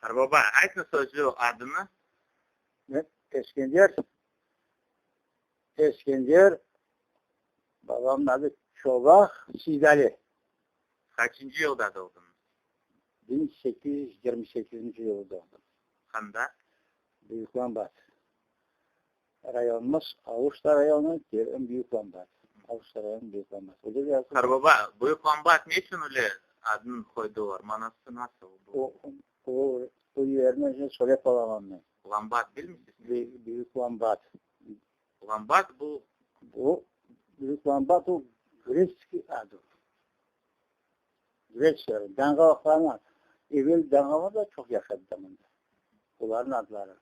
Qarbaba, aytnı sözlü adını. Men Eskender, Eskender, babamnıñ adı Çolaq Seydali. Qaçıncı yılda doğdıñız? 1828-nci yılı doğdım. Qanda? Büyük Lambat. Rayonımız Aluşta rayonı, yerim Büyük Lambat. Aluşta rayonı, Büyük Lambat. Öyle yazılı. Qarbaba, Büyük Lambat ne içün öyle adını qoydılar? Manası nasıl bu? O, o, o yerini şimdi söylep olamam men. Lambat bilmeysiz? Büyük Lambat. Lambat bu? Bu, Büyük Lambat o greçskiy adı. Greç yeri. Dangalaqlarnıñ, evel danğalar da çoq yaşadı da mında. Olarnıñ adları.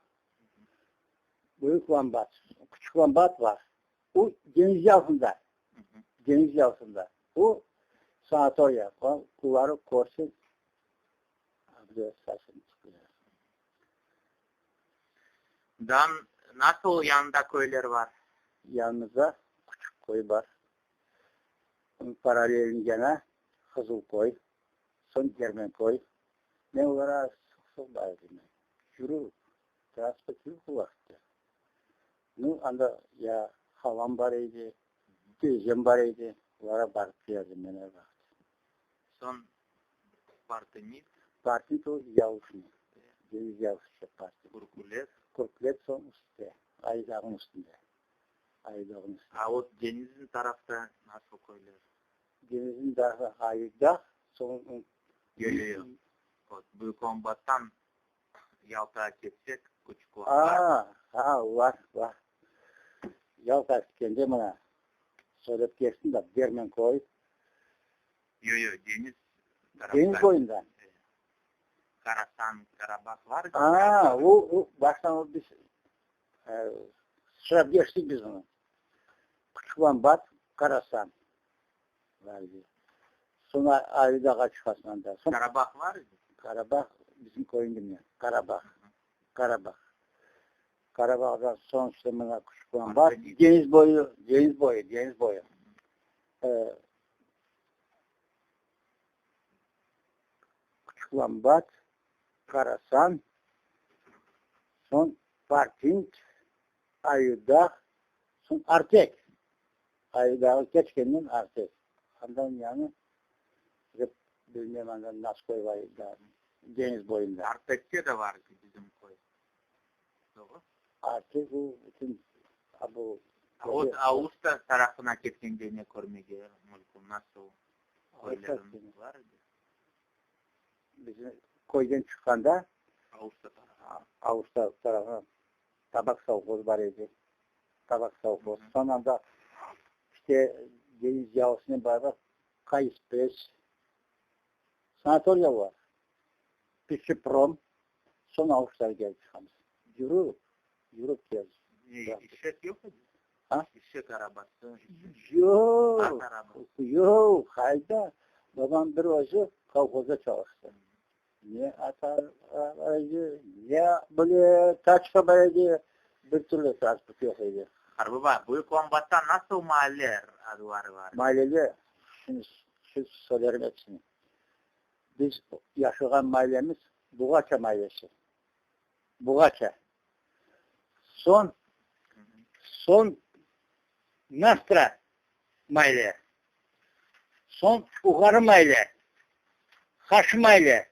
Büyük Lambat, Küçük Lambat bar. O deñiz yalısında. Deñiz yalısında. O sanatoriya. Oları körseñ, saçıñ tikley. Dan nasıl yanında köyler bar? Yanımızda Küçük köy bar. Onıñ paralelinde gene Qızıl köy, soñ Germenköy. Men olara sıq-sıq bardım. Yürü, transport yoq o vaqıtta. Nu, anda ya halam bar edi, teyzem bar edi, olara barıp keldim men er vaqıt. Soñ Partınit? Partınit o Yavuşnı, deñiz yalısı Partınit. Kurkulet? Kurkulet soñ üstte, Ayı-Dağnıñ üstünde. Ayı-Dağnıñ üstünde. A o deñizniñ tarafta nasıl köyler? Deñizniñ tarafı Ayı-Dağ, soñ. Yoq, yoq, yoq. O Büyük Lambattan Yaltağa ketsek, Küçük Lambat. A, a, var, var. Yaltağa ketkende mına, söylep keçtim da, Dermenköy. Yoq, yoq, deñiz tarafta. Deñiz boyunda. Karasan, Karabah var. A, o, o, baştan o biz sıçrap keçtik biz onı. Küçük Lambat, Karasan var edi. Soñ Ayudağğa çıqasıñ anda. Soñ Karabah var edi? Karabah bizim köyniñ imi, Karabah, Karabah. Karabahdan soñ işte mına Küçük Lambat, deñiz boyu, deñiz boyu, deñiz boyu. Küçük Lambat, Karasan, soñ Partint, Ayudağ, soñ Artek. Ayudağı keçkenden Artek. Andan yañı dep bilmem andan nasıl köy bar edi daa, deñiz boyunda. Artekte de bar bizim köy. Doğru? Artek o bütün a bu. A o Alusta tarafına ketkende ne körmege mümkün, nasıl köyler bar edi? Bizim köyden çıqqanda Alusta tarafına. Alusta tarafına tabak sovhoz bar edi. Tabak sovhoz. Soñ anda işte deñiz yalısınen beraber Kaispes, sanatoriya bar. Pişçeprom, soñ Alustağa kelip çıqamız. Yürüp, yürüp keldik. Ne, işek yoq edi? A? İşek arabası, Yoq, at arabası. Yoq, qayda? Babam bir özü kolhozda çalıştı. Ne at bar edi, ne böyle taçka bar edi, bir türlü transport yoq edi. Qarbaba, Büyük Lambatta nasıl maalle adları bar? Maallede, şimdi siz söylerim episini. Biz yaşağan maallemiz Buğaça maallesi. Buğaça. Soñ, soñ Nastra maile, soñ Uğarı maile, Haşı maile.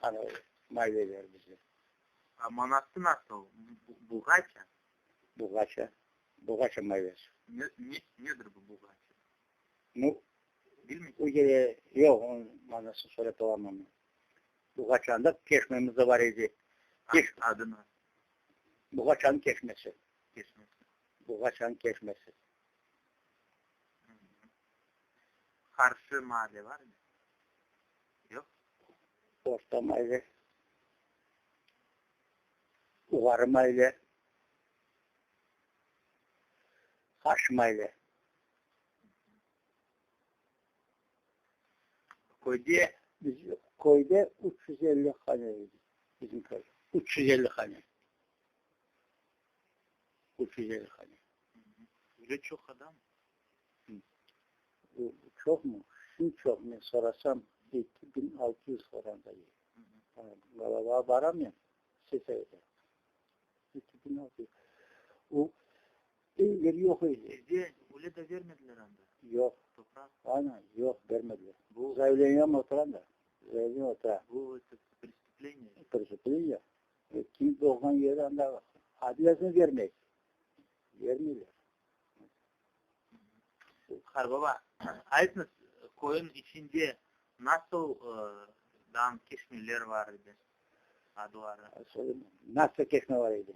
Ana maileler bizde. A manası nasıl? Buğaça? Buğaça. Buğaça mailesi. Ne, ne, nedir bu buğaça? Nu, Bilmeysiz? o yere, yoq, onıñ manasını söylep olamam men. Buğaçanda çeşmemiz de bar edi. Adı nasıl? Buğaçanıñ çeşmesi. Çeşmesi. Buğaçanıñ çeşmesi. Qarşı maale bar mı? Yoq? Orta maale. Uğarı maale. Qarşı maale. Köyde? Bizim köyde 350 hane edi, bizim köy. 350 hane. 350 hane. Öyle çoq adam? Çoqmı? Şimdi çoq. Men sorasam, 2600 horoz. anda. Balaba baram men, selsovette. 2600. O evler yoq edi. Sizde öyle de bermediler anda? Yoq. Topraq? Ana, yoq, bermediler. Bu Заявleniям otura anda. Заявление otura. Bu это преступление. Преступление. Kim doğğan yeri anda adresini vermey. Vermeyler. Qarbaba, aytıñız, köyniñ içinde nasıl dam çeşmeler bar edi, adları? Nasıl çeşme bar edi?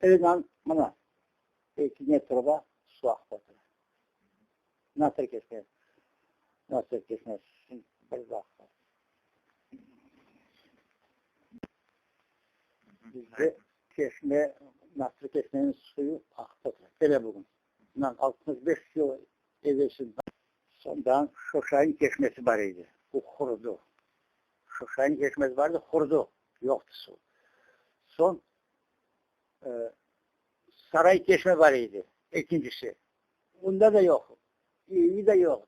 Evden mına ekine truba su aqıp otura. Nasıl çeşme? Nasıl çeşme? Bir vaqıt. Bizde çeşme, Nasır çeşmeniñ suyu aqıp otura, kele bugün. Bundan 65 yıl evelsi sondan Şoşain çeşmesi bar edi, o qurudı. Şoşain çeşmesi bar edi, qurudı, yoqtı suv. Soñ Saray çeşme bar edi, ekincisi. Onda da yoq, evi de yoq,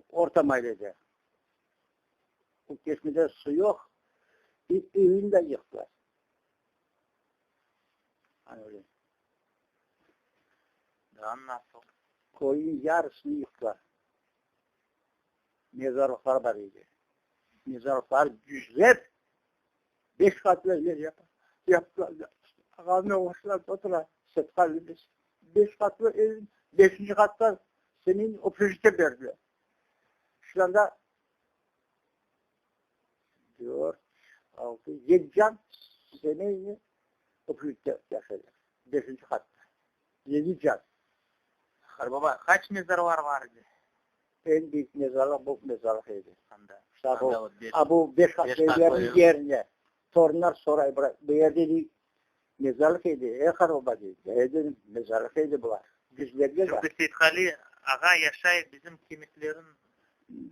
orta maallede. O çeşmede su yoq, evini de yıqtılar. Ana öyle. Daa nasıl? Köyniñ yarısını yıqtılar. Mezarlıqlar bar edi. Mezarlıqlar düzlep, beş qatlı evler yaptılar. Ağamnıñ oğuşlar otura, Setqali biz. Beş qatlı ev, beşinci qatta seniñ общежитие berdiler. Şunda dört, altı, yedi can semeyni общежитие yaşaylar. Beşinci qatta. Yedi can. Qarbaba, qaç mezarlar bar edi? Eñ büyük mezarlıq bu mezarlıq edi. Anda? İşte bu, Anda o beş, a bu beş qatlı beş qatlı evlerniñ ev. yerine. Torunlar soray, bıra, bu yerde dey, mezarlıq edi, ey qarbaba dey. E dedim, mezarlıq edi bular. Yüzlerge bar. Şimdi Seyitqali ağa yaşay bizim kemiklerin.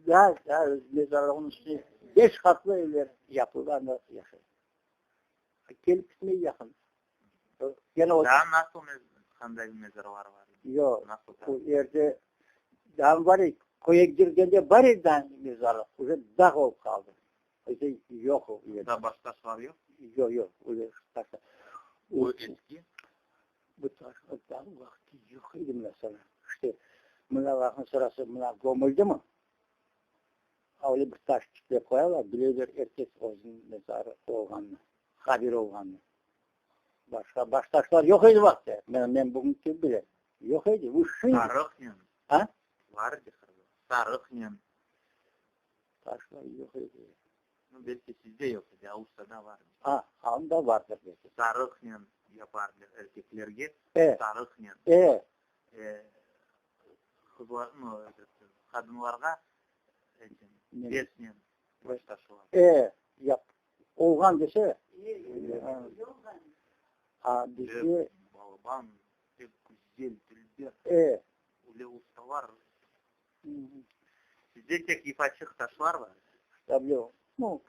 Da, da, öz mezarlığınıñ üstüne beş qatlı evler yapıldı, anda yaşay. Kelip gitmey yaqın. Gene o. Daa nasıl qanday mezarlar bar edi? Yoq, Nasıl o yerde daa bar edi, köye kirgende bar edi daa mezarlıq, uje dağ olıp qaldı. Uje yoq o yerde. Daa başqa taşlar yoq? Yoq, yoq, uje taşlar. O eski? Bu taşlar daa vaqtı yoq edi mına sana. İşte, mına lafnıñ sırası mına gömüldimi? Öyle bir taş tiklep qoyalar, bileler er kes özüniñ mezarı olğanını, qabiri olğanını. Başqa baş taşlar yoq edi vaqtı. Men, men bugünki bilem. Yoq edi. Bu şimdi. Sarıqnen. A? Bar edi sarıqnen. Taşlar yoq edi. Nu, belki sizde yoq edi, Alustada bar edi. A, anda vardır belki. Sarıqnen yaparlar erkeklerge. E. Sarıqnen. E. E, qızlar, nu, этот, qadınlarğa etken, beznen baş taşlar. E, yap, olğan dese, a bizde. Balaban, pek güzel, dülber. E. Öyle ustalar. Sizde tek yıpaçıq taşlar bar. Tabii, nu,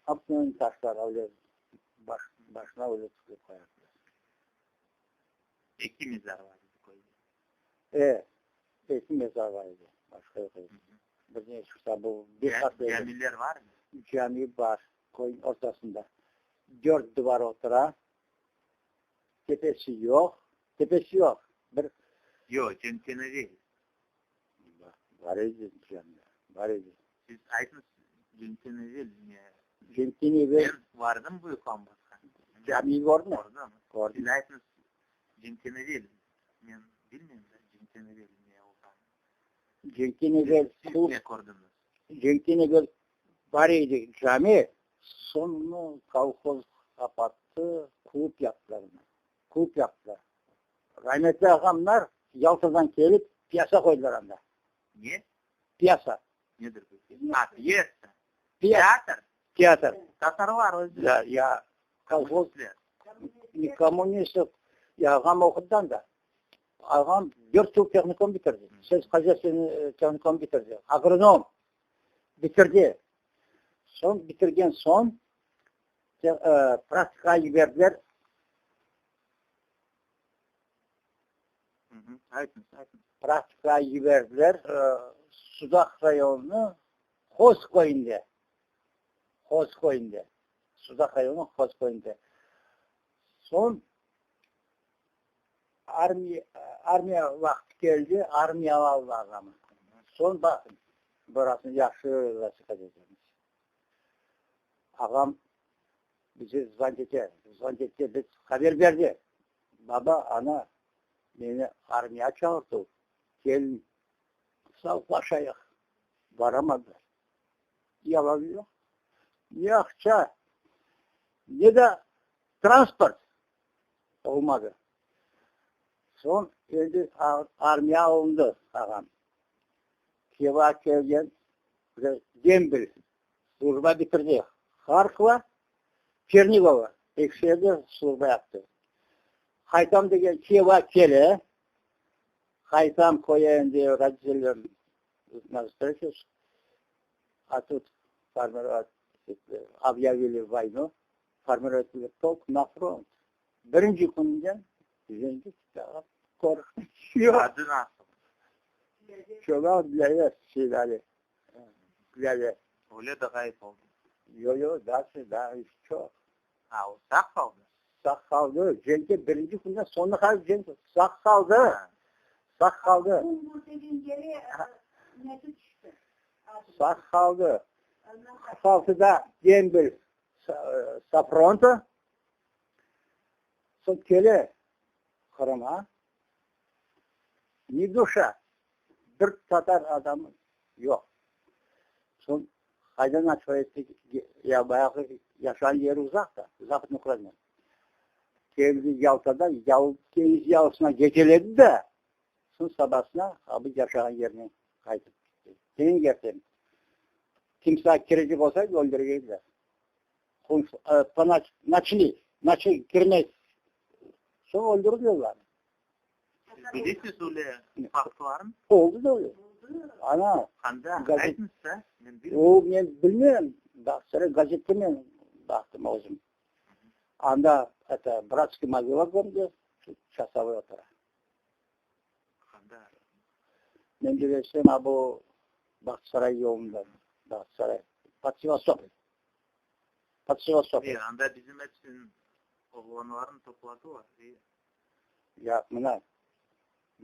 обыкновенный taşlar, öyle baş, başına öyle tıkıp qoyarlar. Eki mezar bar edi köyde. E, eki mezar bar edi, başqa yoq edi. Bir ne çıqsa bu bir qatlı edi. Camiler bar mı? Cami bar, köyniñ ortasında. Dört duvar otura, tepesi yoq, tepesi yoq. Bir Yoq, cenkten evel. Bar edi cami, bar edi. Siz aytıñız, cenkten evel ne? Cenkten evel. Men vardım Büyük Ambatqa. Camiyi kördiñmi? Kördim. Kördim. Siz aytıñız, cenkten evel, men bilmeyim da, cenkten evel ne olğanını. Cenkten evel. Siz ne kördiñiz? Cenkten evel bar edi cami, soñu kolhoz qapattı, klub yaptılar onı, klub yaptılar. Rahmetli ağamlar Yaltadan kelip pyesa qoydılar anda. Ne? Pyesa. Nedir bu? A, pyesa. Teatr. Teatr. Tatarlar özü. Ya, ya, kolhoz. Kommunistler. Ne kommunist, ya ağam oqudı anda. Ağam dört yıl tehnikum bitirdi. Сельскохозяйственный tehnikum bitirdi. Agronom bitirdi. Soñ bitirgen soñ praktikağa yiberdiler. Aytıñız, aytıñız. Praktikağa yiberdiler Sudaq rayonınıñ Qoz köyünde. Qoz köyünde. Sudaq rayonınıñ Qoz köyünde. Soñ armiya, armiya vaqtı keldi, armiyağa aldı ağamı. Soñ baqıñ, burasını yahşı vesiqa etemiz. Ağam bize zvant ete, zvant ete, biz haber berdi. Baba, ana, meni armiya çağırtı, keliñ, sağlıqlaşayıq. Baramadılar. Yalan yoq. Ne aqça, ne de transport olmadı. Soñ endi armiya alındı ağam. Keva kelgen, dembel, slujba bitirdi. Harkova, Çernigovo, eki şeerde slujba yaptı. Qaytam degen Keva kele, qaytam köye endi roditellerim na vstreçu, a tut obyavili voynu, formirovali polk na front. Birinci kününden cenkke ketti ağam. Körüşmek yoq. Adı nasıl? Çolaq Dilâver, Seydali Dilâver. Öyle de ğayıp oldı. Yoq, yoq, daa, daa çoq. A, o sağ qaldı? Sağ qaldı. Cenkke birinci künden soñuna qadar cenk, sağ qaldı. Sağ qaldı. Sağ qaldı. 46-da dembel sa fronta. Soñ kele Qırımğa. Ni duşa, bir tatar adamı yoq. Soñ qaydan açıp etti, ya bayağı yaşağan yeri uzaq da, Zapadnıy Ukraina. Keldi Yaltada, deñiz yalısına geceledi de, soñ sabasına abi yaşağan yerine qaytıp ketti. Kene erten timsah kirecek olsa öldürecek ediler. Naçli, naçli kirmez. Soñ öldürdiler olarnı. Siz bilesiz öyle faktlarnı? Oldı da öyle. Ana. Qanda? Aytıñız da, men bilmeyim. O, men bilmeyim. Baqsana, gazette men baqtım özüm. Anda, eto, bratskiy mogila köründi, çasovoy otura. Qanda? Men bilesem, a bu Bağçasaray yolunda, Bağçasaray, pod Sevastopol. Pod Sevastopol. E, anda bizim episiniñ oğlanlarını topladılar. E. Ya, mına,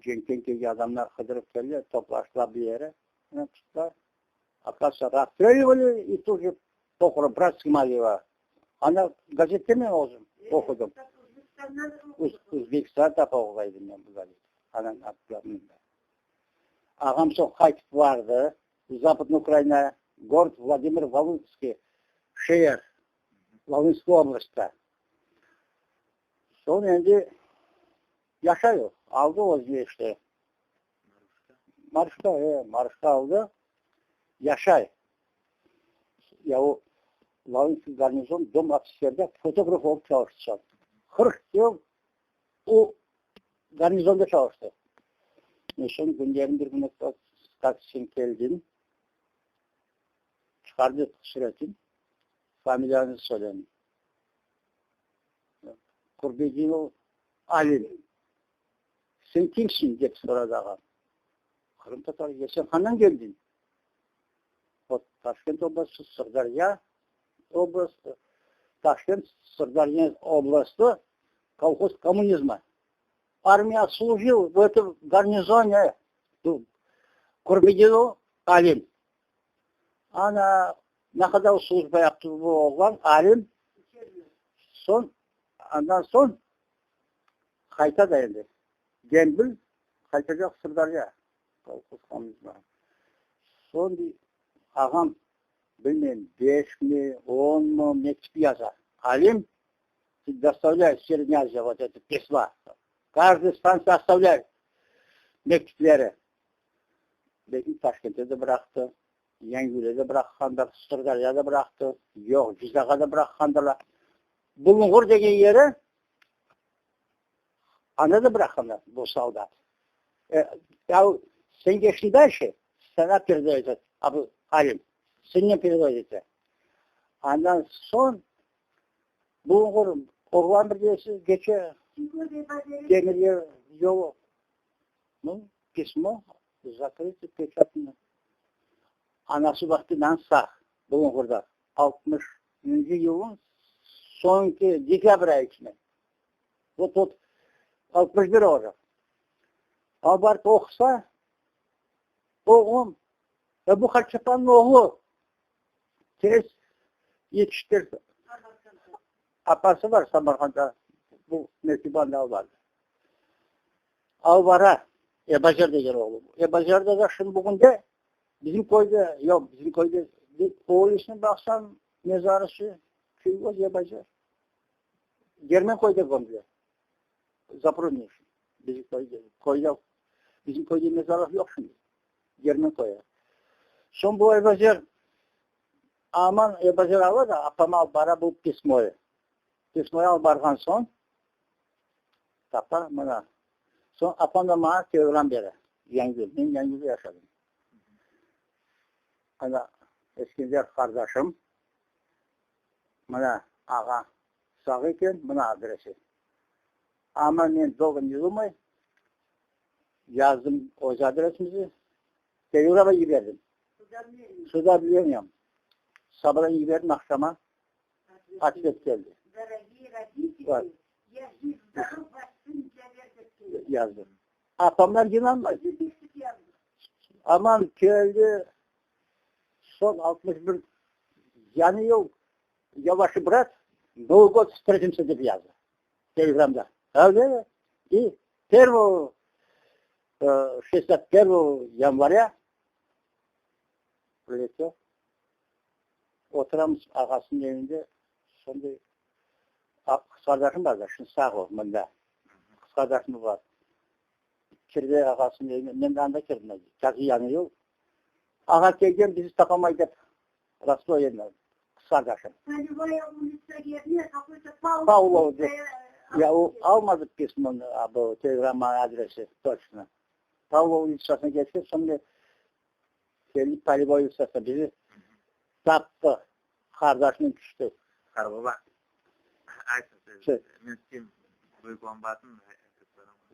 cenkten kelgen adamlar qıdırıp keldiler, toplaştılar bir yere, mına tuttılar. Оказывается, расстреливали и тут же похорон, братский могила. Ana gazette men özüm oqudım. Özbekistanda tapa oquydım men bu gazet. Anam Ağam soñ qaytıp bardı Zapadnıy Ukraina, gorod Vladimir Volınskiy şeer, Volınskiy oblastda. Soñ endi yaşay o, aldı özüne işte. Marşka, e, marşka aldı, yaşay. Ya o Volınskiy garnizon dom ofitserde fotograf olıp çalıştı. 40 yıl o garnizonda çalıştı. Soñ künlerniñ bir künü как sen keldiñ, çıqardı süretin, familiyanı söyledim. Kurbedinov Alim. Sen kimsiñ? dep soradı ağam. Qırımtatar. Ya sen qandan keldiñ? Vot, Taşkent oblastı, Sırdarya oblastı, Taşkent, Sırdarya oblastı, kolhoz kommunizma. Armiya slujil v etom garnizone, Kurbedinov Alim. Ana, ne qadar slujba yaptı bu oğlan, Alim. Soñ, andan soñ qayta da endi. Dembil qaytacaq Sırdarya kolhoz kommunizma. Soñ ağam, bilmeyim, beşmi, onmı mektüp yaza. Alim dostavlây Sredний Aziya vot eto pismo. Каждый stantsiya ostavlây mektüpleri. Lâkin Taşkentte de bıraqtı, Yangiyülde de bıraqqandır, Sırdaryada da bıraqtı, yoq, Cizaqqa da bıraqqandırlar. Bulunğur degen yeri anda da bıraqqanlar bu soldat. Ya sen keçtiñ dalşe, saña peredayet, Alim, sennen peredayet ete. Andan soñ Bulunğur oğlan bir dersiz keçe demir yolu. Nu, pismo zakrıto, peçatno. Anası vaqtınan sağ, Bulunğurda. Altmışıncı yılnıñ soñki dekabr ayı içinde. Vot, vot, 61 olacaq. A barıp oqusa, oğlum, e bu Hatçapannıñ oğlu. Tez yetiştirdi. Apası bar Samarqandda, bu mektübi anda alıp bardı. Alıp bara, Ebazer degen oğlu. Ebazerde de şimdi bugünde bizim köyde, yoq, bizim köyde, oğlusını baqsam, mezarısı, Çiygoz Ebazer. Germenköyde kömdiler. Zaprudnoye. Bizim köyde, köyde, bizim köyde mezarlıq yoq şimdi. Germenköye. Soñ bu Ebazer, aman Ebazer ala da, apama alıp bara bu pismoyı. Pismoyı alıp barğan soñ, tapa mına. Soñ apam da maña telegram bere. Yangiyül. Men Yangiyülde yaşadım. Ana, Eskender qardaşım, mına ağa sağ eken, mına adresi. Amma men dolgo ne dumay, yazdım öz adresimizi, telegrama yiberdim. Sudableniyam. Sabadan yiberdim, aqşama otvet keldi. Yazdım. Apamlar inanmay. Aman keldi, soñ 61 yañı yıl, ya vaş brat, Novıy god vstretimsâ dep yazdı telegramda. Öyle i pervogo, şestdesât pervogo yanvarâ priletel. Oturamız ağasınıñ evinde, sonday qız qardaşım bar da, şimdi sağ o, mında. Qız qardaşım bar. Kirdi ağasınıñ evine, men de anda kirdim, tazı yañı yıl. Ağa kelgen, bizi tapamay dep, Rostovğa qız qardaşım. Polevaya ulitsa yerine kakoy-to Pavlov dep, ya o almadı pismonı, bu telegramma adresi toçno. Pavlov ulitsasına keçti, soñra keldi Polevaya ulitsasına, bizi taptı, qardaşınen tüşti. Qara baba, aytsın siz, men sen büyük lambatın.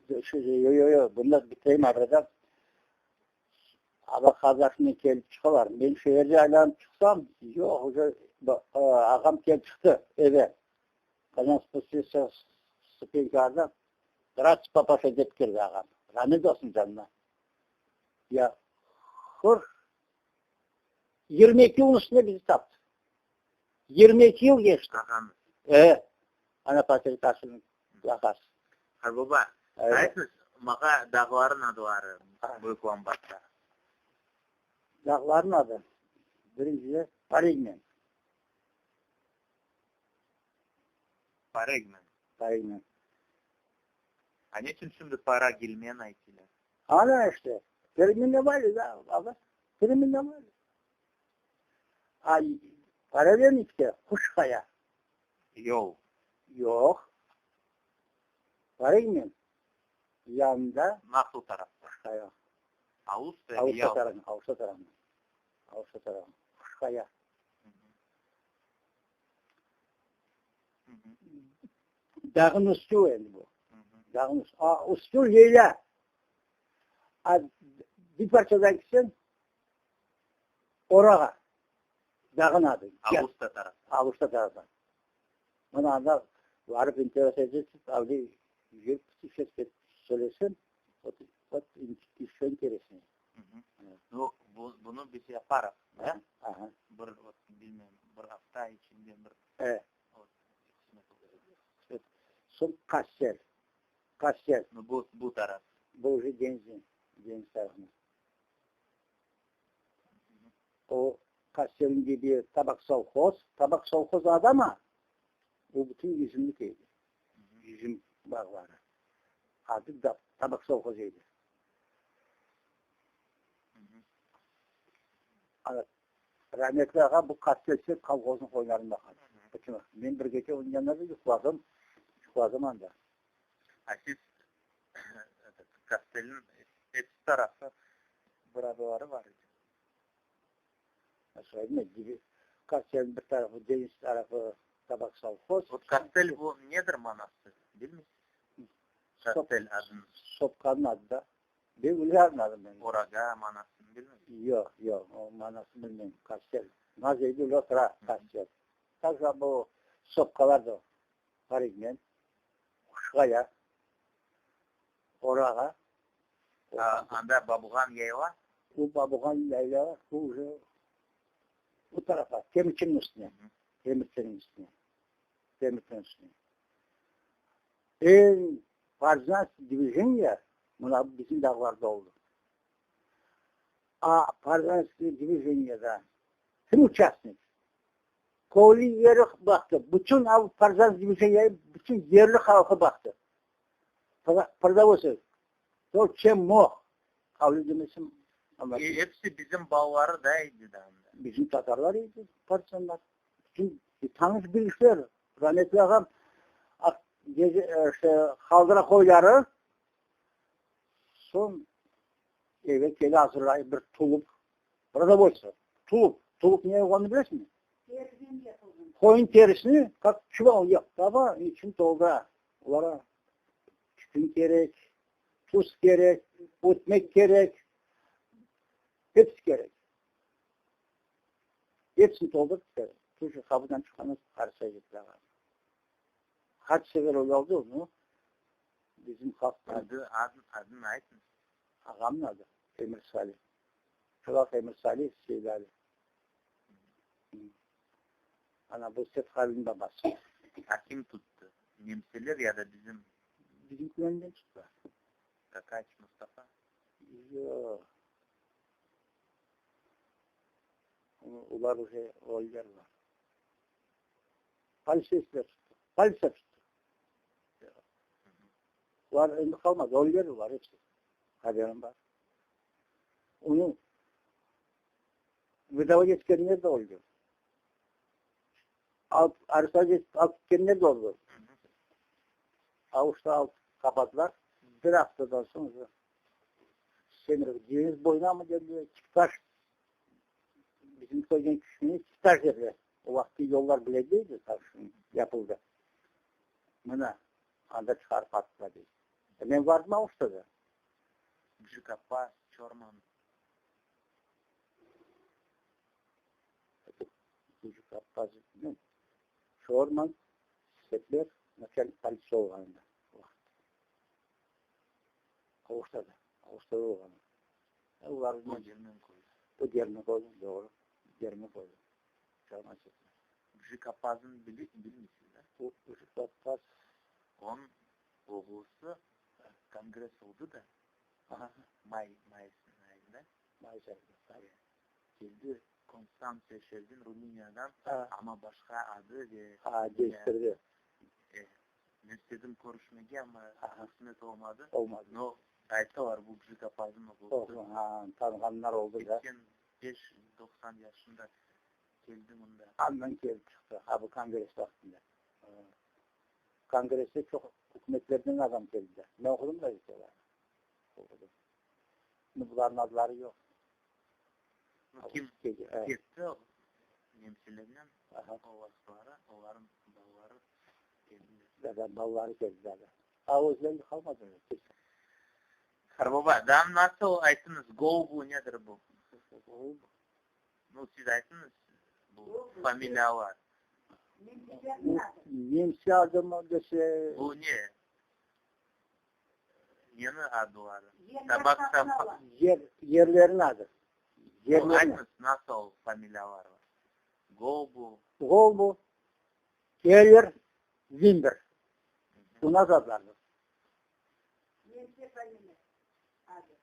Yoq, yoq, yoq, bunı bitireyim abradan. Ağa qardaşınen kelip çıqalar. Men şeerde aylanıp çıqsam, yoq, uje ağam kelip çıqtı eve. Qazan spustился stupenkadan, Zdrasti, papaşa, dep kirdi ağam. Ramet olsun canına. Ya hır, 22 yılnıñ üstünde bizi taptı. 22 yıl keçti. Ağamız. E, ana Patrikasınıñ ağası. Qara baba, aytıñız maña dağlarnıñ adları Büyük Lambatta. Dağlarnıñ adı, birincide Paregmen. Paregmen. Paregmen. A neçün şimdi Paragilmen aytıla? Ana işte, pereminnovali da, ağa, pereminnovali. A Paravennikte Quş Qaya. Yol. Yoq. Paregmen yanında. Nasıl tarafta? Quş Qaya. Alusta ili Yalta? Tarafına, Alusta tarafına. Alusta tarafına. Quş Qaya. Dağnıñ üstü endi bu. Dağnıñ üstü. A, üstü yayla. A bir parçadan ketseñ, Orağa. Dağnıñ adı. Alusta tarafta. Alusta tarafta. Mına anda barıp interes etip, avde yürip söylesem, vot, vot еще интереснее. Nu, bunı biz yaparıq, da? Aha. Bir, vot, bilmem, bir afta içinde bir. E. Soñ Qastel. Qastel. Nu, bu, bu taraf. Bu uje deñizden, deñiz tarafına. O Qastelniñ dibi tabak sovhoz. Tabak sovhoz adı ama bu bütün yüzümlik edi. Yüzüm bağları. Adı da tabak sovhoz edi. Ana, rametli ağa bu Qastelse kolhoznıñ qoylarını baqadı. Bütün. Men bir gece onıñ yanında da yuqladım. Yuqladım anda. A siz Kastelniñ episi tarafı bir adıları bar edi. Nasıl aytayım, dibi Kastelniñ bir tarafı deñiz tarafı tabak sovhoz. Vot Kastel bu nedir manası, bilmeysiz? Kastel adını. Sopqanıñ adı da. Ben öyle añladım men. Oraga manasını bilmeysiz? Yoq, yoq, o manasını bilmeyim. Kastel. Naz öyle otura Qasvet. Taza bu sopqalar da Parigmen, Quşqaya, Orağa. Anda Babuğan yayla? O Babuğan yayla, o uje bu tarafa, Temirçiniñ üstüne, Temirçiniñ üstüne, Temirçiniñ üstüne. Eñ partizanskiy dvijeniye mına bizim dağlarda oldı. A partizanskiy dvijeniyada kim uçastnik? Köylü yeri baqtı, bütün partizanskiy dvijeniye bütün yerli halqı baqtı. Продовольствие, to çem moh, avlu demesem. Episi bizim balaları da edi da anda. Bizim tatarlar edi, partizanlar. Bütün tanış bilişler, rametli ağam işte qaldıra qoyları, soñ eve kele azırlay bir tulup, продовольствие, tulup, tulup ne olğanını bilesiñmi? Teriden yapılğan. Qoyun terisini, kak çuval taba, içini toldura. Olara tütün kerek, tuz kerek, ötmek kerek, episi kerek. Episini toldurıp bere. Tuz qabudan çıqqandan soñ qarışa ketile. Qaç sefer öyle oldı, no, bizim halq. Adı, adını aytıñız. Ağamnıñ adı Emirsali. Çolaq Emirsali Seydali. Ana, bu Setqaliniñ babası. A kim tuttı? Nemseler ya da bizim? Bizimkilerden tuttılar. Kakaç Mustafa? Yoq. Olar uje ölgenler. Politsiyskiler tuttı. Politsiya tuttı. Olar endi qalmadı, ölgenler olar episi. Haberim bar. Onı vıdavать etkenler de ölgen. Alıp, arestovat etip alıp ketkenler de oldı. Avuçta alıp qapadılar. Bir aftadan soñ Semir deñiz boyuna mı dediler, Tiktaş, bizim köyden kişini Tiktaş dediler. O vaqıtki yollar bile deydi, yapıldı. Mına, anda çıqarıp attılar dey. Men vardım Avuçta da. Cikapas, Çorman. Cikapas, Çorman, Setler, naçalnik politsiya olğanında o vaqıt. Avuçtada, Avuçtada olğanı. Olar Bu Germenkoyda. Bu Germenkoyda, doğru. Germenkoyda. Çorman Setler. Cikapaznı bilmeysiz, da? O Cikapas. Onıñ oğlusı kongress oldı da, may, mayıs ayında. Mayıs ayında. Keldi Konstantsiya şeerden, Rumıniyadan, amma başqa adı ve. Ha, deñiştirdi. Men istedim körüşmege, amma qısmet olmadı. Olmadı. No, aytalar, bu Cikapaznıñ oğlusı. Oğlu, ha, tanığanlar oldı da. 85, 90 yaşında keldi mında. Andan kelip çıqtı, ha, bu kongress vaqtında. Kongresste çoq ükümetlerden adam keldi. Men oqudım gazetelerni. Oqudım. Şimdi bularnıñ adları yoq. Kim ketti nemselernen o vaqıtları, olarnıñ balaları keldiler. Da, da, balaları keldiler. A özleri qalmadılar. Qarbaba, daa nasıl aytıñız, Golbu nedir bu? Golbu. Nu, siz aytıñız, bu familiyalar. Nemse adımı dese. Bu ne? Neni adıları? Tabaq sap. Yer, yerlerniñ adı. Yerlerniñ. Aytıñız, nasıl familiyalar var? Golbu. Golbu, Keller, Vimber. Bu nasıl adlardır? Nemse familiya adı.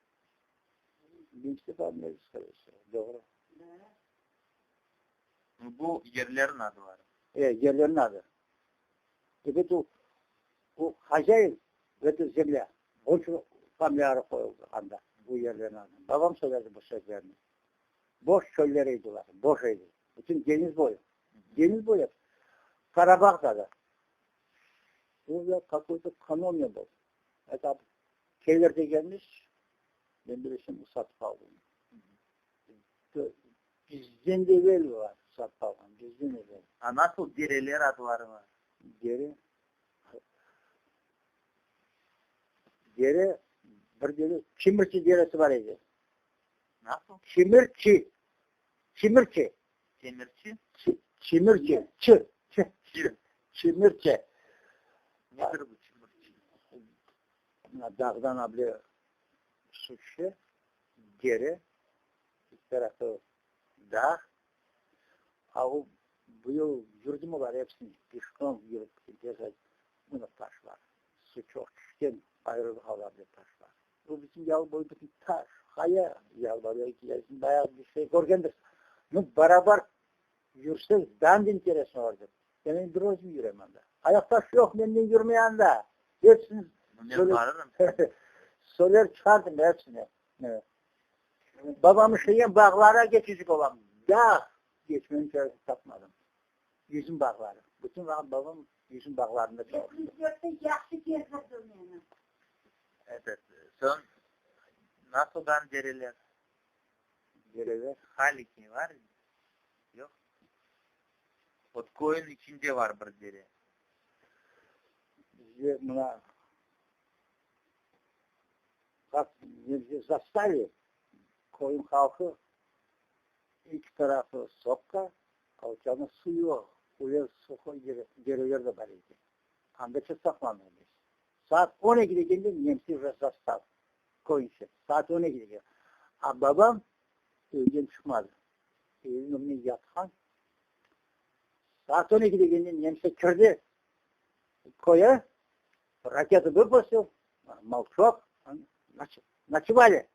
Nemse familiyası, doğru. Bu yerlerniñ adıları. E, yerlerniñ adı. Ebet, o, o hozyain, это zemlya. Onıñ içün familiyaları qoyuldı anda, bu yerlerniñ adı. Babam söyledi bu sözlerni. Boş çöller edi olar, boş edi. Bütün deñiz boyu. Deñiz boyu. Karabahda da. O kakoy-to ekonomiya boldı. Это Keller degenimiz, men bilesem, satıp aldı. Bizden de evel var satıp alğan, bizden evel. A nasıl dereler adları var? Dere, dere, bir dere, Çimirçi deresi bar edi. Nasıl? Çimirçi, Çimirçi. Temirçi? Çimirçi, çı, çı, Çı. Çimirçi. Nedir bu çimirçi? Mına dağdan able su tüşe, dere, bir tarafı dağ. A o bu yıl yürdim olar episini, pişkom yürip, mına taşlar. Su çoq tüşken, ayırılğan able taşlar. Bu bizim yalı boyu bütün taş, qaya yalı boyu, bayağı bir şey körgendirsiñ. Nu, barabar yürseñ, daa da interesno olur dep. Men endi bir özüm yürem anda. Ayaqtaş yoq menden yürmey anda. Hepsini Men barırım. Söler çıqardım hepsini. Babam işlegen bağlara geçecek olam. Dağ geçmeniñ çaresini tapmadım. Yüzüm bağları. Bütün vaqıt babam yüzüm bağlarında çalıştı. 74-te yahşı gezdirdi meni. Evet. Soñ nasıldan dereler? Dereler? Haliki var? Yoq? Vot köyün içinde var bir dere. Bizde mına kak zastali köyün halqı eki tarafı sopka, alçanı su yoq, öyle suhoy dereler de bar edi. Andaça saqlandıq biz. Saat on eki degende nemse uje zastav köyün içi. Saat on eki degende. A babam evden çıqmadı. Evniñ ögünde yatqan. Saat on eki degende nemse kirdi köye, raketa vıpustil, молчок, ночевали.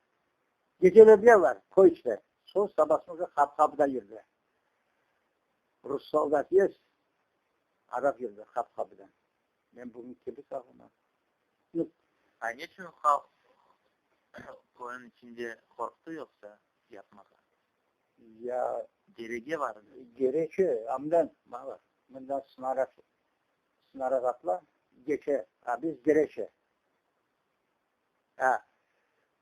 Gecelediler köy içinde. Soñ sabasın uje qapı-qapıda yürdi. Rus soldat yes, arap yürdi qapı-qapıda. Men bugün kibi sağım. A neçün halq köyniñ içinde qorqtı yoqsa yatmağa? Ya Derege vardı. Derece, amdan, baba, mından snarâd, snarâd atla, geçe, a biz dereçe. A,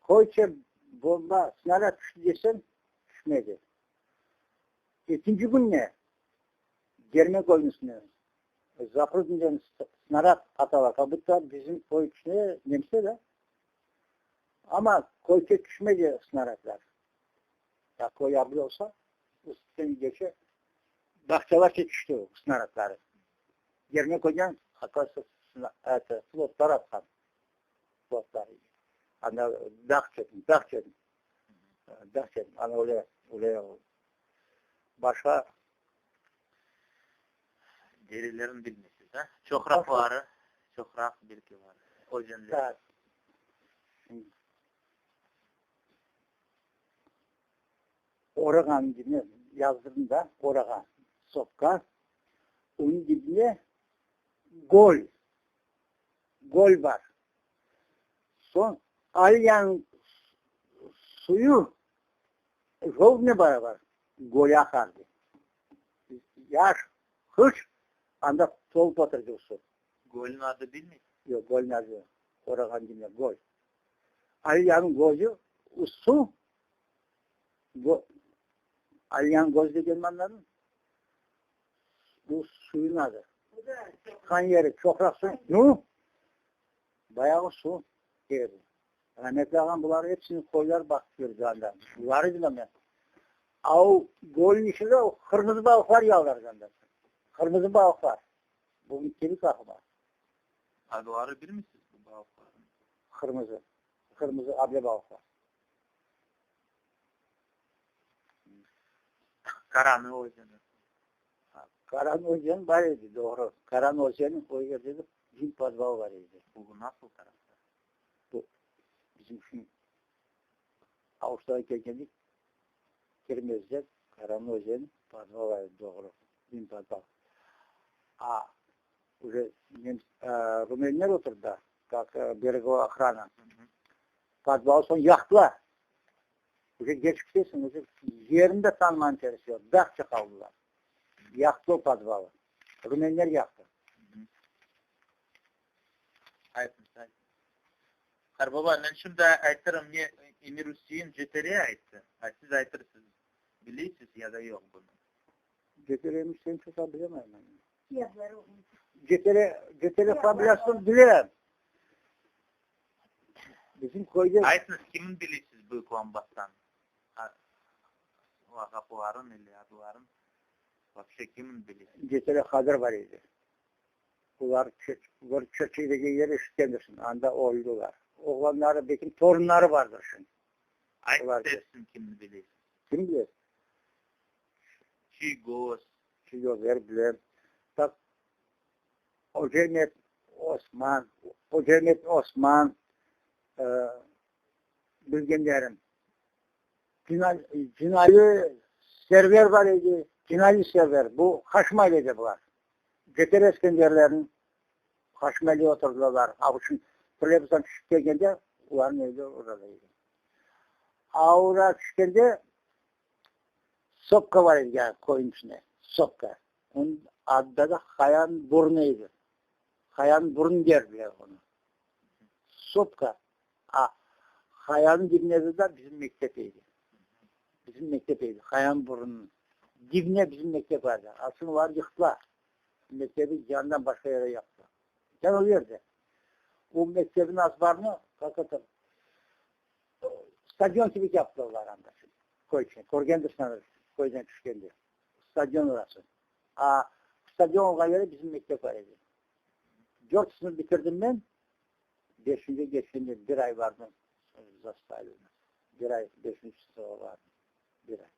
köyçe bomba, snarâd tüşti desem, tüşmedi. Ekinci kün ne? Germen üstüne. Zaprudninden snarâd atalar, как будто bizim köy içine nemse de. Ama köyge tüşmedi snarâdlar. Ya köy ablı olsa, üstten geçe, bağçalarca tüşti snarâdları. Germen köyden, оказывается, это, flotlar atqan. Flotlar. Anda dağ çetin, dağ çetin. Dağ çetin. Ana öyle, öyle başqa Derelerin bilmeysiz, ha? Çoqraqları, çoqraq belki var. Özenler. Так. Orağan dibine yazdırdım da, Orağan, sopka. Onıñ dibine göl. Göl bar. Soñ Alyan suyu yolnen beraber göle aqardı. Yaş, qış anda tolıp oturdı su. Gölniñ adı bilmeysiz? Yoq, gölniñ adı Orağan dibine göl. Alyanıñ gözü, su, Alyan göz degenimi añladıñ? Bu suyun adı. Çıqqan yeri çoqraq su. Nu, bayağı su keldi. Rametli ağam buları episini qoylar baqıp yürdi anda. Var edim men. A o gölniñ içinde o qırmızı balıqlar yalvardı anda. Qırmızı balıqlar. Bugün kemik aqı bar. Adları bilmeysiz bu balıqlarnıñ? Qırmızı. Qırmızı able balıqlar. Qaranı özeni. Qaran özeni bar edi, doğru. Qaran özeni o yerde de bin podval bar edi. Bu nasıl tarafta? Bu bizim şu Avuştağa kelgende Kirmezde Qaran özeni podval bar edi, doğru. Bin podval. A уже rumenler oturdı da, как береговая охрана. Podval soñ yaqtılar. Уже geçip ketesiñ, уже yerini de tanımanıñ çaresi yoq. Dağça qaldılar. Yaqtı o podvalı. Rumenler yaqtı. Aytıñız, aytıñız. Qarbaba, men şimdi aytırım ne Emir Üsein Cetere ayttı. A siz aytırsız, bilesiz ya da yoq bunı. Cetere Üsein çoq bilemem men. Cetere, Cetere familiyasını bilem. Bizim köyde... Aytıñız, kimin bilesiz Büyük Lambastan? Lağapların ili adların? Vapşe kimni bilesiz? Cetere Qadır bar edi. Olar bir Çırçıq degen yer eşitkendirsiñ, anda öldiler. Oğlanları, belkim torunları bardır şimdi. Ayt dersiñ kimni bilesiz? Kim bilesiz? Çiygoz. Çiygozler bilem. Tak, Ocermet Osman, Ocermet Osman, bilgenlerim. Cinali Server bar edi, Cinali Server, bu Haşmaylı edi bular. Ceter Eskenderlerniñ Haşmaylıda oturdılar. A bu şimdi trolleybustan tüşip kelgende, olarnıñ evleri orada edi. A ora tüşkende sopka bar edi yani köyniñ içinde, sopka. Onıñ adı da Hayan burnu edi. Hayan burnu derdiler onı. Sopka. A, Hayanıñ dibine de bizim mektep edi. Bizim mektep edi, Hayan burnunıñ dibine bizim mektep bar edi. Aslında olar yıqtılar. Mektebi yanından başqa yere yaptılar. Yani o yerde. O mektebin azbarını, как это, stadion kibi yaptılar olar anda, köy içinde. Körgendirsiñ, köyden tüşkende. Stadion orası. A, stadion olğan yerde bizim mektep bar edi. Dört sınıf bitirdim men. Beşinci keçkende bir ay bardım, zastavili. Bir ay beşinci sınıfqa bardım, bir ay.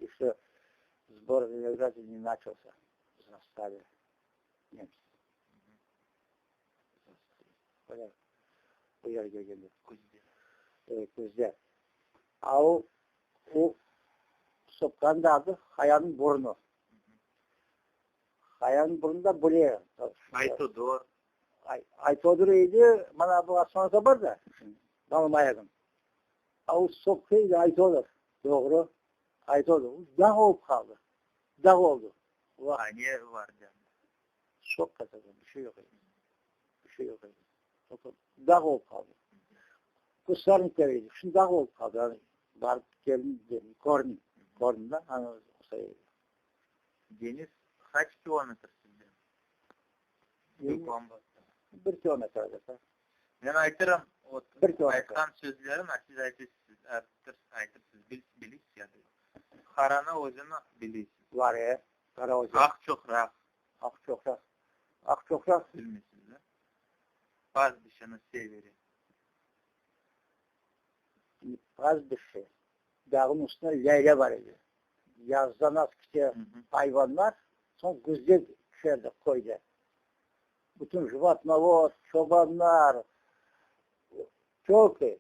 İşte sbor ne načalsa, zastavili nemse. Zastavili. O yerge kelgende. Küzde. Küzde. A o, o sopqanıñ da adı Hayanıñ burnu. Hayanıñ burnu da bile. Aytodor. Aytodor edi, mana bu Aslan bar da, Balmayevniñ. A o sopqa edi Aytodor, doğru, Aytodor. O dağ olıp qaldı, dağ oldı. A ne var anda? Sopqa zaten, bir şey yoq edi. Bir şey yoq edi. Dağ olıp qaldı. Kustарникler edi, şimdi dağ olıp qaldı. Barıp keldim, kördim, kördim da, ana edi. Deñiz qaç kilometr sizden? Bir kilometr adeta. Men aytırım, vot, Bir kilometr. aytqan sözlerim, a siz aytırsız, aytırsız, bilesiz ya da yoq. Qarana özeni bilesiz. Var, e, Qara özen. Aq çoqraq. Aq çoqraq. Aq çoqraq. Bilmeysiz, da? Pastbişçe na severe. Pastbişçe. Dağnıñ üstünde yayla bar edi. Yazda nasıl kite ayvanlar, soñ küzde tüşerdi köyde. Bütün животновод, çobanlar, tölki,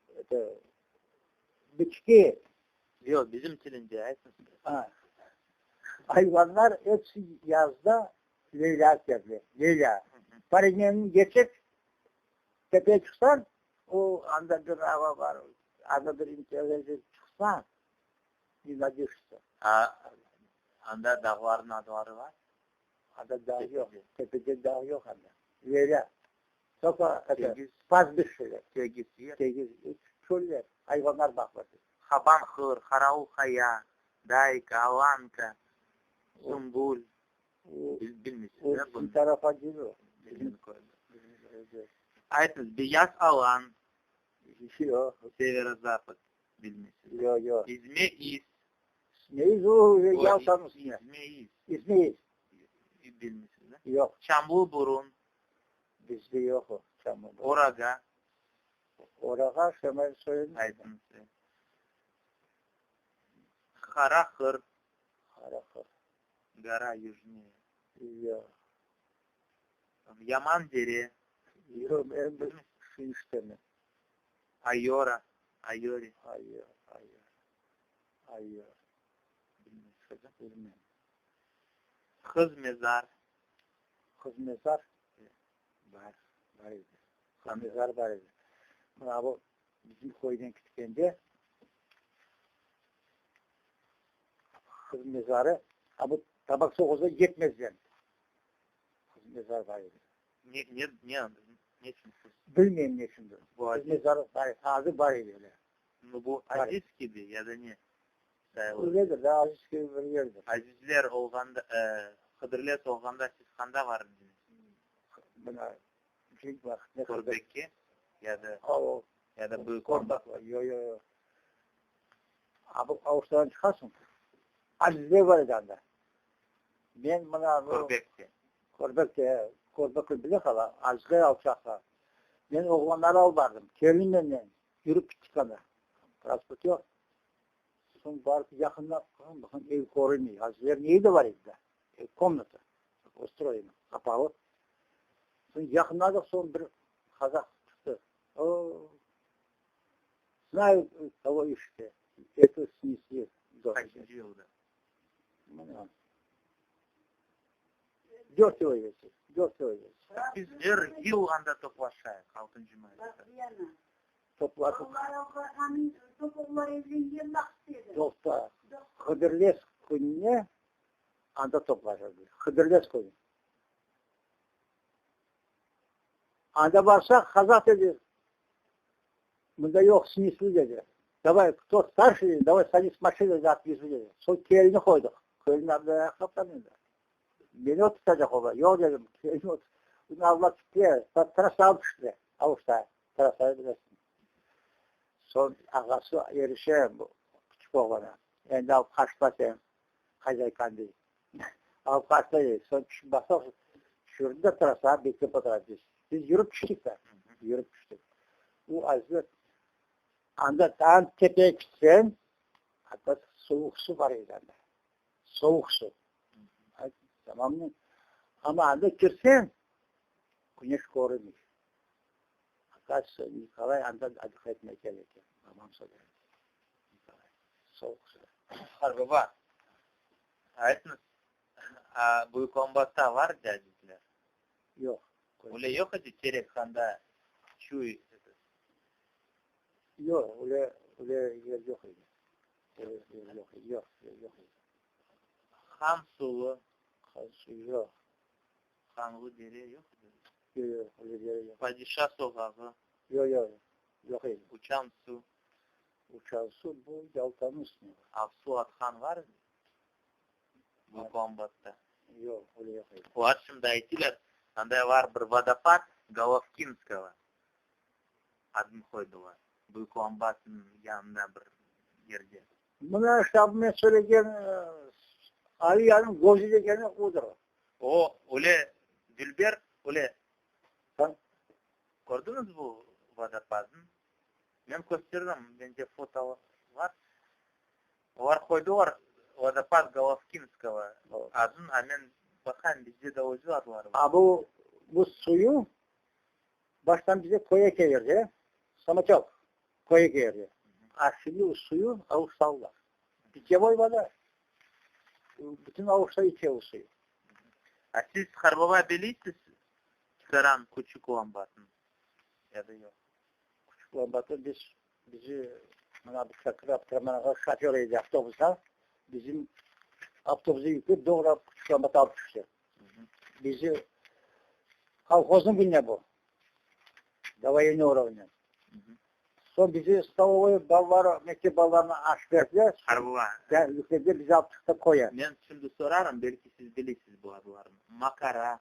это, bıçki. Yoq, bizim tilinde aytıñız. Ayvanlar episi yazda leylâ kiterdiler, leylâ. Parineni geçip, tepeye çıqsañ, o, anda bir ava bar, anda bir imtiyaz çıqsañ, ne nadışşься. A, anda dağlarnıñ adları bar? Anda dağ yoq, tepede dağ yoq anda. Leylâ. Toka, это, pastbişçeler. Tegiz yer. Tegiz, çöller, ayvanlar baqılır. Habanhır, Qaravul Qaya, Dayka, Alanka, Sumbul. Bilmeysiz, O da bizim bunı? tarafa değil o. Bizim köyde. Aytıñız, Beyaz Alan, Yoq. Severo-Zapad, bilmeysiz. Yoq, yoq. İzme-İz. İzme-İz o, Yaltanıñ üstünde. İzme-İz. İzme-İz. Bilmeysiz, da? Yoq. Çamlı Burun. Bizde yoq o, Çamlı Burun. Orağa. Orağa, şöyle söyledim. Aytıñız. Qarahır. Qarahır. Гора южнее. Yoq. Yaman Dere. Yoq, men bir şu iştemi. Ayora. Ayori. Ayora, Ayora. Ayora. Bilmeysiz, da? Bilmem. Qız Mezar. Qız Mezar? Bar, bar edi. Qız Mezar bar edi. Mına bu bizim köyden ketkende Qız Mezarı, a bu Tabak sovhozğa yetmezden Qız Mezar bar edi. Ne, ne, ne adı? Ne içün qız? Bilmeyim ne içündir. Bu Qız aziz. Mezarı bar, adı bar edi öyle. Ну, bu Bar. aziz kibi ya da ne sayılır? Öyledir, da aziz kibi bir yerdir. Azizler olğanda, Hıdırlez olğanda siz qanda var ediñiz? Mına, cenk vaqtında. Körbekke ya da O, ya da Büyük Korbak. Yoq, yoq, yoq. A bu Avuştadan çıqasıñ. Azizler bar edi anda. Men mına bu. Körbekte. Körbekte, Körbekni bile hala, Azizler alçaqlar. Men oğlanları alıp bardım, kelin menen yürip kettik anda. Transport yoq. Soñ barıp yaqınlap, baqam, ev körünmey. Azizlerniñ evi de bar edi da. Ev, komnata ustроена, qapalı. Soñ yaqınladıq, soñ bir qazaq çıqtı. O, Znаю, kogo ищете. Это снесли. Qaçıncı yılda? Mına. Dört yıl evelsi. Dört yıl evelsi. Biz er yıl anda toplaşayıq, altıncı mayısta. Toplaşıp. Toqta. Hıdırlez kününe anda toplaşırıq. Hıdırlez künü. Anda barsaq, qazaq dedi, mında yoq, snisli dedi. Davay, кто старше dedi, davay sadis v maşina dedi, otvezu dedi. Soñ kelini qoydıq. Kelin anda ayaqlap endi. Meni oturtacaq ola. Yoq dedim, kelini oturt. Bunı avlap tüttüler, trassa alıp tüştiler. Avuçta, trassanı bilesiñ. Soñ ağası erişe bu küçük oğlana. Endi alıp qaçtılar seni, hozâykan dey. Alıp qaçtı dey. Soñ tüşüp baqsaq, tüşürdi de trassağa beklep otura biz. Biz yürip tüştik de, yürip tüştik. O azizler, anda daa tepeye ketseñ, anda suvuq suv bar edi anda. Sovuq suv. Tamam. Amma anda kirseñ, küneş körünmey. Оказывается, Nikolay anda отдыхать etmege kele eken. Babam söyledi. Nikolay. Sovuq suv. Qarbaba, aytıñız, a Büyük-Ombakta var edi azizler? Yoq. Öyle yoq edi Terek handa Çuy? Yoq, öyle, öyle yer yoq edi. Öyle yer yoq edi. Yoq, yoq edi. Han suvı? Han suvu yoq. Hanlı dere yoq edi? Yoq, yoq, öyle dere yoq. Padişa soqağı? Yoq, yoq, yoq edi. Uçan suv? Uçan suv bu Yaltanıñ üstünde bar. Aqsu athan var edi? Büyük-Ambatta? Yoq, öyle yoq edi. Olar şimdi aytilar, anda var bir vodopad Golovkinskogo adını qoydılar, Büyük-Ambatnıñ yanında bir yerde. Mına işte bu men söylegen Aliyanıñ közü degeni odır. O, öyle dülber, öyle. Kördiñiz bu vodopadnı? Men kösterdim, mende foto bar. Olar qoydılar vodopad Golovkinskogo adın, a men baqayım, bizde de özü adları bar. A bu, bu suyu baştan bize köye kelirdi, samotyok köye kelirdi. A şimdi o suyu alıp saldılar. Pityevoy voda, bütün avuçta içe o suyu. A siz, qarbaba, bileysiz Tikaran Küçük Lambatnı ya da yoq? Küçük Lambatnı biz, bizi mına bu Şakir Abduraman ağa şoför edi avtobusta, bizim avtobusda yüklep doğru Küçük Lambatqa alıp tüşti. Bizi kolhoznıñ kününe bu, dovoyennoy urovnâ. Soñ bizi stolovoy balaları, mektep balalarına aş berdiler. Qarbaba. Yüklediler, bizi alıp çıqtı köye. Men şimdi sorarım, belki siz bilesiz bu adlarnı. Makara.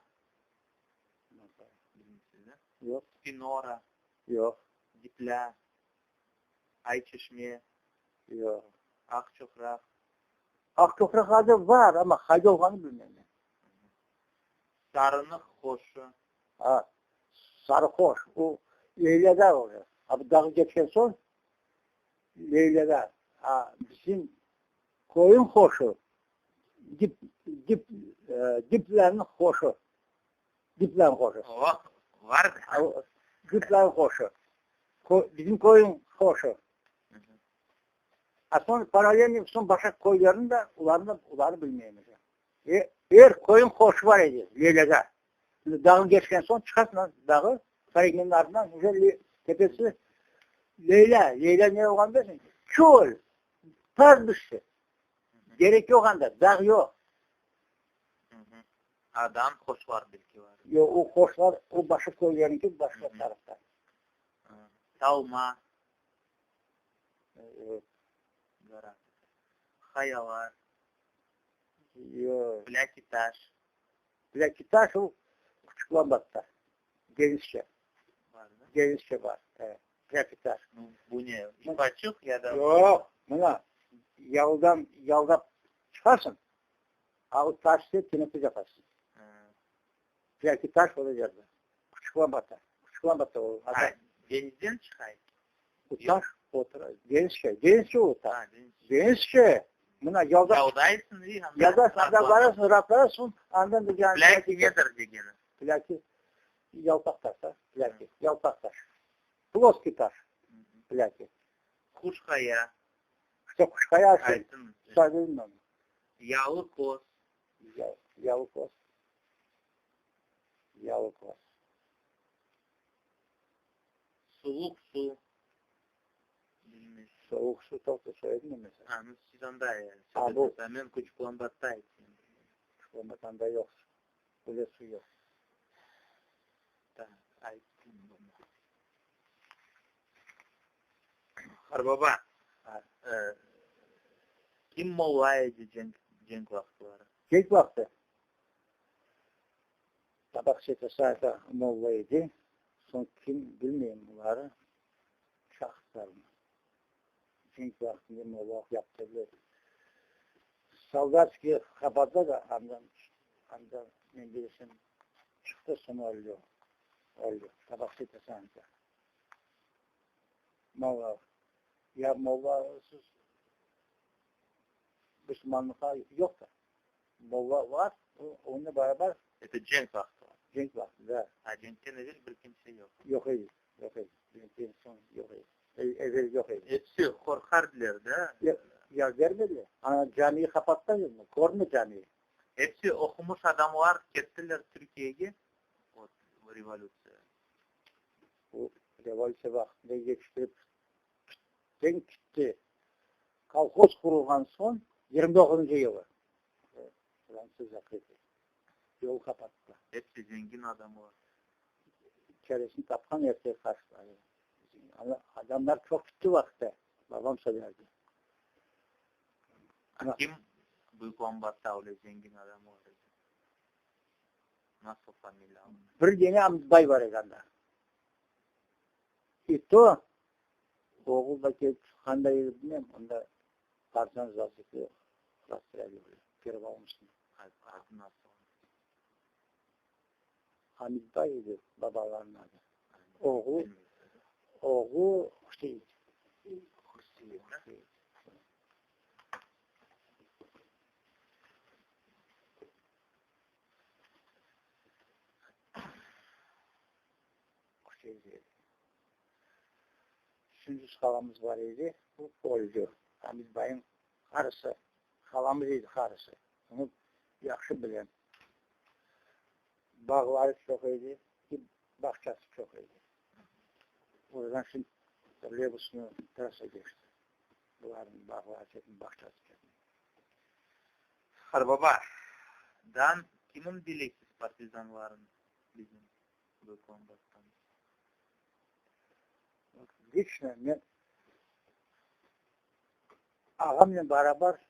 Bilmeysiz, da? Yoq. Spinora. Yoq. Diplâ. Ayçeşme. Yoq. Aqçoqraq. Aqçoqraq adı bar, amma qayda olğanını bilmeyim men. Sarınıq qoşu. A, Sarıqoş, o Leylâda oluyor. A bu dağı keçken soñ Leylâda. A bizim köyün qoşu, dip, dip, diplerniñ qoşu. Diplerniñ qoşu. O, var. Diplerniñ qoşu. Bizim köyün qoşu. A soñ paralelniy soñ başqa köylerniñ de, olarnı da, olarnı bilmeymiz. E, er köyün qoşu bar edi Leylâda. Şimdi dağnı keçken soñ çıqasıñ dağı, Sarıkmenniñ artından uje tepesi Leylâ. Leylâ ne olğanını bilesiñ? Çöl, pastbişçe. Derek yoq anda, dağ yoq. Adam qoşlar belki bar. Yoq, o qoşlar, o başqa köylerniñki, başqa tarafta. Talma. Hayalar. Yoq. Plâkitaş. Plâkitaş o Küçük Lambatta. Denizçe. Bar da? Denizçe bar, e, Plâkitaş. Bu ne, yuqaçıq ya da? Yoq, mına, yalıdan, yalıda. Çıqarsıñ, a o taş ise teneffüs yapasıñ. Plâki taş o da yerde. Küçük Lambatta. Küçük Lambatta o. Ha, deñizden çıqay? O taş otura, deñizce, deñizce o taş. Ha, deñizce. Mına yolda. Yaldaysıñ i anda. Yaldaysıñ, anda barasıñ, rastlarasıñ, andan da yani. Plâki nedir degeni? Plâki yalpaq taş, ha, plâki, yalpaq taş. Ploskiy taş, plâki. Quş Qaya. İşte Quş Qaya. Ayttım. Söyledim ben. Yalı Koz. Yalı Koz. Yalı Koz. Suvuq suv. Soğuq suv toqta söyledim mi mesela? Ha, siz anda ha, bu. Men Küçük Lambatta ayttım. Küçük Lambatta anda yoq. Öyle suv yoq. Tak, ayttım bunı. Qarbaba, kim molla edi cenk, cenk vaqıtları? Cenk vaqtı? Tabaq Seytosayeva molla edi. Soñ kim, bilmeyim buları, şahıslarnı. Cenk vaqtında molla yaptırdı. Soldatskiy qapattı da, andan, andan men bilsem, çıqtı, soñ öldi. Öldi. Tabaq Seytosayeva. Molla. Ya mollasız müslümanlıqqa yoq da. Molla var, onunla beraber. Это cenk vaqtı. Cenk vaqtı, da. A cenkten evel bir kimse yoq. Yoq edi, yoq edi. Cenkten soñ yoq edi. Evel yoq edi. Episi qorqardılar da. Ya bermediler. Ana camiyi qapattılar endi, körme camiyi. Episi oqumış adamlar kettiler Türkiyege, vot, revolütsiya. Bu revolütsiya vaqtında yetiştirip tütten kitti. Kolhoz qurulğan soñ, 29-ncı yılı, Fransız zakrıtı, yol qapattılar. Episi zengin adamlar. Çaresini tapqan erkek qarşıları. Adamlar çoq kitti vaqıtta, babam söylerdi. A kim Büyük Lambatta öyle zengin adamlar edi? Nasıl familiya? Bir dene Amdbay bar edi anda. I to, oğul da kelip çıqqanda edi, bilmem, onda partizan zaseki rasstrelivali, Pervoumsknı. Adı nasıl? Hamidbay edi babalarınıñ adı. Oğlu, oğlu Hüseyin. Hüseyin, da? Sündüz halamız bar edi, o öldü. Hamid bayıñ qarısı, halamız edi qarısı. Onı yahşı bilem. Bağları çoq edi, bağçası çoq edi. Oradan şimdi trolleybusnı trassa keçti. Bularnıñ bağları çetinde, bağçası çetinde. Qarbaba, dan kimin bilesiz partizanların bizim Büyük Lambattan? Liçno men ağamnen barabar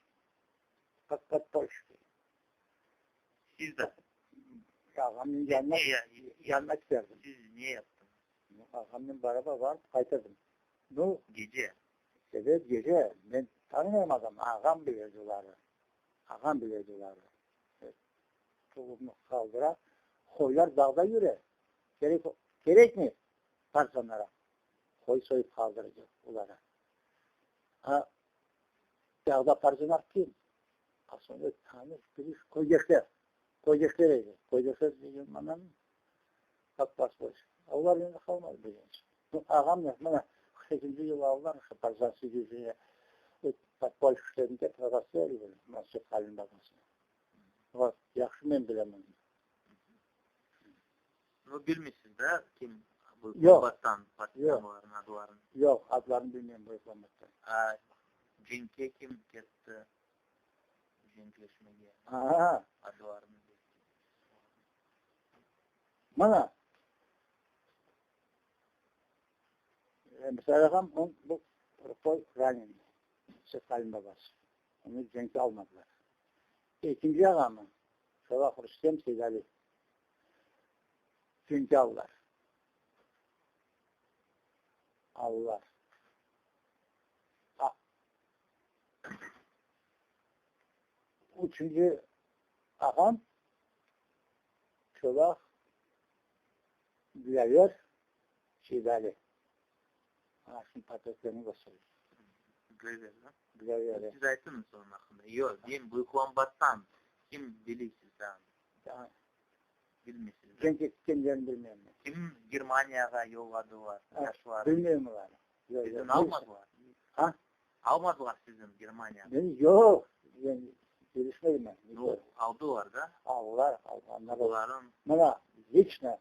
kak podpolşçiki. Siz de? Ağamnıñ yanına, yanına giderdim. Siz ne yaptıñız? Ağamnen barabar barıp qaytırdım. Nu, Gece? Evet, gece. Men tanımayım adamnı, ağam biledi oları. Ağam biledi oları. Tulubnı qaldıra, qoylar dağda yüre. Kerek, kerekmi partizanlara? Qoy soyıp qaldırdı olara. A, dağda partizanlar kim? A soñra tanış, biliş, köydeşler. Köydeşler edi. Köydeşler degen mananı baq basılış. Olar endi qalmadı bilgenç. Ağam mına 48-nci yılı aldılar şu partizanskiy dvijeniye podpolşik işlerinde rasstrelivali Mansur Halilniñ babasını. Vot, yahşı men bilem onı. Nu, bilmeysiz da, kim bu Yoq. Lambattan partizanlarnıñ adlarını? Yoq, adlarını bilmeyim Büyük Lambattan. A cenkke kim ketti? Cenkleşmege? A. Adlarını Mına. Misal ağam, on bu rukoy ranenıy, Seythalilniñ babası. Onı cenkke almadılar. Ekinci ağamı, Şolaq Rustem Seydali, cenkke aldılar. Aldılar. Üçünci ağam Çolaq Dilâver Seydali. Ana şimdi portretlerini köstereyim. Dilâver, da? Dilâver, e. Siz aytıñız onıñ aqqında. Yoq, deyim, Büyüklambattan kim bilesiz daa? Daa. Bilmeysiz, da? Cenk etkenlerini bilmeyim men. Kim Germaniyağa yolladılar, yaşlar? Bilmeyim olarnı. Sizni almadılar? A? Almadılar sizni Germaniyağa? Meni yoq, men kelişmedim men. Nu, aldılar da? Aldılar, alğanlar. Olarnıñ. Mına, liçno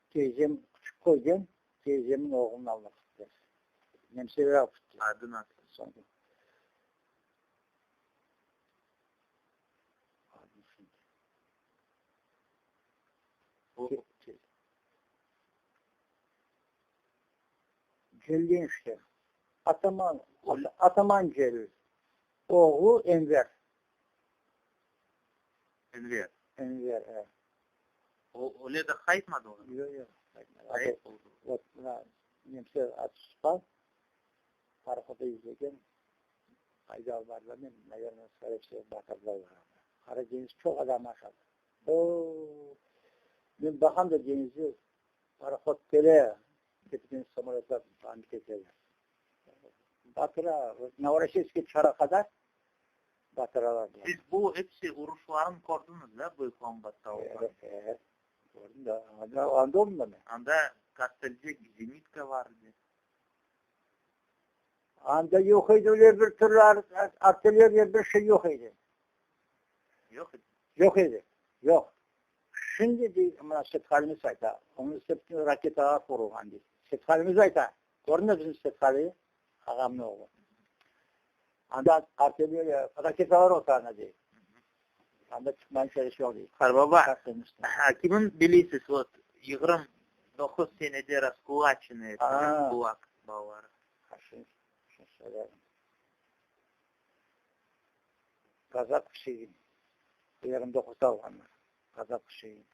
teyzem küçük köyden teyzemniñ oğlunı alıp kettiler. Nemseler alıp kettiler. Adı nasıl? Soñra. Adını şimdi. O. Celil enişte, Ataman, Ataman Celil, oğlu Enver. Enver. Enver, e. O, öyle de qaytmadılar? Yoq, yoq, qaytmadı. Ğayıp oldı. Vot, mına, nemse atışqan, parohodda yüzegen, qayda alıp bardılar, men, naverno, skoreye vsego, batırdılar olarnı. Qara deñiz çoq adam aşadı. O, men baqam da deñizde parohod kele, tepeden samolötlar bambit eteler. Batıra, Novorossiyske çıqara qadar batıralar. Siz bu episi uruşlarnı kördiñiz da, Büyük Lambatta olğan? Evet, evet, kördim da, anda, anda oldım da men. Anda Kastelde zenitka bar edi. Anda yoq edi öyle bir türlü artilleriya, bir şey yoq edi. Yoq edi? Yoq edi, yoq. Şimdi dey, mına Sethalimiz ayta, onıñ üstüne raketalar qurulğan dey. Sethalimiz ayta, kördiñmi bizim Sethaliyi, ağamnıñ oğlu. Anda artilleriya, raketalar oturğan dey. Anda çıqmanıñ çaresi yoq dey. Qarbaba, kimin bilesiz, vot, 29 senede raskulaçenıy ettiler, kulak balaları. Ha, şimdi, şimdi söylerim. Kazak Üsein, 29-da alğanlar, Kazak Üsein.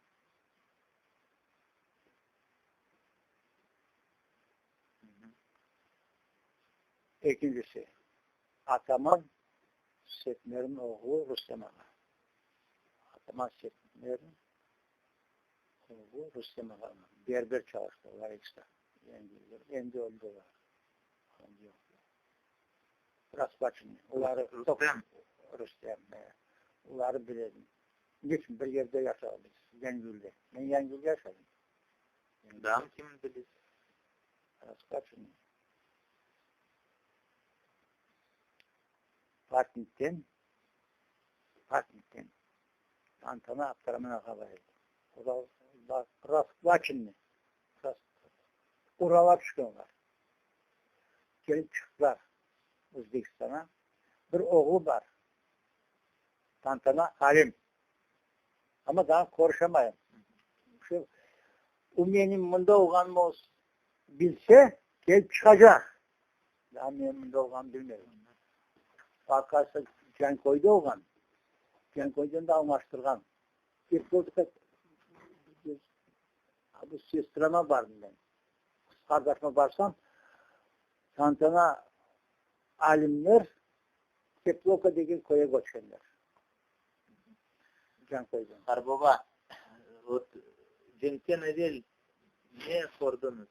Ekincisi, Ataman Setmerniñ oğlu Rustem ağa. Ataman Setmerniñ oğlu Rustem ağa. Berber çalıştı olar ekisi de. Endi öldi olar. Endi yoq. Rasplaçenıy. Oları Rustem. Rustem, e. Oları biledim. Niçün bir yerde yaşadıq biz, Yangiyulde. Men Yangiyulde yaşadım. Daa kimni bilesiz? Rasplaçenıy. Partnikten, Partnikten Tantana Abduraman ağa bar edi. O da rasplaçenıy. Uralğa tüşken olar. Kelip çıqtılar Özbekistana. Bir oğlu bar, Tantana Alim. Amma daa körüşemayım. Şu, o menim mında olğanımı bilse, kelip çıqacaq. Daa menim mında olğanımı bilmey. Aqası Canköyde olğan. Canköyden de almaştırğan. Bu sestrama bardım men. Qız qardaşıma barsam, Tantana Alimler Teplovka degen köye köçkenler. Canköyden. Qarbaba, vot, cenkten evel ne kördiñiz?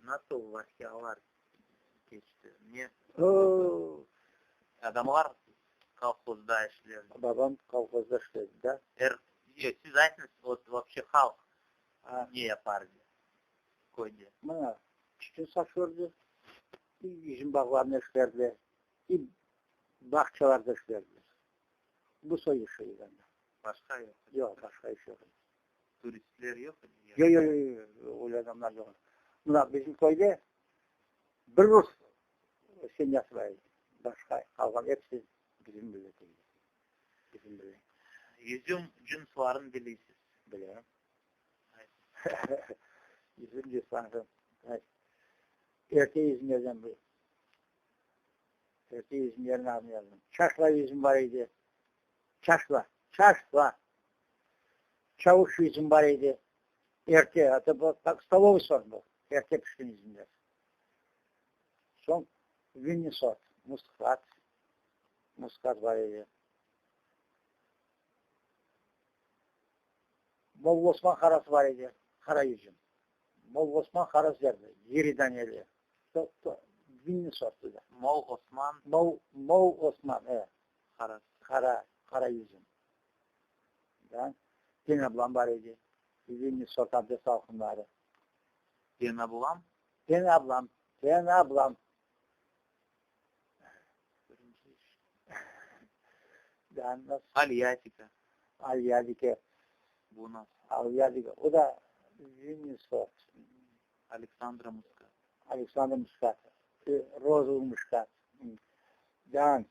Nasıl vaqialar keçti? Ne O! Adamlar kolhozda işlerdi. Babam kolhozda işledi, da. Er, yoq, siz aytıñız, vot, voobşe halq ne yapardı köyde? Mına, tütün saçırdı, i yüzüm bağlarında işlerdiler, i bağçalarda işlerdiler. Bu soy işi edi anda. Başqa yoq edi? Yoq, başqa iş yoq edi. Turistler yoq edi? Yoq, yoq, yoq, yoq, öyle adamlar yoq edi. Mına, bizim köyde bir rus semyası bar edi. Başqa qalğan episi bizim millet edi. Bizim millet. Yüzüm cınslarını bilesiz? Bilem. Yüzüm cınslarını. Erte yüzümlerden bu. Erte yüzümlerniñ adını yazdım. Çaşla yüzüm bar edi. Çaşla, çaşla. Çavuş yüzüm bar edi. Erte, это bu stolовый sort bu. Erte pişken yüzümler. Soñ vinniy sort, muskat, muskat bar edi. Molla Osman qarası bar edi, qara yüzüm. Molla Osman qarası derdi, iri daneli. Vinni sortı da. Mol Osman? Mol, Mol Osman, e. Qarası. Qara, qara yüzüm. Da. Den ablam bar edi. Vinni sort abde salqımları. Den ablam? Den ablam, den ablam. Alyatika. Alyadike. Bu nasıl? Alyadike. O da vinni sort. Aleksandra Muskat. Aleksandra Muskat. Rozovый Muskat. Dan.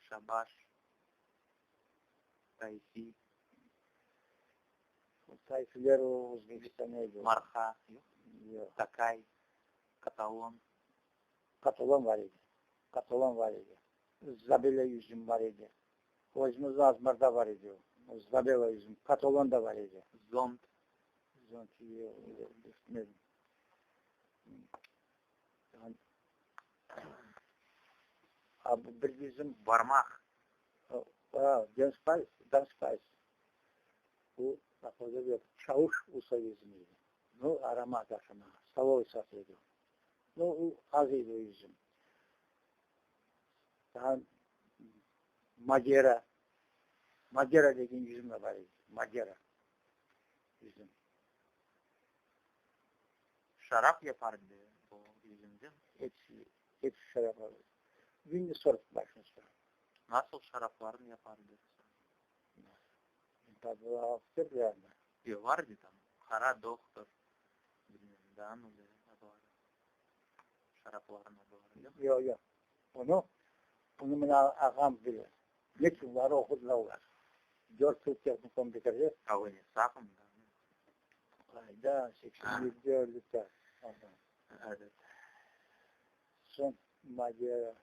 Şabaş. Tayfi. Tayfiler o Özbekistan edi. Marha. Yoq. Tokay. Katalon. Katalon var edi. Katalon var edi. Zabela yüzüm var edi. Özümüzde azbarda var edi o. Zabela yüzüm. Katalon da var edi. Zont. Zont yoq. Bilmedim. Bir yüzüm. Barmaq. Dens Spice. Bu Çavuş usa yüzüm edi. Nu, aromat aşama. Stolovoy sort edi. Nu, o az edi o yüzüm. Daha Madera. Madera degen yüzüm de bar edi. Madera. Yüzüm. Şarap yapardı o yüzümden. Hepsi, hepsi şarap alır. Vinni sort başını Nasıl şaraplarını yapardı? Tadı yani. Yoq, vardı tam. Qara doktor. Bilmem, daa öyle adları. Şarapların adları. Yoq, yoq. Onı, onı mına ağam bile. Ne yılları oqudılar olar. 4 yıl tehnikum bitirdi. A o ne saqım da? Qayda, 87'de öldü de. Evet. Soñ Madera.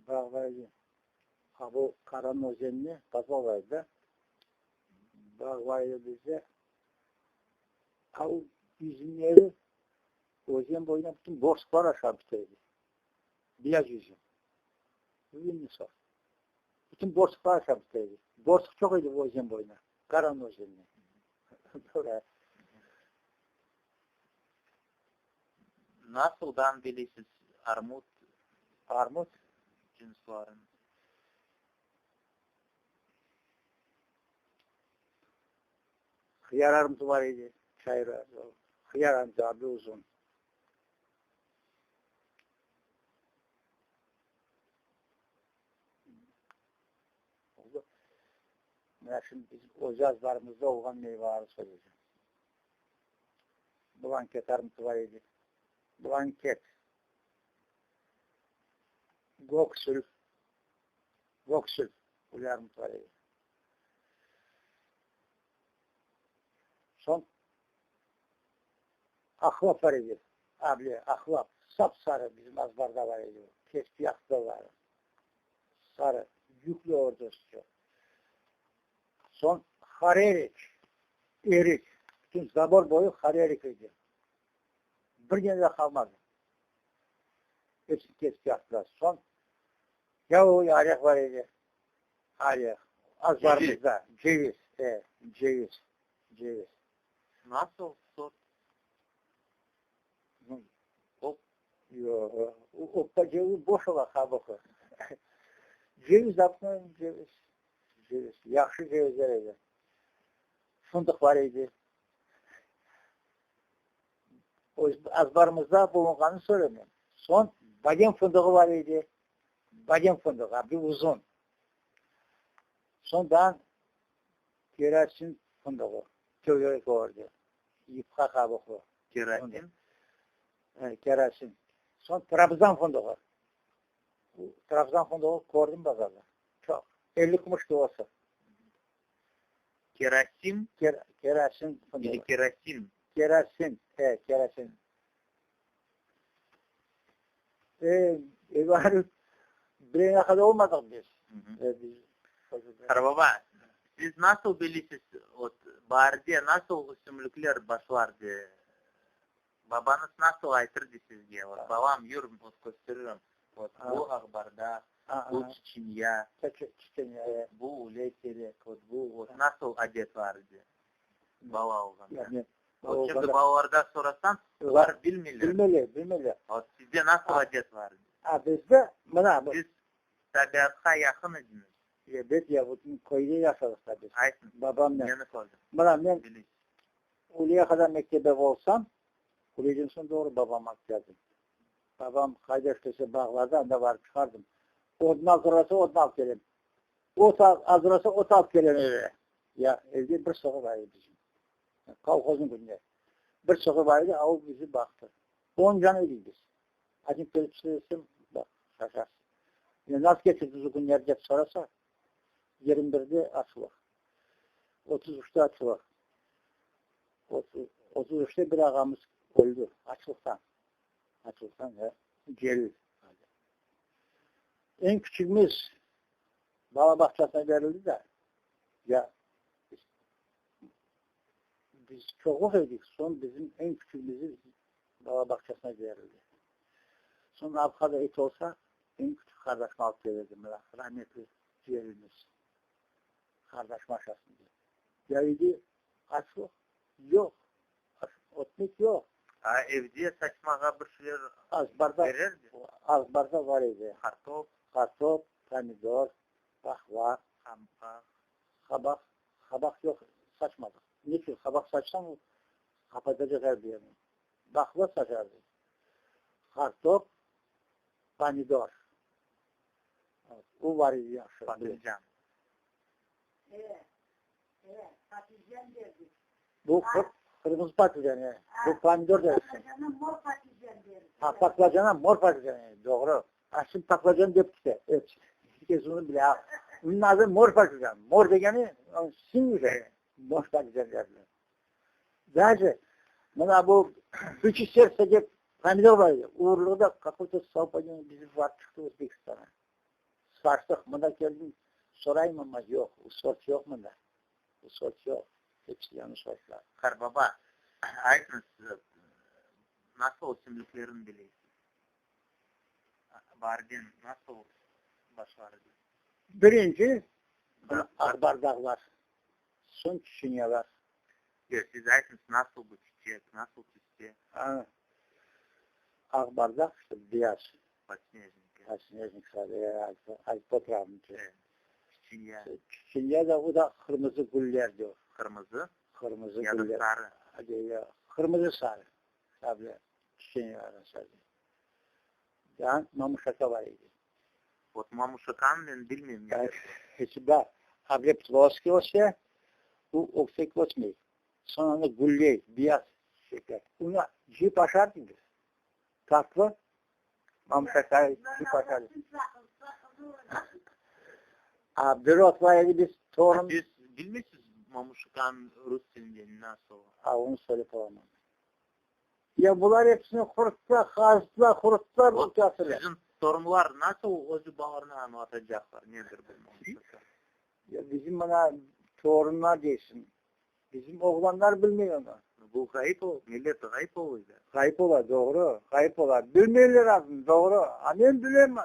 Bağ bar edi. A bu Qaran özenine podval bar edi da. Bağ bar edi bizde. A o yüzümleri özen boyuna bütün borsuqlar aşağı bite edi. Beyaz yüzüm. Vinni sort. Bütün borsuqlar aşağı bite edi. Borsuq çoq edi özen boyuna. Qaran özenine. Böyle. Nasıldan bilesiz armut Armut cınsların? Hıyar armutu bar edi. Çayır hıyar armutu adı uzun. Oldu. Mına şimdi biz öz azbarımızda olğan meyvaları söyleyeceğim. Blanket armutu bar edi. Blanket. Goksül. Goksül. Öyle armut bar edi. Soñ ahlap bar edi. Able, ahlap. Sap-sarı bizim azbarda bar edi. Kesip yaqtılar. Sarı. Yüklü ordusu. Soñ harerik. Erik. Bütün zabor boyu harerik edi. Bir dane de qalmadı. Hepsini kesip yaqtılar. Soñ yavuy oreх bar edi. Oreх. Azbarımızda. Ceviz. E, ceviz. Ceviz. Nasıl sort? Op. Yoq. Oppa ceviz boş ola qabuğı. Ceviz yapmayın, ceviz. Ceviz. Yahşı cevizler edi. Fındıq bar edi. Öz azbarımızda bulunğanını söyleyeyim. Soñ badem fındığı bar edi. Badem fındığı, bir uzun. Soñ kerasin fındığı. Tögerek olurdı. Yufqa qabuqlı. Kerasin? Kerasin. Soñ Trabzon fındığı. Trabzon fındığı kördim bazarda. Çoq. 50 kuruş kilosı. Kerasin? Kerasin fındığı. Ili kerasin? Kerasin. E, kerasin. E, e, bir kadar olmadık biz. E, biz Qartbaba, siz nasıl bilesiz, ot, baarde nasıl ösümlikler başlardı? Babañız nasıl aytırdı sizge? Ot, balam, yür, ot kösteririm. Vot bu aqbardaq, bu çiçinya, bu uley terek, vot bu vot nasıl adet bar edi bala olğanda? Vot şimdi balalarda sorasañ, olar bilmeyler. Bilmeyler, bilmeyler. Vot sizde nasıl adet bar edi? A bizde mına. Siz tabiatqa yaqın ediñiz. Ebet ya, bütün köyde yaşadıq da biz. Aytıñ, Babamnen. neni kördiñ? Mına men Bilesiz. Üyleye qadar mektepte olsam, üyleden soñ doğru babama keldim. Babam qayda işlese bağlarda, anda barıp çıqardım. Odun azırlasa, odun alıp kelem. Ot azırlasa, ot alıp kelem eve. Ya evde bir sığır bar edi bizim. Kolhoznıñ kününde. Bir sığır bar edi, a o bizi baqtı. On can edik biz. Acım kelip söylesem, baq, şaşarsıñ. Ya nasıl keçirdiñiz o künlerni dep sorasa, 21-de açlıq, 33-te açlıq. 33-te bir ağamız öldi açlıqtan. Açlıqtan, ya, Celil adı. Eñ küçügimiz bala bağçasına berildi de, ya, biz çoqluq edik, soñ bizim eñ küçügimizi Bala bağçasına berildi. Soñ arqada it olsa, eñ küçük qardaşımı alıp kelirdi, mına, rametli Celilimiz. Qardaşım aşasın dep. Ya idi açlıq yoq, ötmek yoq. A evde saçmağa bir şeyler Azbarda, bererdi? Azbarda bar edi. Qartop? Qartop, pomidor, pahla. Qabaq? Qabaq, qabaq yoq, saçmadıq. Neçün? Qabaq saçsañ, o qapatacaq er bir yerni. Baqla saçardıq. Qartop, pomidor. O bar edi yahşı. Patlıcan. E, e, patlıcan derdik. Bu qırmızı patlıcan, e. Bu pomidor dersiñ. Patlıcana mor patlıcan derdik. Ha, patlıcana mor patlıcan, e, doğru. A, şimdi patlıcan dep kete. Er kes onı bile. A, onıñ adı mor patlıcan. Mor degeni, siñ mor patlıcan derler. Даже mına bu Bıçье сердце dep pomidor bar edi. Urluğı da какой-то совпадение bizim barıp çıqtı Özbekistanğa. Saçtıq, mında keldim, sorayım, amma yoq, o sort yoq mında. O sort yoq. Hepsi yañı sortlar. Qarbaba, aytıñız, nasıl ösümliklerini bilesiz? Baarden nasıl başlar edi? Birinci aqbardağlar, soñ çiçinyalar. Yoq, siz aytıñız, nasıl bu çiçek, nasıl tüste? Aqbardaq işte beyaz. Podsnejnik. Podsnejnik sarı, alpotrağnıñ Çiçinya. Çiçinya da, o da qırmızı güller diyor. Qırmızı? Qırmızı Ya da güller. sarı? Qırmızı sarı. Tabi, çiçinya arası. Daa mamuşaka bar edi. Vot mamuşakanı men bilmeyim ne. Bar. Able ploskiy öse, bu öksek ösmey. Soñ onı gülley, beyaz çiçekler. Onı cıyıp aşardıq biz. Tatlı mamuşaka cıyıp aşardıq. A bir ot bar edi biz torun. Siz bilmeysiz mamuşakanı rus tilinde nasıl? A onı söylep olamam. Ya bular episini quruttılar, qazdılar, quruttılar, Vot bu siziñ torunlar nasıl özü balalarına añlatacaqlar, nedir bu mamuşaka? Ya bizim mına torunlar deysiñ, bizim oğlanlar bilmey onı. Bu ğayıp ol, millet ğayıp oluy da. Ğayıp ola, doğru, ğayıp ola. Bilmeyler adını, doğru. A men bilem.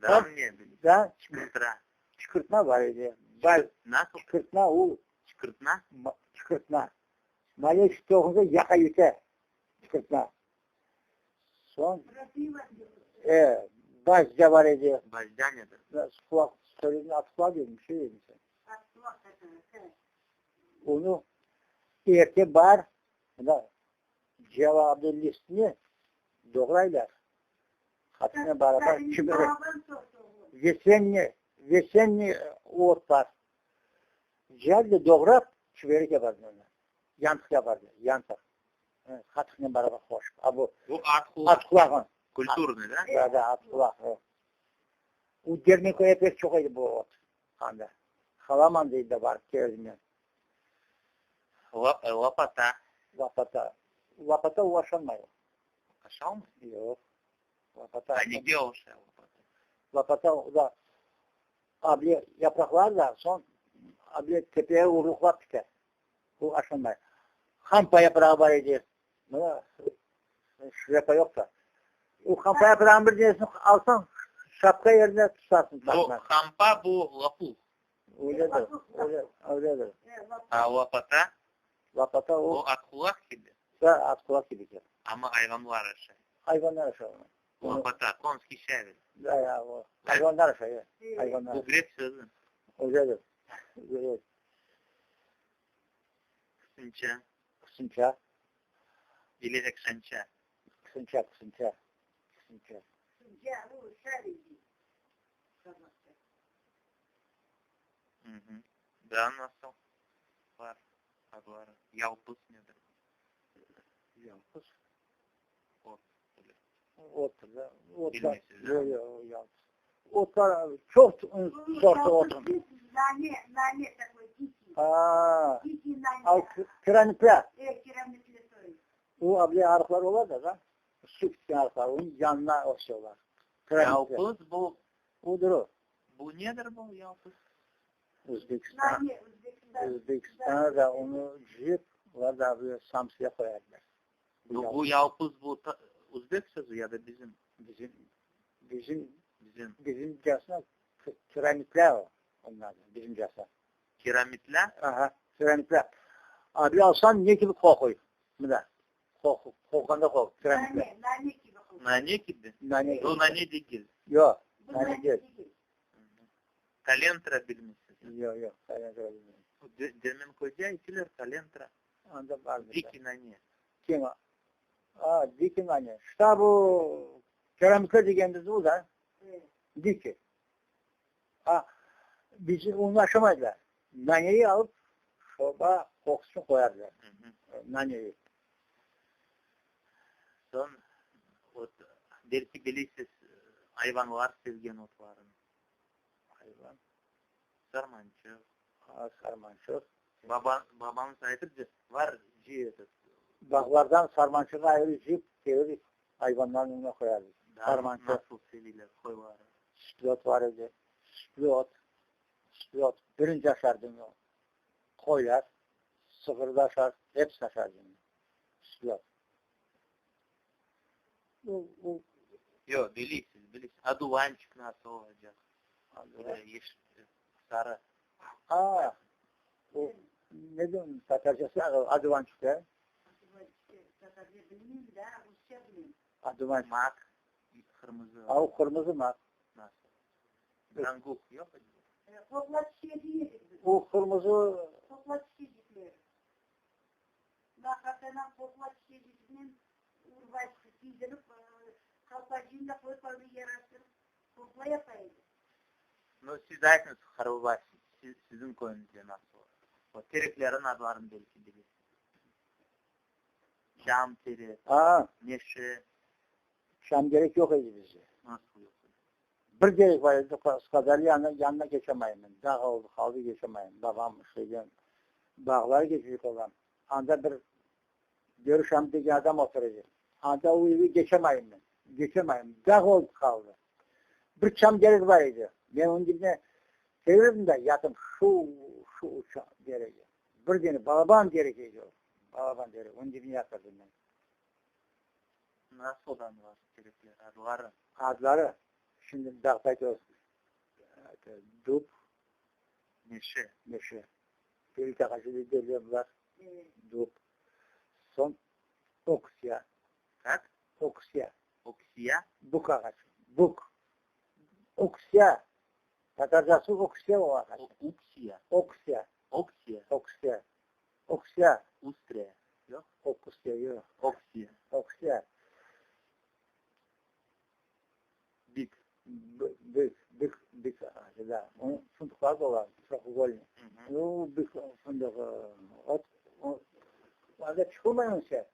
Daa ne bilesiñ? Da? Çıqırtıra. Çıqırtma bar edi. Bar. Nasıl? Çıqırtma o. Çıqırtma? Çıqırtma. Maleçik toqunsa yaqa yuta. Çıqırtma. Soñ, e, bazca bar edi. Bazca nedir? Qulaq, söylediñ, atqulaq dediñ, bir şey dediñ sen. Onı erte bar, mına cevabı listine doğraylar. Qatına barabar çibirek. Vesenniy, vesenniy ot bar. Cel doğrap çiberek yapardı onı. Yantıq yapardı, yantıq. Qatıqnen barabar qoşıp. A bu Bu at qulaq. At qulağın. Kulturnıy, da? Da, da, at qulaq. O Dermenköy pek çoq edi bu ot anda. Halaman deydi de barıp keldim men. Lopata. Lopata. Lopata o aşalmay o. Aşalmay? Yoq. Lopata. A nege oşay lopata? Lopata o da able yapraqları da soñ able tepeye urluqlap pite. Bu aşalmay. Hampa yaprağı bar edi. Mına şlâpa yoq da. O hampa yaprağınıñ bir denesini alsañ, şapka yerine tutarsıñ Bu başına. hampa, bu lopuh. Öyledir, öyle, öyledir. A lopata? Lopata o. O atqulaq kibi. Da, atqulaq kibi eken. Amma ayvanlar aşay. Ayvanlar aşay onı. Lopata, konskiy şabel. Da, ya, o. Ayvanlar aşay, e. Ayvanlar. Bu grek sözü. Öyledir, öyledir. Qısınça. Qısınça. İle ekşança. Qısınça, qısınça, qısınça. Qısınça, o şabel dey. Qazaqça. Daa nasıl bar adları? Yalpız nedir? Yalpız? Ot, öyle. Ottur da. Otlar, Bilmeysiz, yoq, yoq, yalpız. Otlar, çoq sortı otun. Nane, nane takoy, dikiy. Aa, Dikiy nane. al kiramitler. E, kiramitli toy. O able arıqlar ola da, da, su pitken arıqlar, onıñ yanına oşuyorlar. Kiramitler. Yalpız bu. Odır o. Bu nedir bu yalpız? Özbekistan. Nane, Özbekistan. Özbekistanda da onı cıyıp, olar da bu samsıya qoyarlar. Bu, bu yalpız bu özbek sözü ya da bizim? Bizim, bizim, Bizim. bizimcasına kiramitler o, onlar, bizimcasına. Kiramitler? Aha, kiramitler. Abi alsan ne kibi qoquy? Mına, qoqu, qoqqanda qoqu, kiramitler. Nane, nane kibi qoquy. Nane kibi? Nane Bu kibi. nane degil. Yoq, Bu nane nane degil. degil. Kalentra bilmeysiz. Yoq, yoq, kalentra bilmeyim. Dermenköyde aytılar kalentra. Anda bardır. Dikiy nane. Kim? A, dikiy nane. Şta bu kiramitler degenimiz bu da. Evet. Dikiy. A, bizi onu aşamaydılar. Naneyi alıp şorba qoqusını qoyardılar. Naneyi. Soñ, ot, belki bilesiz, ayvanlar sevgen otlarını. Ayvan? Sarmançıq. A, sarmançıq. Baba, babañız aytıp, var, этот. Bağlardan sarmançığı ayrı cıyıp kelirdik, ayvanlarnıñ önüne qoyardıq. Sarmançıq. Nasıl seviyler qoyları? Sütlü ot var edi. Sütlü ot. Sütlü ot. Birinci aşardıñ o. Qoylar, sığır da aşar, hepsi aşardı. Sütlü ot. Bu, bu. Yoq, bilesiz, bilesiz. Oduvançik nasıl olacaq? Yeşil, sarı. A, o, ne diyorum, Tatarcası oduvançik da. Tatarca bilmeyim de, rusça bileyim. Oduvançik. Mak, qırmızı. A, o qırmızı mak. Nasıl? Dranguh yoq edi? Qoqla çiçeği yedik biz. O qırmızı. Qoqla çiçecikleri. Naqatayla qoqla çiçeciknen urbaçıq kiydirip, qalpacığını da qoyıp, öyle yaraştırıp, qoqla yapa edik. Nu, siz aytıñız, qartbaba, siziñ köyüñizde nasıl? O tereklerniñ adlarını belki bilesiz. Çam terek, A. meşe. Çam terek yoq edi bizde. Nasıl yoq edi? Bir terek bar edi, qadar yanına, yanına keçemayım. Dağ oldı, qaldı, keçemayım. Babam şeyden bağlar keçecek olan. Anda bir Görüşem degen adam otura edi. Anda o evi keçemayım men. Keçemayım. Dağ oldı qaldı. Bir çam terek bar edi. Men onıñ dibine kelirdim de, yatım şu, şu çam teregi. Bir dene balaban terek edi o. Balaban terek. Onıñ dibine yatırdım men. Nasıldan var terekler, adları? Adları, şimdi dağda aytıyoruz, dub. Meşe. Meşe. Pelit ağacı derler bular. Dub. Soñ oksiya. Kak? Oksiya. Oksiya? Buk ağacı. Buk. Oksiya. Tatarcası oksiya o ağaç. Uksiya? Oksiya. Oksiya? Oksiya. Oksiya. Ustriya. Yoq? Oksiya, yoq. Oksiya. Oksiya. Bik. Bik, bik, bik ağacı, da. Onıñ fındıqları da ola, trehugolnıy. O bik fındığı, ot, anda çıqılmay onsa.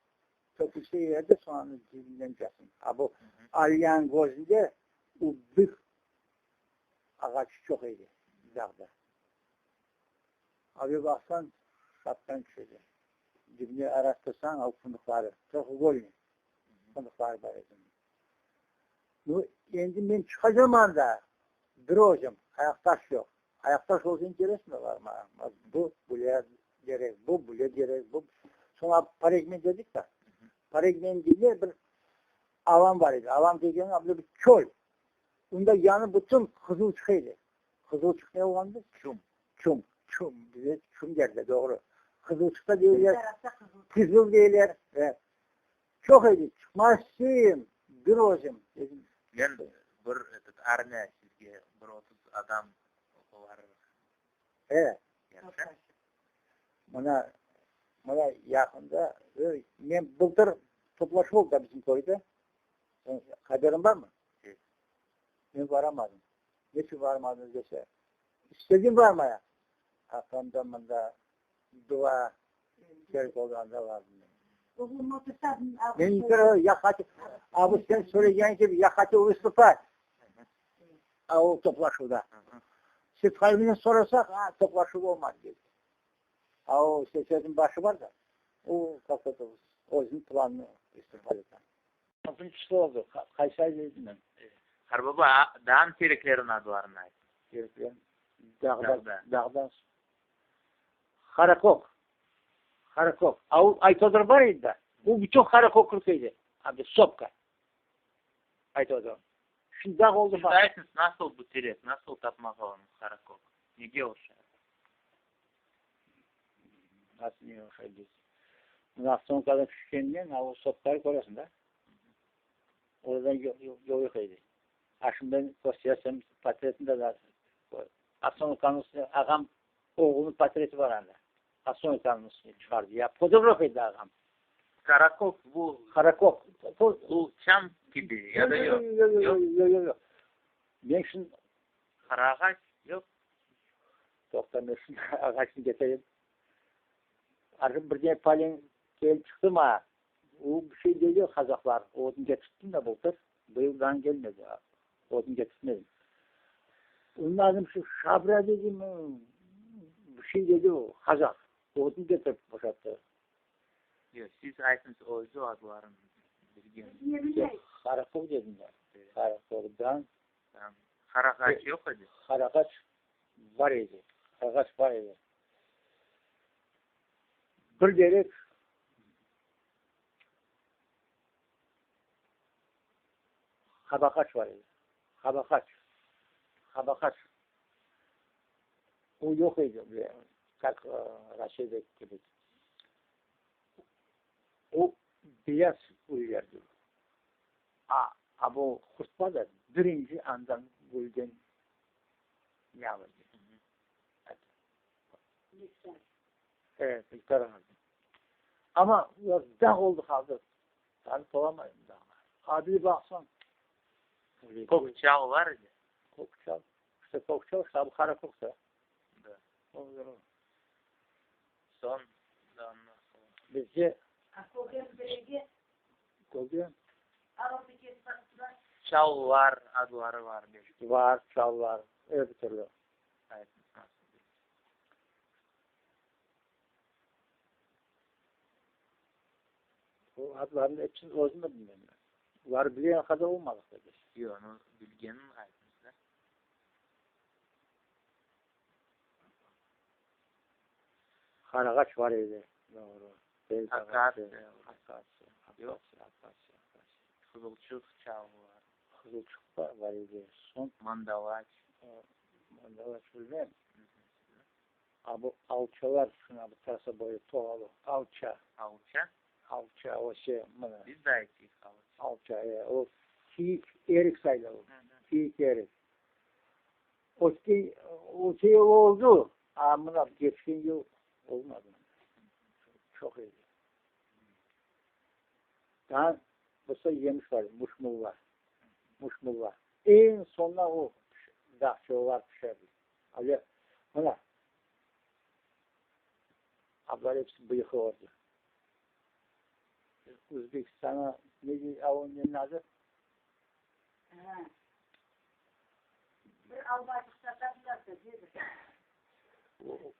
Tökülse yerde, soñ anı dibinden caqsın. A bu Alyanıñ közünde o bik ağaçı çoq edi dağda. A bir baqsañ, şapkañ tüşecek. Dibine araştırsañ, o fındıqları, trehugolnıy fındıqları bar edi. Nu, endi men çıqacam anda, bir özüm, ayaqtaş yoq. Ayaqtaş olsa interesno barmağa. Bu bile kerek, bu bile kerek, bu. Soñ paregmen dedik da. Paregmen degende bir. Alan bar edi. Alan degeni böyle bir çöl. Onda yanı bütün qızılçıq edi. Qızılçıq ne olğandı? Çum. Çum. Çum. Bizde çum derler, doğru. Qızılçıq da deyler. Qızıl deyler. Çoq edi. Çıqmaq isteyim bir özüm, dedim. Men bir etot armiya sizge bir 30 adam varır. E. Yahşı. Mına, mına yaqında, men bıltır toplaşuv oldı da bizim köyde. Haberiñ barmı? Yoq. Men baramadım. Neçün barmadıñız dese, istedim barmaya. Aqşamda mında dua kerek oldı, anda bardım men. Men ya hotel, a bu sen söylegen kibi, ya hotel vıstupat, a o toplaşuvda. Setqayevden sorasaq, a toplaşuv olmadı dedi. A o sözniñ başı bar da, o как-то özüniñ planını istifa ete. Altıncısı oldı. Qaysı ay dedim men. Qarbaba, dağ terekleriniñ adlarını ayt. Terekler? Dağda, dağda. Qarakök. Qarakök. A o Aytodor bar edi da, o bütün Qarakök edi. Adı sopka. Aytodor. Şimdi dağ oldı. Siz aytıñız, nasıl bu terek, nasıl tapmağa onı, qarakök? Nege oşay? Nasıl nege oşay deysiñ? Mına avtomobilden tüşkenden a o sopkanı köresiñ da. Oradan yol yoq edi. A şimdi ben köstersem portretini de avtomobilniñ üstünde ağam oğlunıñ portreti bar anda. Avtomobilniñ üstüne çıqardı. Ya fotograf edi ağam. Karakok bu Karakok. Bu çam kibi ya da yoq? Yoq, yoq, yoq, yoq, yoq. Men şimdi Qara ağaç yoq? Toqta, men şimdi ağaçnı ketireyim. Artıq birden palen kelip çıqtı maña. O bir şey dedi qazaqlar. Odun getirttim de bıltır. Bıyıl daa kelmedi. Odun getirtmedim. Onıñ adı şu Şabra dedimi, bir şey dedi o, qazaq. Odun getirip boşattı. Yoq, siz aytıñız özü adlarını bilgen. Qarakol dedim ben. Qarakoldan. Qarağaç yoq edi? Qarağaç bar edi. Qarağaç bar edi. Bir derek qabaqaç bar edi. Qabaqaç. Qabaqaç. O yoq edi, kak Rossiyadaki kibi. O beyaz güllerdi. A, a bu qurtma da birinci andan gülden ne alırdı. Evet, nektar alırdı. Amma dağ oldı qaldı. Tanıp olamayım dağlar. A bir baqsañ. Kök çal bar edi. Kök çal. İşte kök çal, işte bu qara kök da. Da. Soñ, Bizde Kögen derege. Kögen. Çallar adları bar belki. Bar, çallar, er türlü. Bu adlarnıñ episini özüm de bilmeyim. Olar bilgen qadar olmadıq da biz. Yoq, onı bilgenin aytıñız da. Qarağaç bar edi, doğru. Akatsiya. Akatsiya, akatsiya, akatsiya. Qızılçıq çalı bar. Qızılçıq bar edi. Soñ. Mandalaç. Mandalaç bilmem. A bu alçalar, şuna bu trassa boyu toğalı, alça. Alça? Alça, o şey, mına. Biz de aytıyıq alça. Alça, e, o kiyik erik sayıla o, kiyik erik. Ötken, öte yıl oldu, a mına keçken yıl olmadı. Çoq edi. Daa bolsa yemiş bar, muşmulla, muşmulla. Eñ soñuna o dağçalar pişerdi. Ale, mına, ablar episi bıyıqlı oldı. Özbekistan'a ne dey, a o neniñ adı? Bir almacıq satadılar da, nedir?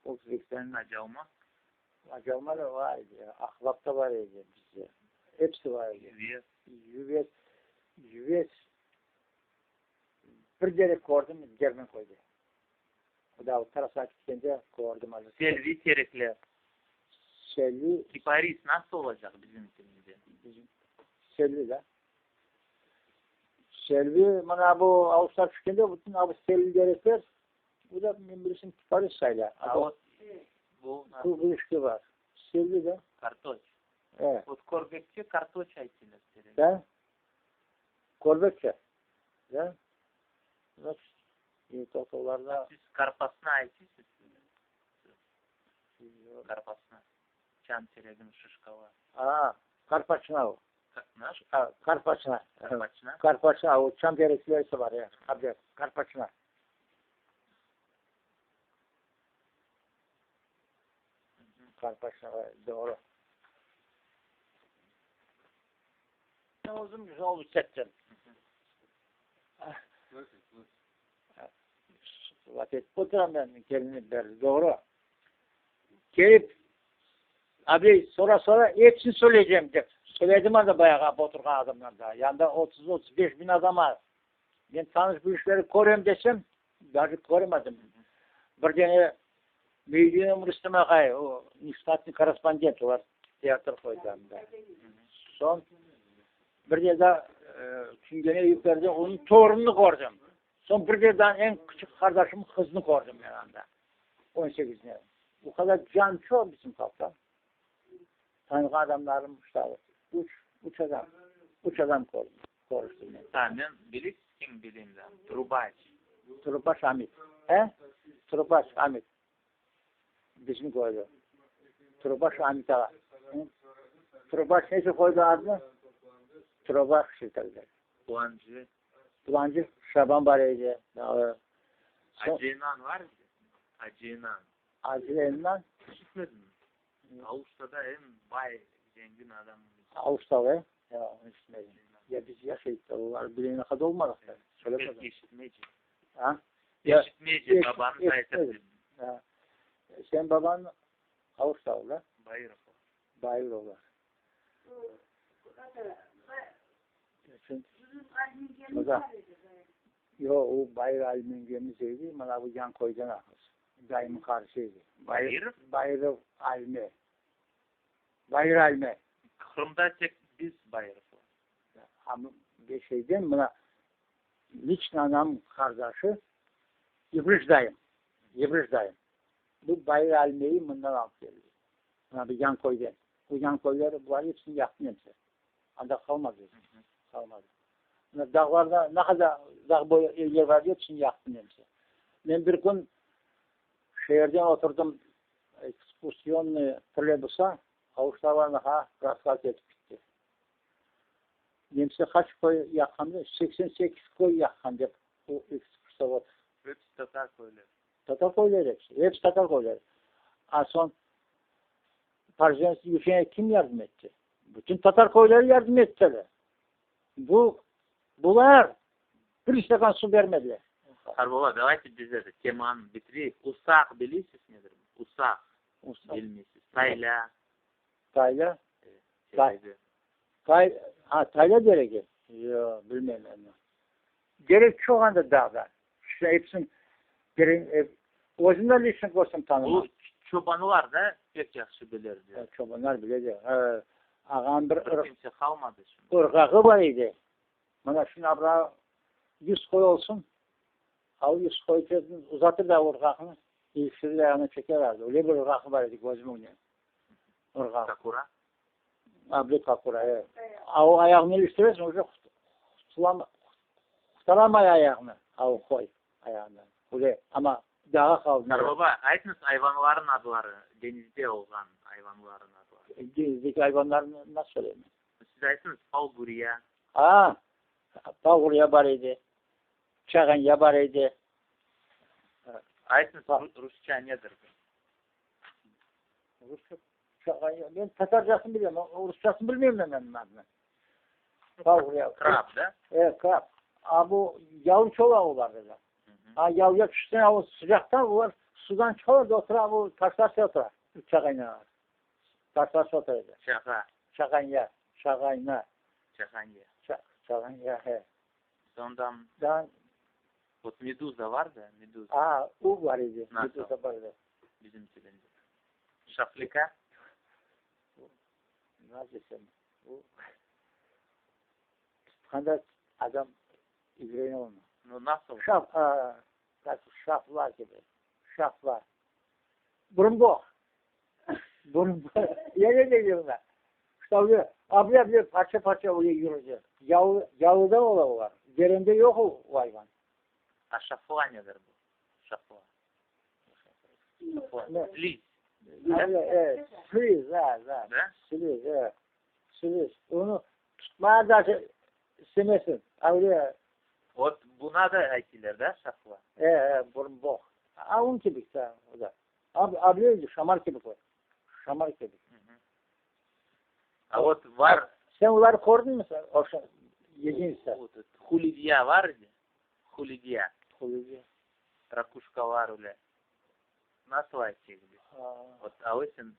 Özbekistan'ın Acalma? Acalma da var edi, aqlap da var edi bizde. Episi var edi. Yüvez? Yüvez, yüvez bir kere kördim Dermenköyde. O da trassağa ketkende kördim. Selvi terekler. Selvi. Kiparis nasıl olacaq bizim tilimizde? Bizim selvi da. Selvi, mına bu Aluşta tüşkende bütün bu selvi terekler, bu da, men bilsem, kiparis sayıla. A vot bu Kruglışki bar. Selvi da. Kartoç. E. Vot körbekçe kartoç aytılar terek. Da? Körbekçe. Da? Значит, toqtalarda. Siz karpasna aytısız? Karpasna. Çam tereginiñ şişkalar. A, karpaçna o. Nasıl? A, karpaçna. Karpaçna? Karpaçna, o çam tereklerisi bar, ya. Karpaçna. Karpaçna, doğru. Men özüm yol kettim. Laf etip oturam men, kelini berdi, doğru. Kelip, abi, sora sora hepsini söyleycem dep. Söyledim anda bayağı oturğan adamlar da. Yanında 30-35 bin adam var. Men tanış bilişleri körem desem, даже körmedim. Bir dene Meydin Rustem aqay, o neштатный korrespondent, olar teatr qoydı anda. Soñ bir de da Çingene Eyüplerde onıñ torunını kördim. Soñ bir de da eñ küçük qardaşımnıñ qızını kördim men anda, on sekizine. O qadar can çoq bizim halqta. Tanığan adamlarım işte üç, üç adam, üç adam kördim, körüştim men. Ha, men bilesiz kim bileyim da, Trubaç. Trubaç Amit. E? Trubaç Amit. Bizim köyde. Trubaç Amit ağa. Trubaç nece qoydı adını? Trubaç derler. Bulancı. Bulancı Şaban bar edi. Acı İnan var edi. Acı İnan. Acı İnan? İşitmediñmi? Aluştada eñ bay, zengin adam. Aluştalı, e? Yoq, işitmedim. Ya biz yaş edik, olar bilene qadar olmadıq da. Belki işitmeycek. A? İşitmeycek, babañız aytır. Ha. Sen babañ Aluştalı, da? Bayırov. Bayırovlar. O da. Yoq, o Bayır Alimengemiz edi, mına bu Yanköyden aqız. Dayımnıñ qarısı edi. Bayırov? Bayırov Alime. Bayır Alime. Qırımda tek biz Bayırovlar. Amma bir şeyden mına liçno anam qardaşı İbriş dayım, İbriş dayım. Bu Bayır Alimeyi mından alıp keldi. Mına bu Yanköyden. Bu Yanköyleri bular episini yaqtı nemse. Anda qalmadı. Qalmadı. Mına dağlarda ne qadar dağ boyu evler bar edi, episini yaqtı nemse. Men bir kün şeerden oturdım ekskursionnıy trolleybusqa, Aluştalarnı rastlap etip gitti. Nemse qaç köy yaqqan, 88 köy yaqqan dep o ekskursovod. Hepsi tatar köyleri. Tatar köyleri hepsi. Hepsi tatar köyleri. A soñ partizan kim yardım etti? Bütün tatar köyleri yardım ettiler. Bu bular bir stakan suv bermediler. Qartbaba, давайте biz это temanı bitireyik. Usaq bilesiz nedir? Usaq. Usaq. Bilmeysiz. Tayla. Tayla? Tay, ha, tayla deregi. Yoq, bilmeyim men. Derek çoq anda dağda. İşte hepsini özüm de liçno körsem tanımam. Bu çobanlar da pek yahşı bilirdi. Çobanlar biledi. Ağam bir Bir kimse qalmadı şimdi. ırğağı bar edi. Mına şunı abra 100 qoy olsun. Al 100 qoy uzatır da ırğaqnı, iliştirir ayağına çekerdi. Öyle bir ırğağı bar edi közüm ögüne. Irğaq. Kakura? Abli kakura, evet. A o ayağını iliştirirsin, уже qurtaramay ayağını. A o qoy ayağından. Öyle, ama dağa qaldı. Qartbaba, aytıñız ayvanların adları, deñizde olğan ayvanların adları. Deñizdeki ayvanlarnı nasıl söyleyeyim? Siz aytıñız, palguriya. A, palguriya bar edi. Çağanya bar edi. Aytıñız, rusça nedir? Rusça çağanya. Men tatarcasını bilem, rusçasını bilmeyim men onıñ adını. Palguriya. Краб, da? Evet, краб. A bu yalı çola olar dedi. A yalıya tüşsen o sıcaqta olar sudan çıqalar da otura, bu taşlar otura. Çağayna. Taşlar otura edi. Çağa. Çağanya. Çağayna. Çağanya. Çağanya, he. Ondan Dan, вот медуза var da, meduza a, o var edi. Nasıl? Meduza var edi. Bizim tilinde. Şaflika? Nasıl desem, bu tutqanda adam. İgreni onı. Nu, nasıl? Şaf, nasıl, şafla kibi. Şafla. Burunboq. Burunboq. Ya ne deyler ona? Şta able able parça parça öyle yürüdi. Yalı, yalıda ola olar. Derende yoq o, o ayvan. A şafla nedir bu? Şafla. Şafla. Ne? Слизь. Evet, sliz, da, da. Da? Sliz, evet. Sliz. Onı tutmağa daje istemesin. Öyle Vot buna da aytiler, da, şafla? E, burunboq. A, onıñ kibi da, o da. Ab, able şamar kibi o. Şamar kibi. A vot var Sen oları kördiñ mi sen? Oşa yedinsa. вот хулидия var edi. Хулидия. Хулидия. Ракушkalar öyle. Nasıl aytayıq biz? Vot alısın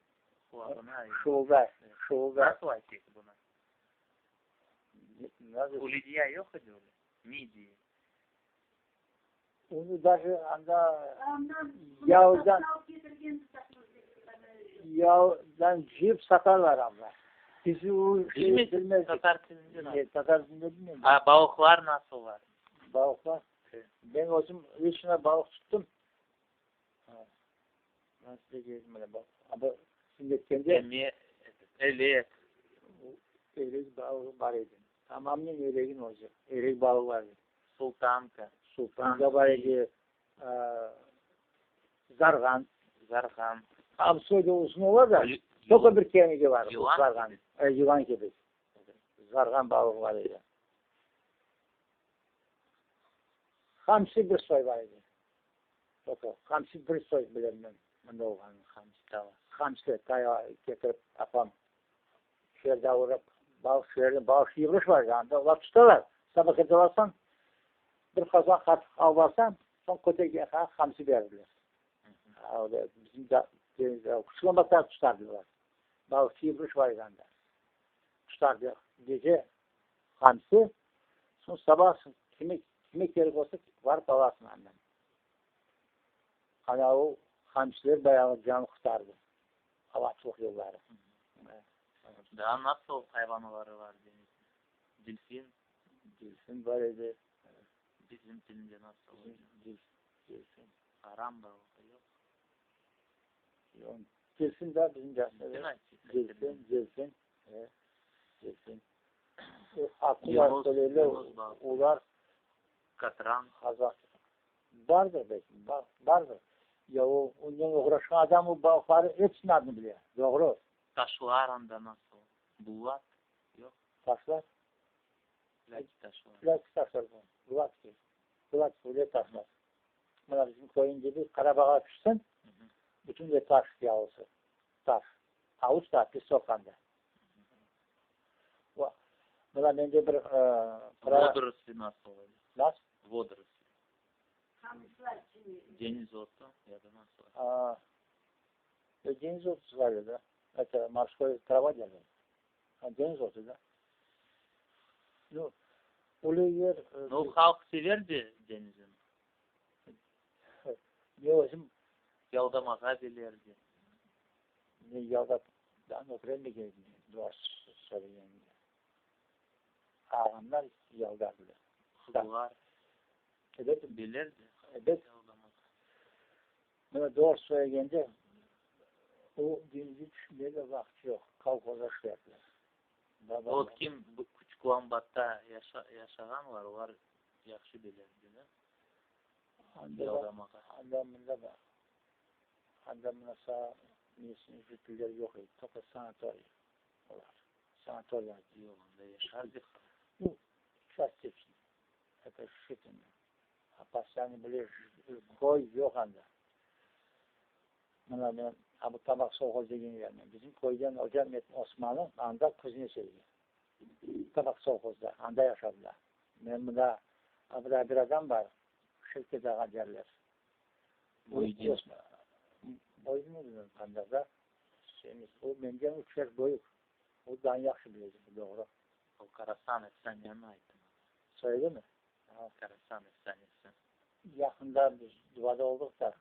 qulağına. Şuvulday, şuvulday. Nasıl aytayıq buna? Nasıl? Хулидия yoq edi öyle. Midiyi. Onı daje anda Ondan Yavuzdan- alıp getirgen yağdan cıyıp satarlar ama. Bizi o şey Bilmez, bilmezdik. Tatar tilinde nasıl? E, Tatar tilinde bilmiyorum. A balıqlar nasıl var? Balıqlar. Evet. Ben özüm lично balıq tuttum. Ha. Ben size geldim öyle balık. Ama şimdi kendi Eme, elek. erek balığı var idi. Tamamen ereğin özü. Erek balığı var idi. Sultanka. Sultanka var idi. E, zarğan. Zarğan. Hamsi da uzun ola da. Yı- Çok bir kemiği var. bu Yılan Zarğan. gibi. E, yılan gibi. Zarğan balığı var idi. Hamsi bir soy var idi. Çok Hamsi bir soy bilirim ben. Bunda olğanı. Hamsi tava. Hamsi taya getirip apam şehirde vurup balıq şehirde balıq yığılış var anda olar tutalar. Sabah ketip alsan bir qazan qatıq alıp alsan soñ kötege hamsi berdiler. Öyle bizim de denizde küçük tutardılar. Balıqçı yığılış var idi anda. Tutardı gece hamsi soñ sabah kime, kime kerek olsa varıp alasın andan. Ana o hamsiler bayağı can qurtardı. Avatçılıq yılları. Daa nasıl hayvanları var denizde? Delfin. Delfin var idi. Bizim tilinde nasıl? Bizim delfin. Aram balığı yoq. Yoq. Delfin de bizim Delfin yaşta. aytayıq. Delfin, delfin. E, delfin. E, Akular Yunus, söylerler, yunus balığı. olar Katran. Kazak. Vardır belki, var, vardır. Ya o ondan uğraşan adam o balıkları hepsinin adını biliyor. Doğru. Taşlar anda nasıl? Bulat. Yoq. Taşlar, Plaki taşlar. plak taşlar bu. Bulat ki. Bulat öyle taşlar. Mına bizim köyün gibi Karabağ'a düşsün, bütün de taş yalısı. Taş. Avuç da pesok anda. Mına mende bir e, qara- Водоросли nasıl? Nasıl? Водоросли. Qamışlar içinde. Deniz otu ya da nasıl? А, e, deniz otu var da. Это морской трава derler. Ha, deniz otu da. Nu, öyle yer, e, Nu, halq severdi denizin. ne özüm Yaldamağa bilerdi. ne yalda ben öğrenmegen doğrusu söyleyeyim. Ağamlar yaldardılar. Qızlar Evet, bilerdi. evet. Yaldamağa. Buna doğru söyleyince o denizi düşünmeye de vakti yok. Kolhoza işlerdiler. Babam, Vot kim bu Küçük Lambatта yaşa, yaşağanlar, olar yahşı bilerdi, da? Anda, da, Yaldamağa. anda mında da. Anda mınasa nesini jütüler yok idi. Toka sanatoriy olar. Sanatoriy Yoq, anda yaşardı. Частично. Это считано. А постоянно были köy yoq anda. Mına men a bu tabaq sovxoz degen yermen. Bizim köyden hocam Metin Osman'ın anda kuznец edi. Tabaq sovxozda. Anda yaşadılar. Men mında a burada bir adam var. Şevket ağa derler. Muydin. Osman. Boyun mu qandaq da? Semiz. O menden üç yaş büyük. O daha yahşı biledi. Bu doğru. O Karasan efsaneni ayttım. Söyledi mi? Karasan efsanesi. Yakında biz duvada olduk da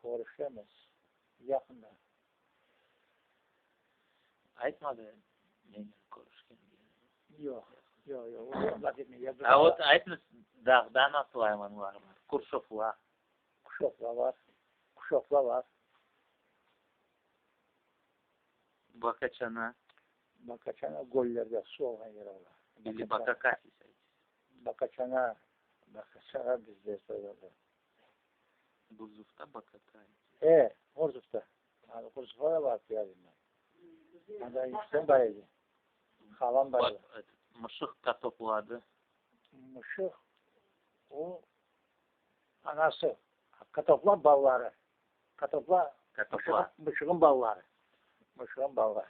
konuşamaz. Yakında. Aytmadı menen körüşken. Yoq. Yoq, yoq, o laf etmey. A vot aytıñız, dağda nasıl ayvanlar bar? Qurşoqla. Quşoqla bar, quşoqla bar. Bakaçana. Bakaçana göllerde su olğan yer ola. Bizde bakaka siz aytısız. Bakaçana, bakaçana bizde soyuldı. Gurzufta bakaka aytı. E, Gurzufta. Gurzufqa da barıp keldim men. Anda eniştem bar edi. Halam bar edi. Mışıq qatopladı. Mışıq, o, anası. Qatopla balaları. Qatopla, Qatopla. mışığın balaları. Mışığın balaları.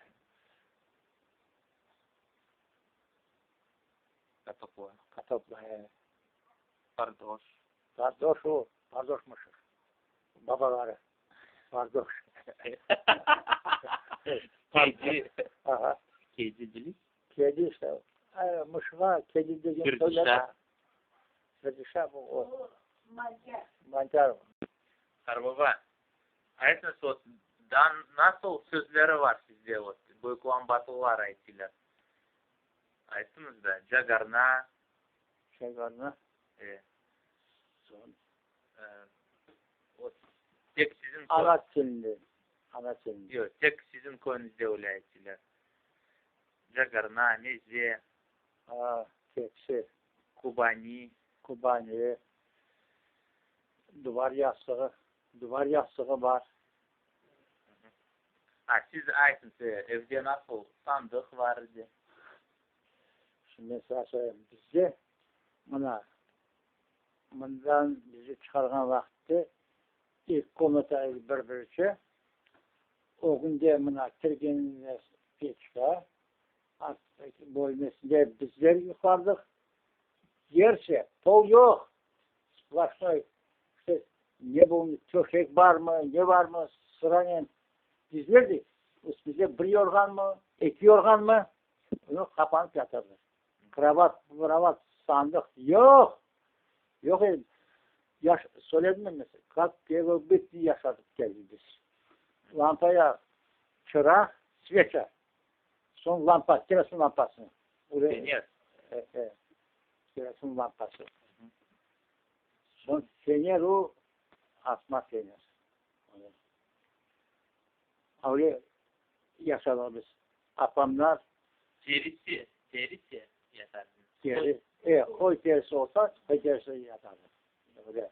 Qatopla. Qatopla, e. Pardoş. Pardoş o, pardoş mışıq. Babaları. Pardoş. Kedi. Aha. Kedi bilesiz? Kedi işte. Mışığa kedi degen Firdişa. Firdişa bu o. Mancar. Mancar. Qarbaba, aytıñız, vot, daa nasıl sözleri var sizde, vot, Büyüklambatlılar aytılar? Aytıñız da, cagarna. Cagarna. E. Soñ. Vot, tek siziñ. Ana tilinde. Ana tilinde. Yoq, tek siziñ köyüñizde öyle aytılar. Cagarna, meze. A, tepsi. Kubani. Kubani. Duvar yastığı. Duvar yastığı bar. A, siz aytıñız, evde nasıl sandıq var edi? Şimdi men saña söyleyim, bizde mına mından bizi çıqarğan vaqıtte eki komnata edi bir-biriçe. Ögünde mına kirgeninde peçka, arttaki bölmesinde bizler yuqlardıq. Yerse, pol yoq, sploşnoy, işte, ne bu, töşek barmı, ne barmı, sıranen dizlerdik. Üstümüzde bir yorğanmı, eki yorğanmı, bunı qapanıp yatardıq. Krovat, mrovat, sandıq yoq, yoq edi. Yaş, söyledim men mesela, kak первобытный yaşadıq keldik biz. Lampaya çıra, sveça, soñ lampa, kerosin lampası. Fener. E, e, kerosin lampası. Soñ fener o, asma fener. Öyle yaşadıq biz. Apamlar. Terisi, terisi yatardınız. Teri, e, qoy terisi olsa, qoy terisi yatardıq. Öyle.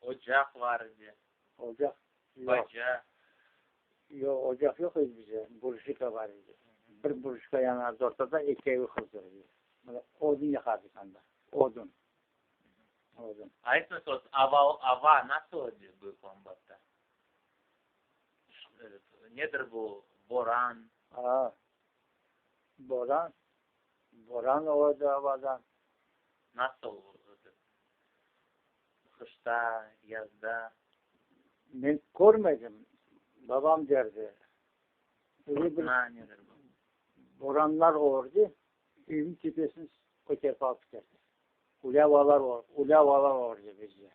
Ocaq var edi. Ocaq yoq. Baca. Yoq, ocaq yoq edi bizde. Burjika bar edi. Bir burjika yanardı ortada, ekevi qızdırır edi. Mına odun yaqardıq anda, odun. Odun. Aytıñız, ot, ava, ava nasıl edi Büyük Lambatta? Nedir bu boran? A, boran, boran oldı avadan. Nasıl edi? Qışta, yazda? Men körmedim, babam derdi. Fırtına nedir bu? Boranlar olurdı, evniñ tepesini köterip alıp keterdi. Ulâvalar, ulâvalar olurdı bizde,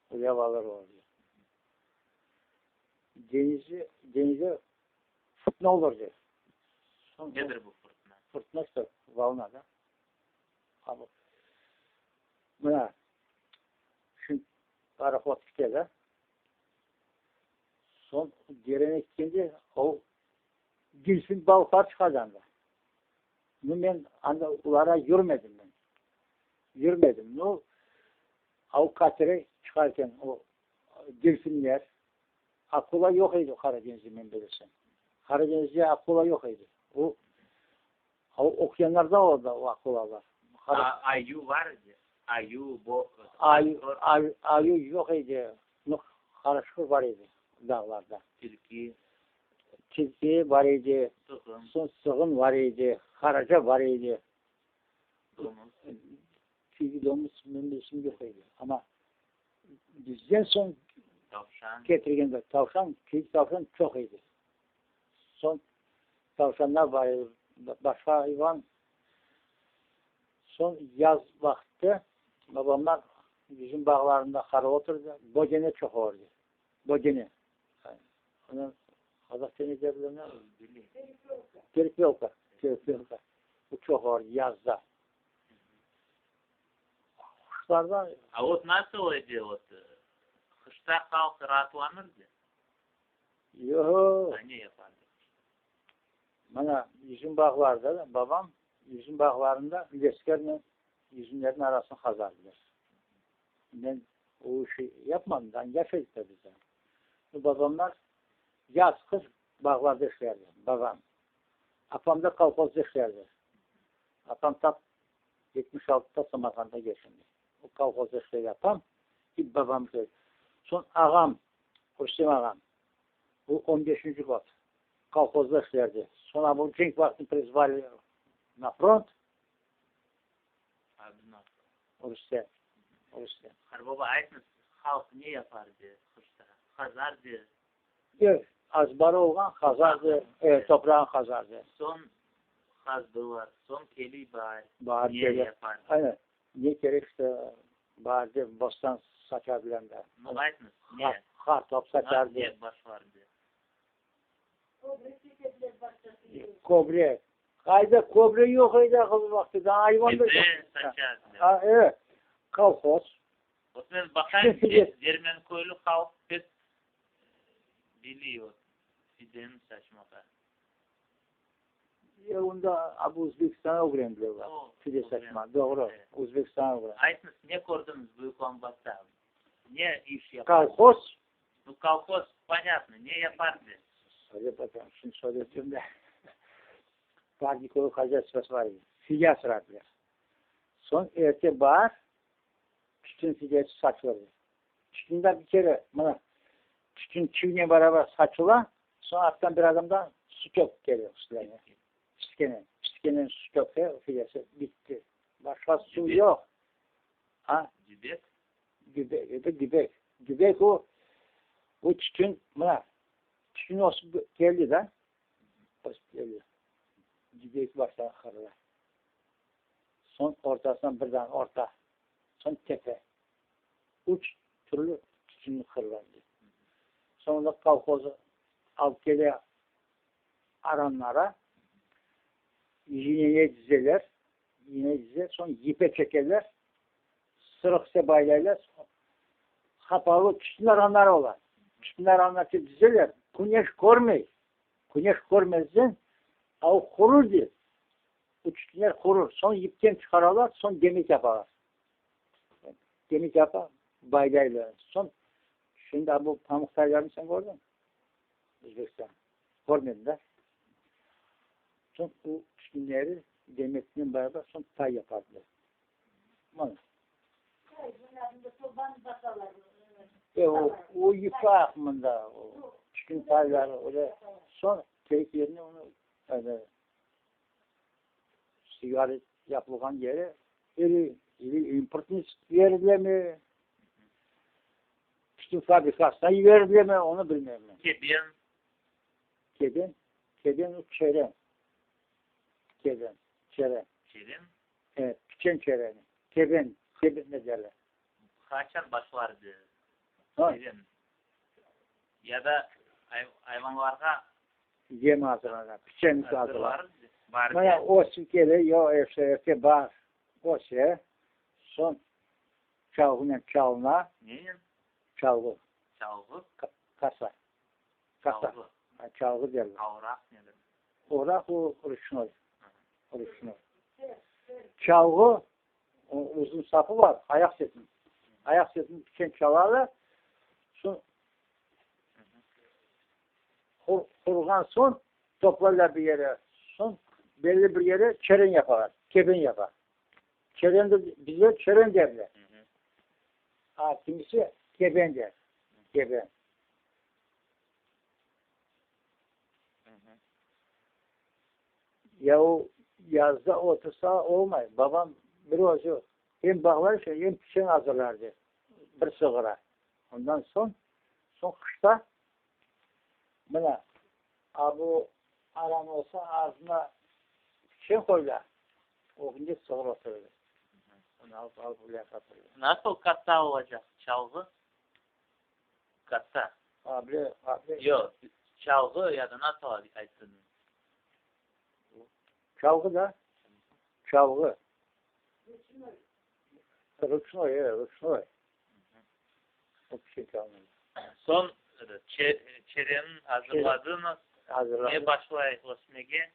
ulâvalar olurdı. Deñizde, deñizde fırtına olurdı. Nedir bu fırtına? Fırtına işte, volna, da. Mına, şimdi parohod kete, da. Soñ dereni ketkende o delfin balıqlar çıqadı anda. Nu, men anda olara yürmedim men. Yürmedim. Nu, a o katere çıqar eken o delfinler, akula yoq edi Qara deñizde men bilsem. Qara deñizde akula yoq edi. O, o okeanlarda oldı o akulalar. A, ayu var edi? Ayu, bo, Ayu, ayu, ayu yoq edi. Nu, qaraşqur bar edi dağlarda. Tilki. Tilki bar edi. Sığın. Soñ sığın bar edi. Qaraca bar edi. Domuz. Tilki, domuz, men bilsem, yoq edi. Amma bizden soñ Tavşan. ketirgende tavşan, kiyik tavşan çoq edi. Soñ tavşanlar bar edi, başqa ayvan. Soñ yaz vaqıtte babamlar yüzüm bağlarında qarıp oturdı, bögene çoq olurdı. Bögene. Ondan. Qazahça ne derler ne? Perepelka. Perepelka. Bu çoq var yazda. Quşlardan. A vot nasıl edi vot qışta halq raatlanırdı? Yoq. A ne yapardı qışta? Mana yüzüm bağlarda da babam yüzüm bağlarında leskernen yüzümlerniñ arasını qazardılar. Men o işi yapmadım, da yaş edik de biz de. Babamlar yaz-qış bağlarda işlerdi, babam. Apam da kolhozda işlerdi. Apam tap 76-da Samarqandda geçindi. O kolhozda işledi apam, i babam işledi. Soñ ağam, Rustem ağam, o on beşinci god kolhozda işlerdi. Soñ bu cenk vaqtında prizvali na front. Adı nasıl? Rustem. Rustem. Qarbaba, aytıñız, halq ne yapardı qışta? Qazardı? Ev azbarı olğan qazardı, e, toprağın qazardı. Soñ qazdılar, soñ keliy baar, Baar ne kele. yapardı? Aynen. Ne kerek işte, baarde bostan saçardılar da. Nu, aytıñız, ne? Qartop saçardı. Ne başlardı? Köbre çekediler başta. Köbre. Qayda köbre yoq edi o vaqıtta, ayvan da yoq. Fide saçardılar. A, evet. Kolhoz. Vot men baqayım, Fide. Dermenköylü halq pek biliy vot fideni saçmağa. E, onda bu Özbekistan'a ögrendiler olar. O, Fide saçma. Doğru. Evet. Özbekistan'a ögrendiler. Aytıñız, ne kördiñiz Büyük Lambatta? Ne iş yapardı? Kolhoz. Nu, kolhoz, понятно, ne yapardı? Söyle bakalım, şimdi söyleyeceğim de. Parnikovый хозяйствосы var idi. Fide asırardılar. Soñ erte baar tütün fidesi saçılırdı. Tütün de bir kere mına tütün çüynen beraber saçıla, soñ arttan bir adamdan su töküp kele üstlerine. Piskenen. Piskenen su tökse, fidesi bitti. Başqa suv Dübek. yoq. A? Dübek? Dübek, edi dübek. Dübek o, bu tütün, mına, tütün ösip keldi da, ösip keldi. Dübek baştan qırıla. Soñ ortasından birden orta, soñ tepe. Üç türlü tütün qırıla edi. Soñra kolhoz alıp kele aranlara, yinene dizeler, yine dize, soñ yipe çekeler, sırıqça baylaylar, qapalı tütün aranları ola. Tütün aranına dizeler, küneş körmey. Küneş körmezden, a o qurur de. Bu tütünler qurur. Soñ yipten çıqaralar, soñ demet yapalar. Demet yapa, baylaylar. Soñ, şimdi bu pamuq taylarını sen kördiñ? Özbekistan. Körmediñ da? Soñ bu tütünleri demetnen beraber soñ tay yapardılar. Mana. Tay, bunlarnı da sobanı basalar. E, o, o yufaq mında, o tütün tayları öyle. Soñ kerek yerine onı öyle sigaret yapılğan yere ili, ili importnıy berilemi, tütün fabrikasına yiberilemi, onı bilmeyim men. Keben. Keben? Keben o çeren. Keben, çeren. Çeren? Evet, piçen çereni. Keben, keben ne derler. Qaçan başlardı? Ha. Keben. Ya da ayvanlarğa Yem azırlana, piçen azırlana. azırlar bar. Mana ösip kele, yo, erte, erte bar. Öse, soñ çalğınen çalına, Nenen? çalğı, Çalğı. kasa. Kasa. Çalğı. Ha, çalğı derler. Avraq nedir? Oraq o rучной. Rучной. Çalğı, o uzun sapı var, ayaq setin. Ayaq setin piçen çalarlar. Soñ qurğan soñ toplarlar bir yere. Soñ belli bir yere çeren yaparlar, keben yapar. Çeren de, bize çeren derler. A kimisi keben der. Keben. Ya o yazda otursa olmay. Babam bir özü hem bağlar işe, hem piçen azırlardı bir sığıra. Ondan soñ, soñ qışta mına a bu aran olsa ağzına piçen qoylar. Ögünde sığır oturır. Onı alıp alıp öyle satırlar. Nasıl kasa olacaq çalğı? Kasa. A, bile, a, bile. Yoq. Çalğı ya da nasıl ayttınız? Çalğı da. Çalğı. Ручной, ручной. Вообще çalğı. Soñ çereni azırladıñız. Azırladım. Ne başlay ösmege?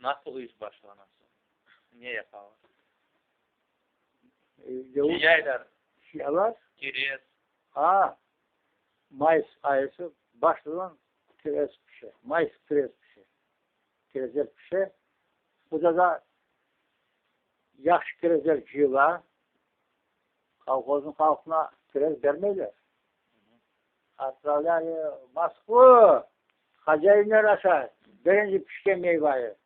Nasıl iş başlana soñ? Ne yapalar? Cıyaylar. Cıyalar. Kirez. A, mayıs ayısı başından kirez pişe. Mayıs kirez pişe. Kirezler pişe. Buda da yahşı kirezler cıyıla. Kolhoznıñ halqına kirez bermeyler. Otpravlâli v Moskvu, hozâinler aşay birinci pişken meyvayı.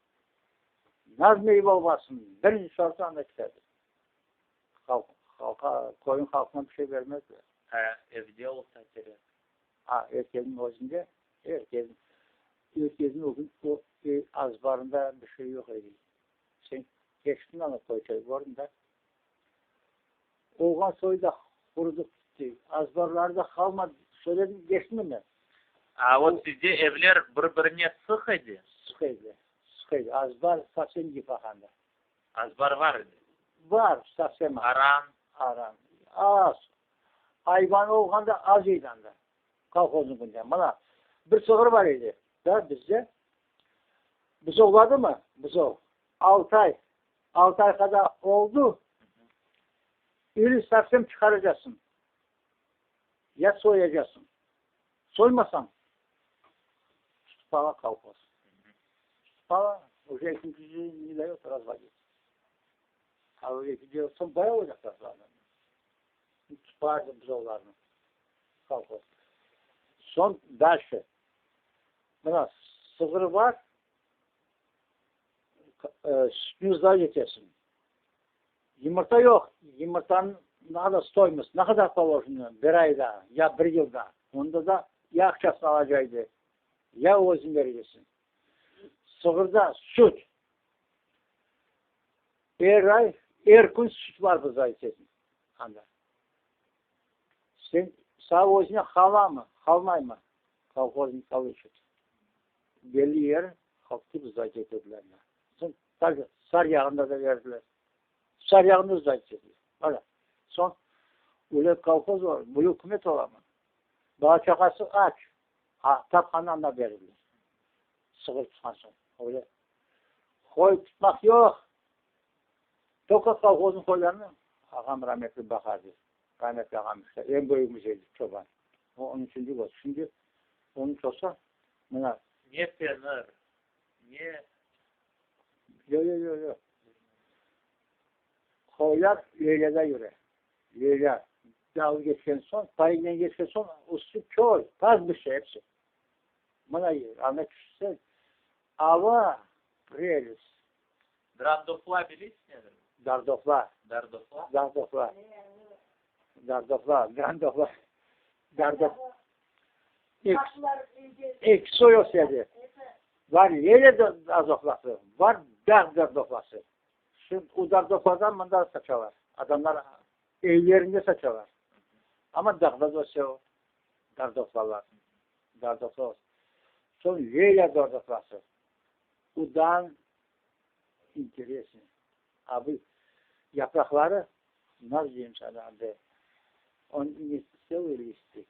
Naz meyva olmasın, birinci sortı anda ketedi. Halq, halqa, köyniñ halqına bir şey bermezler. A, evde olsa kerek. A, er kesniñ özünde, er kes, er kesniñ o kün o azbarında bir şey yoq edi. Sen keçtiñ anda köy köy, kördiñ da. Olğan soyu da qurudı ketti. Azbarları da qalmadı. Söyledim, geçtimi men? A vot sizde evler bir-birine sıq edi? Sıq edi, sıq edi. Azbar sovsem yıpaqandı. Azbar var edi? Var, sovsem az. Aran? Aran. Az. Ayvan olğanda az edi anda, kolhoznıñ künde. Mına, bir sığır bar edi da bizde. Buzovladımı? Buzov. Altı ay. Altı ay qadar oldu, ili sovsem çıqaracaqsıñ, ya soyacaqsıñ. Soymasañ, tutıp ala kolhoz. Tutıp ala, uje ekincisi ne dayot razvodit. A ekinci soñ bay olacaqlar Tutardı buzovlarnı kolhoz. Soñ dalşe. Mına sığır bar, Sütüni sdavat etesiñ. Yımırta yoq. Yımırtanıñ ne qadar stoymost, ne qadar polojeno bir ayda, ya bir yılda. Onda da ya aqçasını alacaydı, ya özüñ berecesiñ. Sığırda süt. Er ay, er kün süt var biz aytesiñ anda. Sen, saña özüne qalamı, qalmaymı, kolhoznıñ qalışı. Belli yer halqtı sdayt etediler. Soñ tabi sar yağında da berdiler. Sar yağını sdayt etediler. Mana. Soñ öyle kolhoz ola, böyle ükümet olamı? Bala-çağası aç, a tapqanı anda berdiler. Sığır tutqan soñ. Öyle qoy tutmaq yoq. Tolko kolhoznıñ qoylarını ağam rametli baqardı. Rametli ağam işte, eñ büyügimiz edi, çoban. O on üçünci god. Şimdi 13 olsa, mına. Ne penir, ne. Yoq, yoq, yoq, yoq. Qoylar leylâda yüre. Leylâ. Dağ keçken soñ, Paignen keçken soñ, üstü çöl, pastbişçe episi. Mına anda tüşse, ava prelest. Drandofla bilesiz nedir? Dardofla. Dardofla? Dardofla. Dardofla, drandofla. Dardof. Eki soy ösedi. Bar lele dardoflası, bar dağ dardoflası. Şu o dardofladan mında saçalar. Adamlar evlerinde saçalar. Amma dağda da öse o dardoflalar. Dardofla. Soñ lele dardoflası. Udan interesno. A bu yapraqları, nasıl deyim sana, ande, on ne tselıy listy,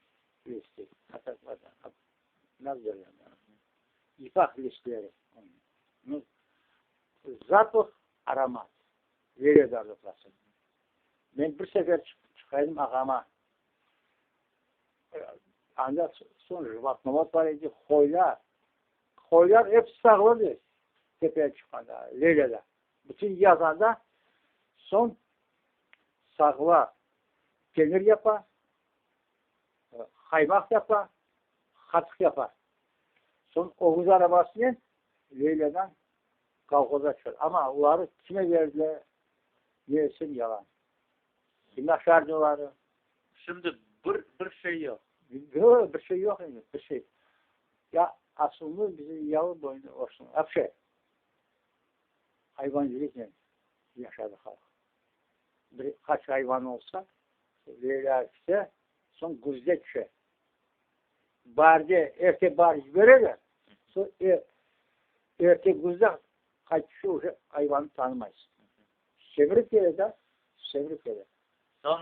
listy, a tak nasıl derler, yipaq listleri. Nu, zapah, aromat, lele dardoflası. Men bir sefer çıqaydım ağama, anda soñ jıvatnovod bar edi, qoylar. Qoylar episi sağlı dey, tepeye çıqqanda, Leylâda. Bütün yaz anda, soñ sağla penir yapa, qaymaq yapa, qatıq yapa. Soñ ögüz arabasınen Leylâdan kolhozğa çıqar. Amma oları kime berdiler, ne etsem yalan. Kim aşardı oları? Şimdi bir, bir şey yoq. Yoq, bir şey yoq endi, bir şey. Ya asılında bizim yalı boyunda olsun, vapşe, ayvancılıqnen yaşadı halq. Bir qaç ayvan olsa, leyla pise, soñ küzde tüşe. Baarde, erte baar yibereler, soñ erte küzde qaytışı uje ayvannı tanımaysıñ. Semirip kele da, semirip kele. Soñ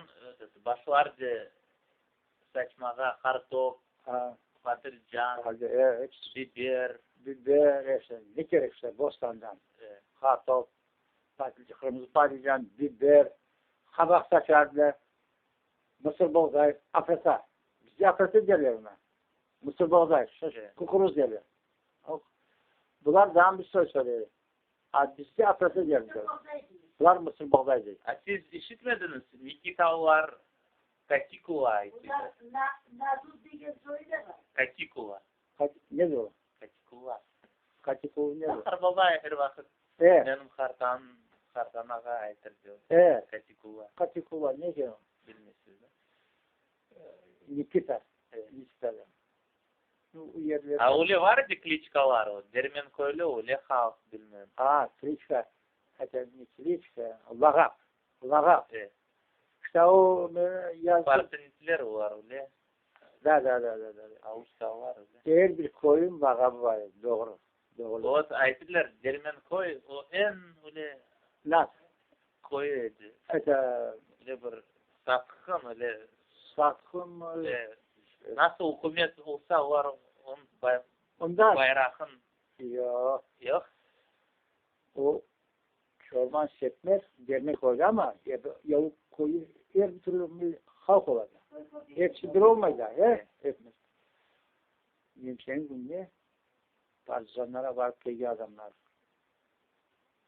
başlardı saçmağa qartop, patılcan, biber. Biber, episi, ne kerekse bostandan. Qartop, qırmızı patılcan, biber, qabaq saçardılar. Mısırboğday, aprata, bizde aprata derler ona, mısırboğday, kukuruz derler. Bular daa bir söz söyley. A bizde aprata derler. Bular mısırboğday dey. A siz işitmediñiz, Nikitalılar katikula aytıyor. Bular nazuz degen soyu da bar. Katikula. Nedir o? Katikula. Katikula nedir? Qarbaba er vaqıt menim qartam, qartanağa aytırdı. Katikula. Katikula ne eken o? Bilmeysiz da. Nikita. Nikita da. A öyle var edi kliçkalar, o, Dermenköylü öyle halq, bilmem. A, kliçka, это ne kliçka, lağap, lağap. İşte o yazdı. Partenitler olar öyle. Da, da, da, da, da. Aluştalılar öyle. Er bir köyün lağabı var edi, doğru, doğru. Vot, ayttılar, Dermenköy, o eñ öyle Nasıl? köy edi. Это Öyle bir satqın, öyle. Satqın. Nasıl ükümet olsa, olar onıñ Onda bayrağın. Yoq. Yoq? O Çoban Sepmez Dermenköyde amma ya köyü er bir türlü halq ola da. Episi bir olmay da, e? Hepimiz. Nemseniñ kününe partizanlara barıp kelgen adamlar.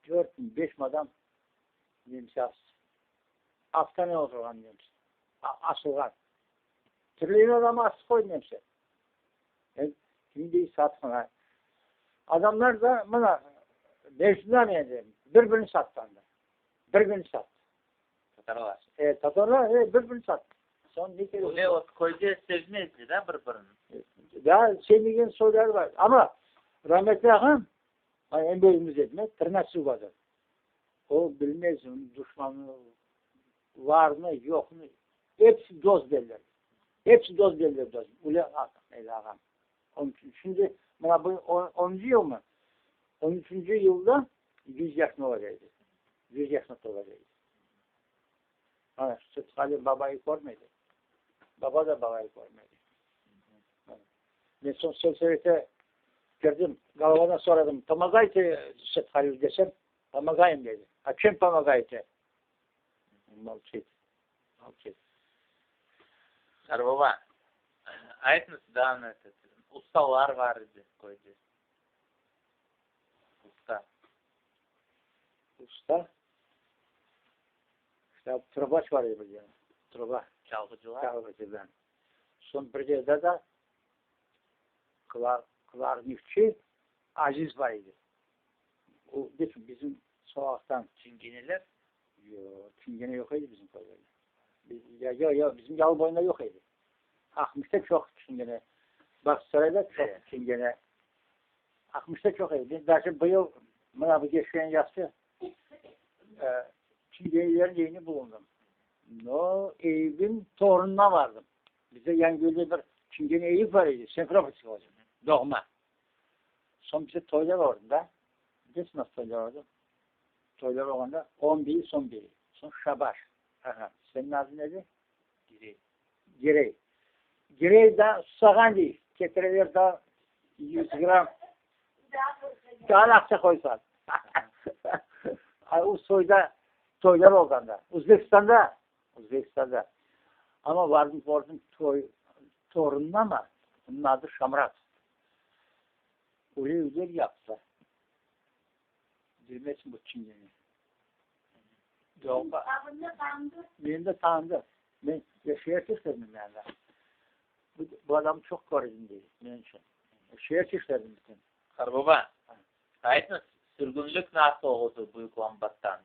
4000, 5000 adam nemse astı. Aftanen oturğan nemse. Asılğan. Tirlegen adamı asıp qoydı nemse. Kim dey satqın. Adamlar da mına mecnunlar endi bir-birini sattı anda. Bir-birini sattı. Tatarlar. E, tatarlar, e, bir-birini sattı. Soñ ne kerek? Öyle o köyde sevmezdi da bir-birini. Da sevmegen soyları bar. Amma rahmetli ağam, eñ büyügimiz edi, ne, Tırnaçı O bilmez, duşmanı varnı, yoqnı, episi dost derler. Episi dost derler, dost. Öyle edi ağam. Onıñ içün şimdi mına bu onuncı yılmı? On üçünci yılda 100 yaşında olacaq edi. 100 yaşına tolacaq edi. Ana, Sıtqali babayı körmedi. Baba da babayı körmedi. Men soñ selsovette kirdim, golovadan soradım, pomogayte Sıtqali desem, pomogaем dedi. A чем помогаете? Молчит. Молчит. Qarbaba, aytıñız daa этот, ustalar bar edi köyde. Usta. Usta? İşte trubaç var edi bir Truba. Çalğıcılar? Çalğıcıdan. Soñ bir yerde de klarnetçi Aziz bar edi. O bizim soqaqtan. Çingeneler? Yoq, çingene yoq edi bizim köyde. Yoq, yoq, bizim yalı boyunda yoq edi. Aqmısıtta çoq çingene. Bağçasarayda çoq çingene. Aqmısıtta çoq edi. Biz даже bıyıl, mına bu keçken yazda çingenelerin evinde bulundım. No, Eyüpniñ torunına bardım. Bizde Yangiyülde bir çingene Eyüp bar edi, Simferopolskiy doğma. Soñ bizde toylar oldı da. Bilesiñ nasıl toylar oldı? Toylar olğanda on biri, soñ biri. Soñ şabaş. Aha, seniñ adıñ nedi? Girey. Girey. Girey da susağan dey. Ketireler da 100 gramm. Daa da aqça qoysan. O soyda toylar oldı anda. Özbekistanda. Özbekistanda. Amma vardım, kördim toy, torunına ama, onıñ adı Şamrat. Öyle evler yaptı. Bilmezsiñ bu çingene. Yoq. Meni de tanıdı. Men şeer teşkerdim men anda. Bu, bu adamnı çoq kördim dey, men içün. Şeer teşkerdim bütün. Qarbaba, aytıñız, sürgünlik nasıl oldı Büyük Lambattan?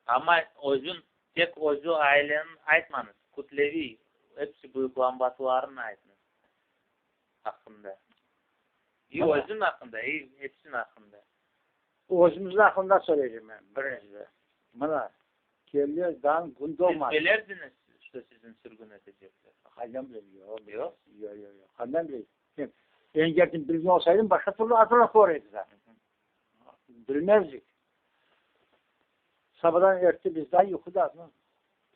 Amma özüñ, tek özü aileniñ aytmañız, kütleviy, episi Büyük Lambatlılarnıñ aytıñız aqqında. İ özüñ aqqında, i episiniñ aqqında. Özümizniñ aqqında söyleycem men, birincide. Mına, keldiler, daa kün doğmadı. Siz bilerdiñiz, что sizni sürgün etecekler? Qaydan bileyim? Yoq. Yoq? Yoq, yoq, yoq. Qandan bileyim? Eger bilgen olsaydım, başqa türlü azırlıq olur edi da. Bilmezdik. Sabadan erte biz daa yuquda,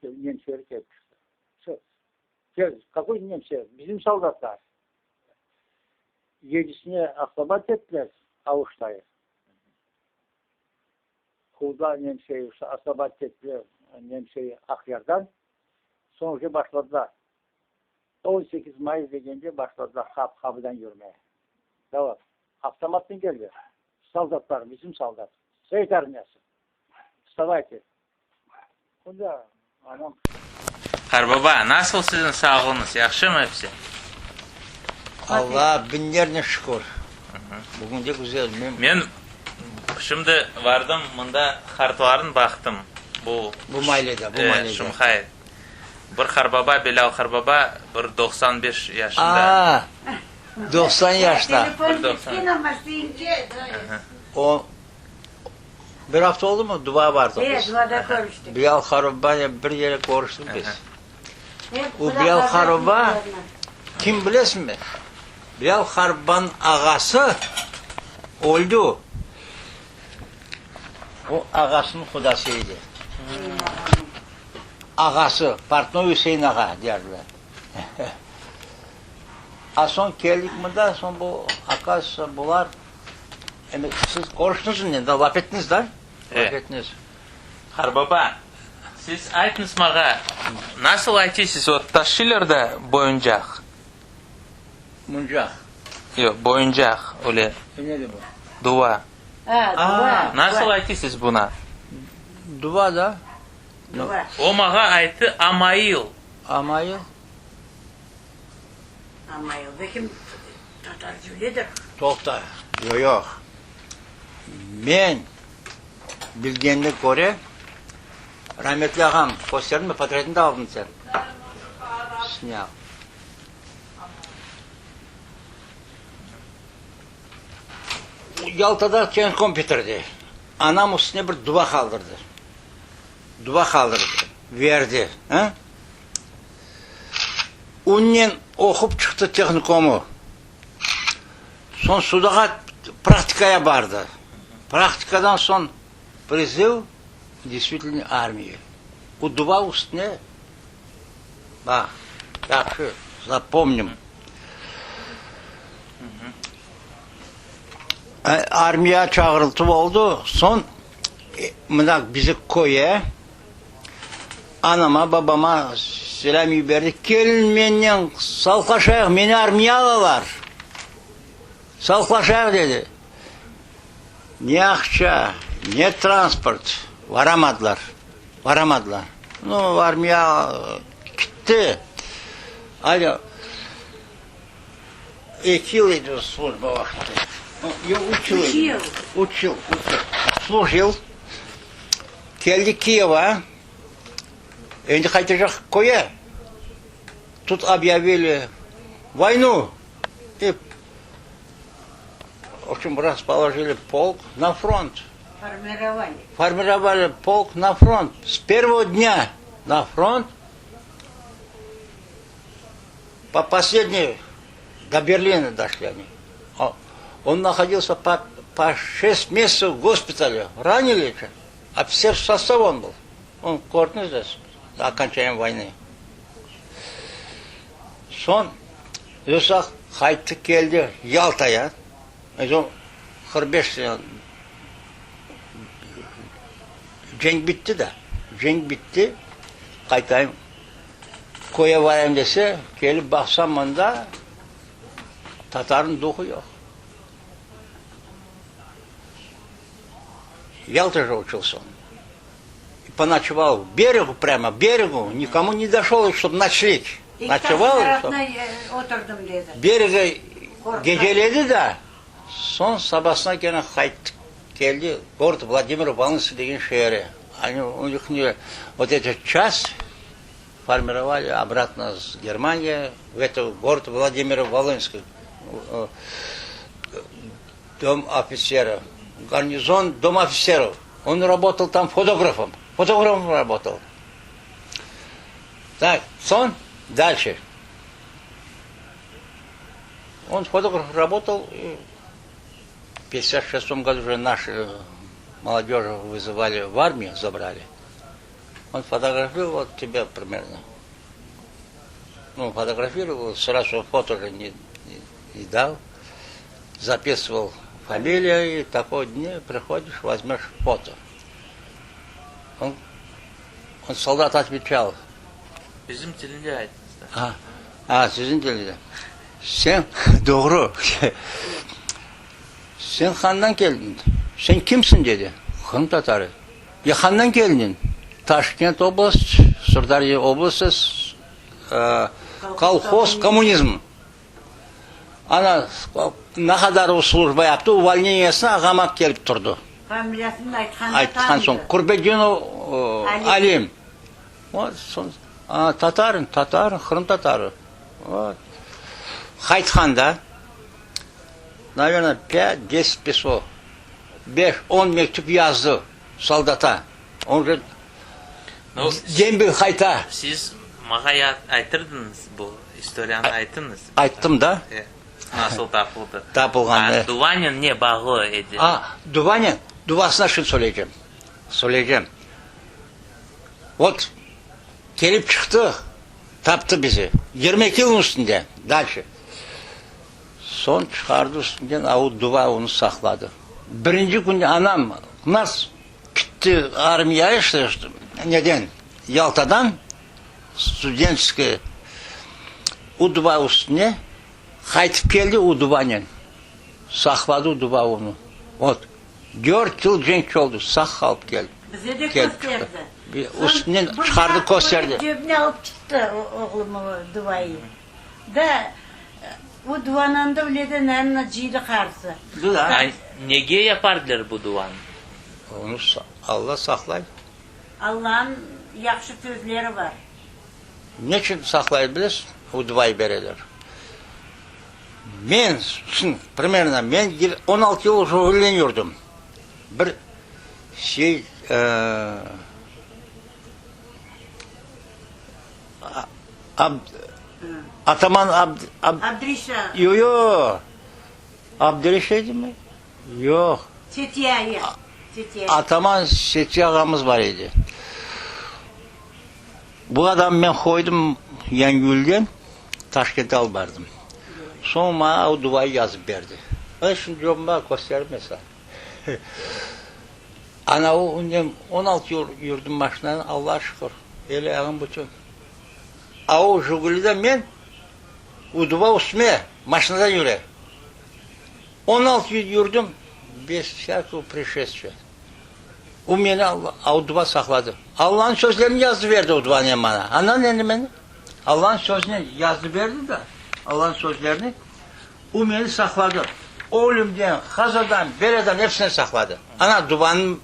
nemseler kelip çıqtı. Какой nemse? Bizim soldatlar. Yedisine osvobodить ettiler Aluştayı. Quvda nemseyi osvobodить ettiler nemseyi Aqyardan. Soñ uje başladılar. 18 mayıs degende başladılar qapıdan yürmeye. Davay, avtomatnen keldi. Soldatlar, bizim soldat. Sovet armiyası. Vstavayte. Kunda, anam. Qarbaba, nasıl siziñ sağlığıñız, yahşımı episi? Allağa biñlernen şükür. Bugün de güzel. Men, Men şimdi vardım mında qartlarnı baqtım. Bu, Bu maylede, bu maylede. Şumhay. Bir qarbaba, Bilâl qarbaba, bir 95 yaşında. Aa, 90 yaşta. Bir 90. O, bir afta oldu mu? Dua vardı Evet, biz. duada körüştik. Bilâl qarbabanen bir yere körüştik biz. Hep O Bilâl kulaklarına qartbaba kim bilesiñmi? Bilâl qartbabanıñ ağası öldi. O ağasınıñ qudası edi. Ağası, Portnoy Üsein ağa derdiler. A soñ keldik mında, soñ bu, оказывается, bular, endi siz körüştiñizmi, laf ettiñiz da? Laf ettiñiz. Qarbaba, siz aytıñız maña, nasıl aytıysız, o taşıylar da boyuncaq? Muncaq. Yoq, boyuncaq, öyle. E, nedir bu? Duva. A, duva. Nasıl aytıysız buna? Duva da. Duva. O maña ayttı amayıl. Amayıl? Amayıl, belkim tatarca öyledir. Toqta, yoq, yoq. Men bilgenime köre, rametli ağam kösterdim, portretini de aldıñ sen. Snyal. Yaltada tehnikum bitirdi. Anam üstüne bir duva qaldırdı. Duva qaldırdı, verdi. A? Onnen oqup çıqtı tehnikumı. Soñ Sudağa praktikaya bardı. Praktikadan soñ priziv, deystvitelno, armiya. O duva üstüne, baq, yahşı, zapomnim. Armiya çağırıltı oldı, soñ mına bizi köye, anama, babama selâm yiberdi, kelin mennen sağlıqlaşayıq, meni armiya alalar, sağlıqlaşayıq dedi. Ne aqça, ne transport, varamadılar, varamadılar. Nu, armiya kitti. Alo. Eki yıl edi slujba vaqtı. Yoq, üç yıl edi. Üç yıl. Üç yıl. Slujil. Keldi Kiyeva. Endi qaytacaq köye. Tut obyavili voynu. И, v obşem, raspoложили polk na front. Formirovali. Formirovali polk na front. S pervogo dnâ na front. Po posledniy do Berlina doşli oni. On nahodился po po şest mesyatsov v gospitale, ranili же, ofitser sostava on byl. On kördiñiz de okonçaniye voynı. Soñ Rüsah qayttı keldi Yaltaya, 45 sene cenk bitti da, cenk bitti, qaytayım Köye varayım dese, kelip baqsam mında tatarnıñ duhu yoq. Ялта же учился он. И поночевал в берегу прямо, берегу, nikomu ne doşel, ştob noçleg. Noçeval, ştob Oturdım dedi. Берега geceledi da, soñ sabasına kene qayttı, keldi gorod Vladimir-Volınskiy degen şeeri. Oni, u них ne, vot эта часть formirovali obratno s Germaniya v eto gorod Vladimir-Volınskiy, dom ofitserov, garnizon dom ofitserov. On rabotал tam fotografom, fotografom rabotал. Tak, soñ, dalşe. Он фотограф работал, и в 56 году уже наши молодежь вызывали в армию, забрали. Он фотографировал вот тебя примерно. Ну, фотографировал, сразу фото же не, не, не дал. Записывал фамилию, и такой день приходишь, возьмешь фото. Он, он солдат отвечал. Bizim tilinde aytıñız da. A, a, siziñ tilinde. Sen, doğru, sen handan keldiñ? Sen kimsiñ? dedi. Qırımtatarı. Ya handan keldiñ? Taşkent oblast, Sırdarya oblastı, kolhoz Kommunizm. Ana, ne qadar o slujba yaptı, uvolneniyesine ağama kelip turdı. Familiyasını aytqanda Aytqan soñ, Kurbedinov Alim. Vot, soñ, a, tatarın, tatar, qırım tatarı. Vot. Qaytqanda, naverno, pât, deset pismo, beş, on mektüp yazdı soldata. On же dembel qayta. Siz maña aytırdıñız bu istoriyanı ayttıñız. Ayttım da. Nasıl tapıldı? Tapılğanı. A duvanen ne bağlı edi? A, duvanen, duvasına şimdi söyleycem. Söyleycem. Vot, kelip çıqtı, taptı bizi. 22 yılnıñ üstünde. Dalşe. Soñ çıqardı üstünden, a o duva onı saqladı. Birinci künde anam nas Kitti armiya işte, neden, Yaltadan, studentskiy u duva üstüne qaytıp keldi u duvanen. Saqladı u duva onı. Vot, dört yıl cenk oldı, sağ qalıp keldi. Bize de Kelip kösterdi. çıqtı. Üstünden çıqardı, kösterdi. Cebine alıp çıqtı oğlum o duvayı. Da, o duvanan da öyle de naverno cıydı qarısı. A nege yapardılar bu duvanı? Onı Alla saqlay. Allanıñ yahşı sözleri bar. Neçün saqlay bilesiz? O duvayı bereler. Men, primerno, men 16 yıl Jigulinen yürdim. Bir şey, Ataman Abdreşa. Yo, yo. Abdreşa edimi? Yoq. Setiyaya. Ataman Setiya ağamız bar edi. Bu adamnı men qoydım Yangiyülden, Taşkentke alıp bardım. Soñ maña o duayı yazıp berdi. Ben şimdi cobuma kösterim men saña. Ana o ünden 16 yıl yürdim maşinanı, Allağa şükür, el-ayağım bütün. A o Jigulide men uduva üstüme maşinada yüre. 16 yıl yürdim bez vsâkogo prişestviya. O meni Alla, uduva saqladı. Allanıñ sözlerini yazdı berdi uduvanen maña. Anan endi meni Allanıñ sözünen yazdı berdi da, Allanıñ sözlerini. O meni saqladı. Ölümden, qazadan, belâdan episinden saqladı. Ana duvanıñ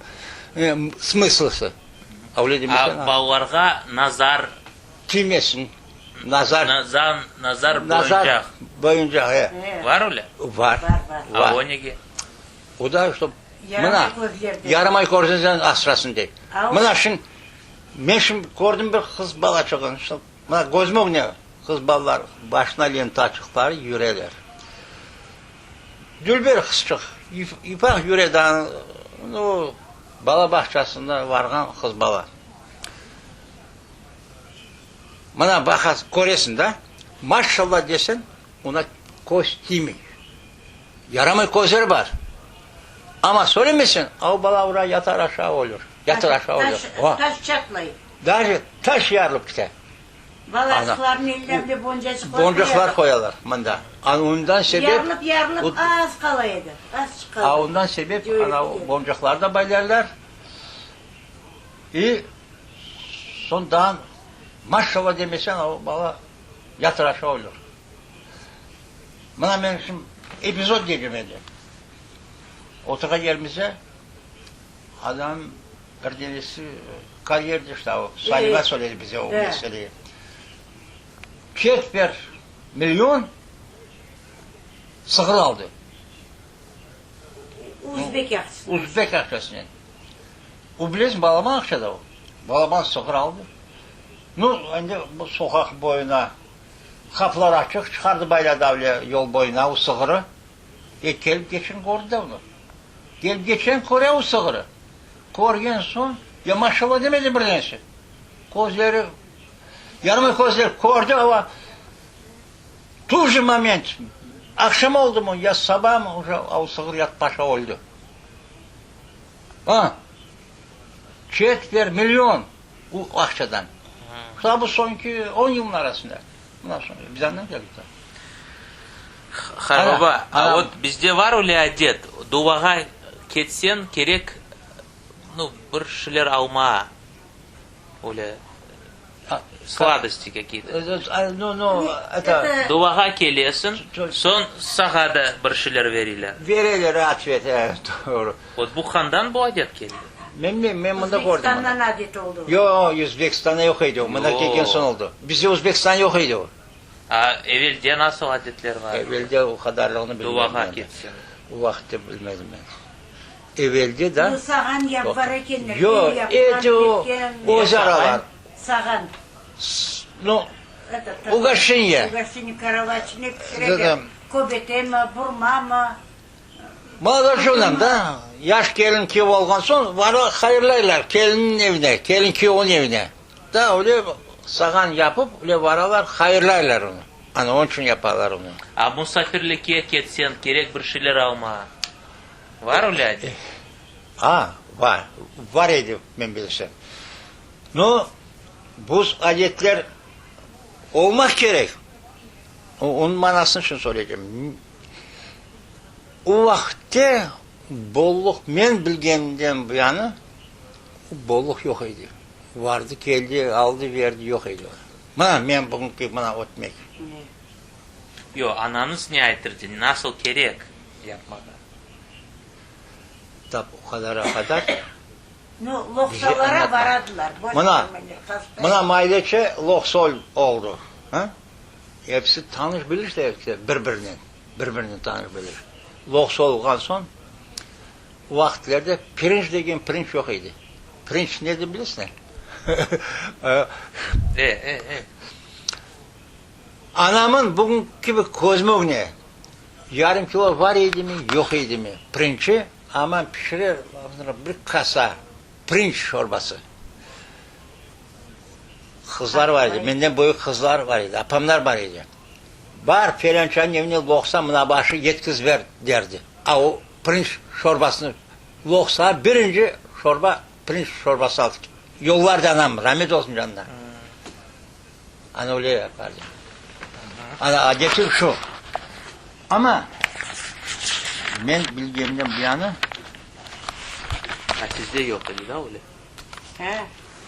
smıslısı. Öyle demesen. A balalarğa nazar. Tiymesin. Nazar. Nazar, nazar boyuncaq. Nazar boyuncaq, e. Var öyle? Var. Var, var. A o nege? O da, ştob, mına, yaramay közlerden asrasın dey. Mına şimdi, men şimdi kördim bir qız balaçığını, ştob, mına közüm ögüne qız balalar başına lentaçıqları yüreler. Dülber qızçıq, yufaq yüre daa, nu, bala bağçasında varğan qız bala. Mına baqasıñ, köresiñ da, maşallah deseñ, oña köz tiymey. Yaramay közleri bar. Amma söylemeseñ, o bala ura yatar aşağı ölür. Yatar aşağı ölür. Taş, taş çatlay. Daje taş yarılıp kite. Balaçıqlarnıñ ellerine boncacıqlar Boncaqlar qoyalar mında. Ana ondan sebep. Yarılıp, yarılıp az qala edi. Azçıq qaldı. A ondan sebep ana o boncaqlar da baylarlar. İ soñ daa maşallah demeseñ, o bala yatır aşağı ölür. Mına men şimdi epizod diyecem endi. Oturğan yerimizde adam bir denesi karyerdi işte, o Salima söyledi bize o meseleyi. Çetver million sığır aldı. Uzbek aqçasınen. Uzbek aqçasınen. O bilesiñ, balaban aqça da o. Balaban sığır aldı. Nu, endi bu soqaq boyuna. Qapılar açıq, çıqardı bayladı avle yol boyuna o sığırı. E, kelip geçen kördi de onı. Kelip geçen köre o sığırı. Körgen soñ, ya maşallah demedi birdense. Közleri, yarımay közleri kördi, ava tu je moment, aqşam oldımı, ya sabamı, uje o sığır yatıp aşağı öldi. A, çetver million o aqçadan. Ta bu soñki on yılnıñ arasında. Bundan soñ biz andan keldik ta. Hay baba, a vot bizde var öyle adet, duvağa ketseñ kerek, nu, bir şeyler almağa, öyle sladosti kakiy-to. Nu, nu, eto. Duvağa kelesiñ, soñ sağa da bir şeyler veriler. Bereler, otvet, e, doğru. Vot bu qandan bu adet keldi? Men bilmeyim, men mında kördim. Özbekistandan adet oldı o. Yoq, Özbekistanda yoq edi o, mında kelgen soñ oldı. Bizde Özbekistanda yoq edi o. A evelde nasıl adetler bar edi? Evelde o qadarlığını bilmeyim Duvağa men. ketseñ. O vaqıtta bilmedim men. Evelde da. Bu sağan yapar ekenler. Yoq, eti o, öz aralar. Sağan. Nu, ugoşçeniye. Ugoşçeniye, karavaç ne pişireler? Köbetemi, burmamı? Mağazcınen da, yaş kelin kiyev olğan soñ, bara hayırlaylar kelinniñ evine, kelin kiyevniñ evine. Da öyle sağan yapıp, öyle varalar, hayırlaylar onı. Ana, onıñ içün yapalar onı. A musafirlikke ketseñ, kerek bir şeyler alma. Var öyle adet? A, var. Var edi, men bilsem. No, bu adetler olmaq kerek. Onıñ manasını şimdi söyleycem. O vaqıtte bolluq, men bilgenimden bu yanı, bolluq yoq edi. Vardı, keldi, aldı, berdi, yoq edi. Mına, men bugünki mına ötmek. Yoq, anañız ne aytırdı, nasıl kerek yapmağa? Tap o qadara qadar Nu, loqsalara baradılar. Mına, mına mayleçe loqsa oldı. Episi tanış-biliş de episi bir-birinen. Bir-birinen tanış-biliş. Loqsa olğan soñ, o vaqıtlarda pirinç degen pirinç yoq edi. Pirinç nedir bilesiñmi? E, e, e. Anamın bugün kibi közüm ögüne yarım kilo var edimi, yoq edimi pirinçi, aman pişirer bir kasa pirinç şorbası. Qızlar bar edi, menden böyük qızlar bar edi, apamlar bar edi. Bar, felânçanıñ evine loqsa mına başı yetkiz ber, derdi. A o pirinç şorbasını loqsa birinci şorba pirinç şorbası alıp yollardı anam, ramet olsun canına. Ana öyle yapardı. Ana adetim şu. Amma men bilgenimden bu yanı. A sizde yoq edi da öyle? He.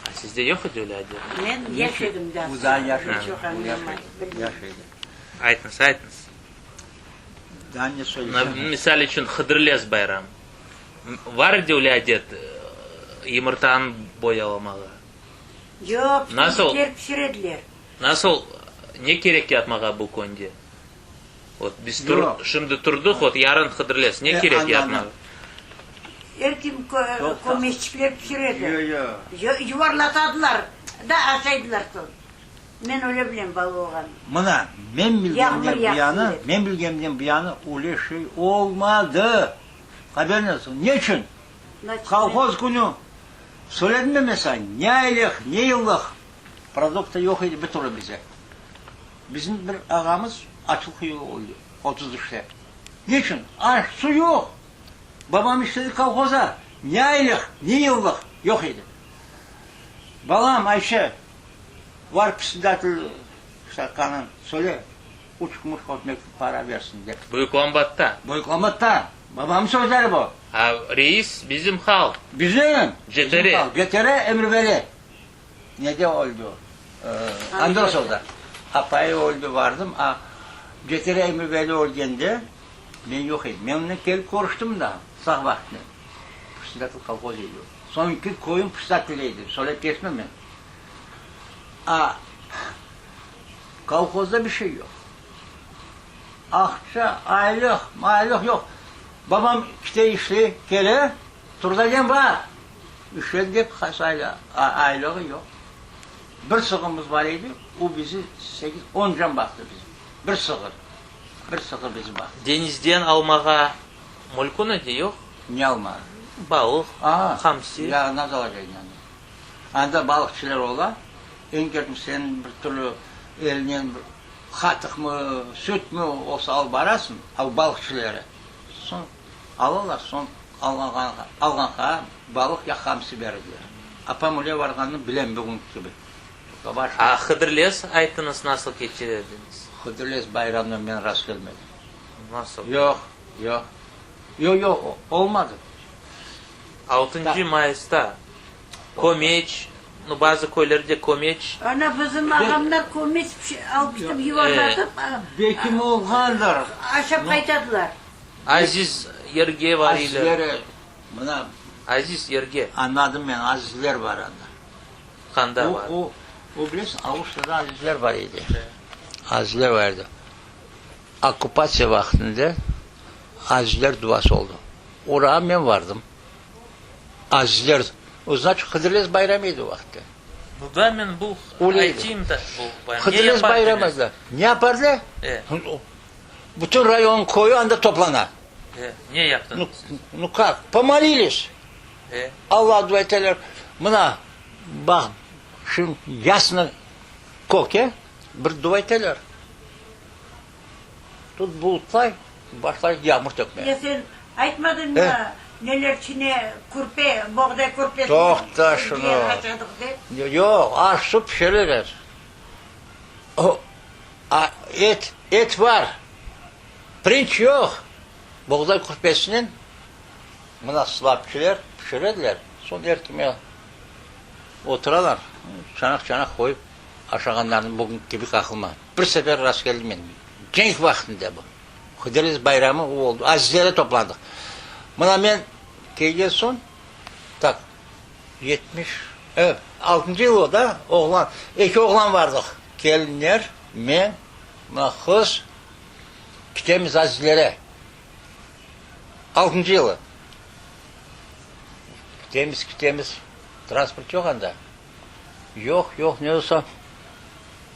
A sizde yoq edi öyle adet? Men yaş edim daa. O daa yaş edi. O yaş edi. Yaş edi. Aytıñız, aytıñız. Daa ne söyleycem? Misal içün, Hıdırlez bayram. Var edi öyle adet, yımırtanı boyalamağa? Yoq, pişirdiler, pişirediler. Nasıl, ne kerek yapmağa bu künde? Vot, biz tur, şimdi turdıq, vot, yarın Hıdırlez, ne kerek yapmağa? Er kim kömeççikler pişiredi. Yuvarlatadılar da aşaydılar soñ. Men öyle bilem bala olğanım. Mına, men bilgenimden bu yanı, men bilgenimden bu yanı öyle şey olmadı. Haberiñiz olsun. Ne içün? Kolhoz künü, söyledim men saña, ne aylıq, ne yıllıq produkta yoq edi bir türlü bize. Bizim bir ağamız açlıq öldi, 33-te. Ne içün? Aş, su yoq. Babam işledi kolhoza, ne aylıq, ne yıllıq yoq edi. Balam, Ayşe, var predsedatel ştaqanıñ, söyle, üç kumuş ötmek para bersin, dep. Büyük Lambatta. Büyük Lambatta. Babamnıñ sözleri bu. A, reis bizim halq. Bizim. Cetere. Bizim halq. Cetere Emirveli. Nede öldi o? Androsovda. Apayı öldi, vardım. A, Cetere Emirveli ölgende men yoq edim. Men onen kelip körüştim da, sağ vaqtında. Predsedatel kolhoz edi o. Soñki köyüñ predsedateli edi. Söylep keçmem men. A, kolhozda bir şey yoq. Aqça, aylıq, maylıq yoq. Babam işte işley, kele, Turdagen bar. İşledi dep, qaysı aylığı yoq. Bir sığırımız bar edi, o bizi sekiz, on can baqtı bizi. Bir sığır. Bir sığır bizi baqtı. Deñizden almağa mülkün edi, yoq? Ne almağa? Balıq, hamsi. Ya, nasıl alacaq ediñ anda? Anda balıqçılar ola, eñ kerek sen bir türlü elinen bir qatıqmı, sütmi olsa alıp barasıñ, al balıqçılara. Soñ alalar, soñ alğanğa balıq ya hamsi berediler. Apam öyle varğanını bilem bugünki kibi. A Hıdırlez aytıñız nasıl keçirediñiz? Hıdırlez bayramına men rast kelmedim. Nasıl? Yoq, yoq. Yoq, yoq, olmadı. Altıncı mayısta kömeç, nu bazı köylerde kömeç. Ana bizim ağamlar kömeç alıp ketip yuvarlatıp. Belki olğandır. Aşap qaytadılar. Aziz yerge varıylar. Azizler, mına. Aziz yerge. Añladım men, azizler bar anda. Qanda bar? O, o, bilesiñ, Aluştada azizler bar edi. Azizler bar edi. Okkupatsiya vaqtında azizler duası oldı. Orağa men vardım. Azizler, o znaçit, Hıdırlez bayramı edi o vaqıtta. Nu da, men bu aytayım da, bu bayram. Hıdırlez bayramı edi. Ne yapardılar? Bütün rayon köyü anda toplana. Ne yaptıñız? Nu kak, pomolilis. Alla dua eteler. Mına, baq, şimdi yasno kökke bir dua eteler. Tut bulutlay, başlay yağmur tökmeye. Ya sen aytmadıñmı, neler çine kürpe, boğday kürpesini Toqta şunı. açadıq dep? Yoq, aş-suv pişireler. O, et, et bar, pirinç yoq. Boğday kürpesinen mına sılapçiler pişirediler. Soñ er kime oturalar, çanaq-çanaq qoyıp aşağanlarını bugünki kibi aqlıma. Bir sefer rast keldim men. Cenk vaqtında bu. Hıdırlez bayramı o oldı. Azizlere toplandıq. Mına men kelgen soñ, tak, 70, evet, altıncı yıl o da, oğlan, eki oğlan vardıq. Kelinler, men, mına qız, ketemiz Azizlere. Altıncı yılı. Ketemiz, ketemiz, transport yoq anda. Yoq, yoq, ne olsa,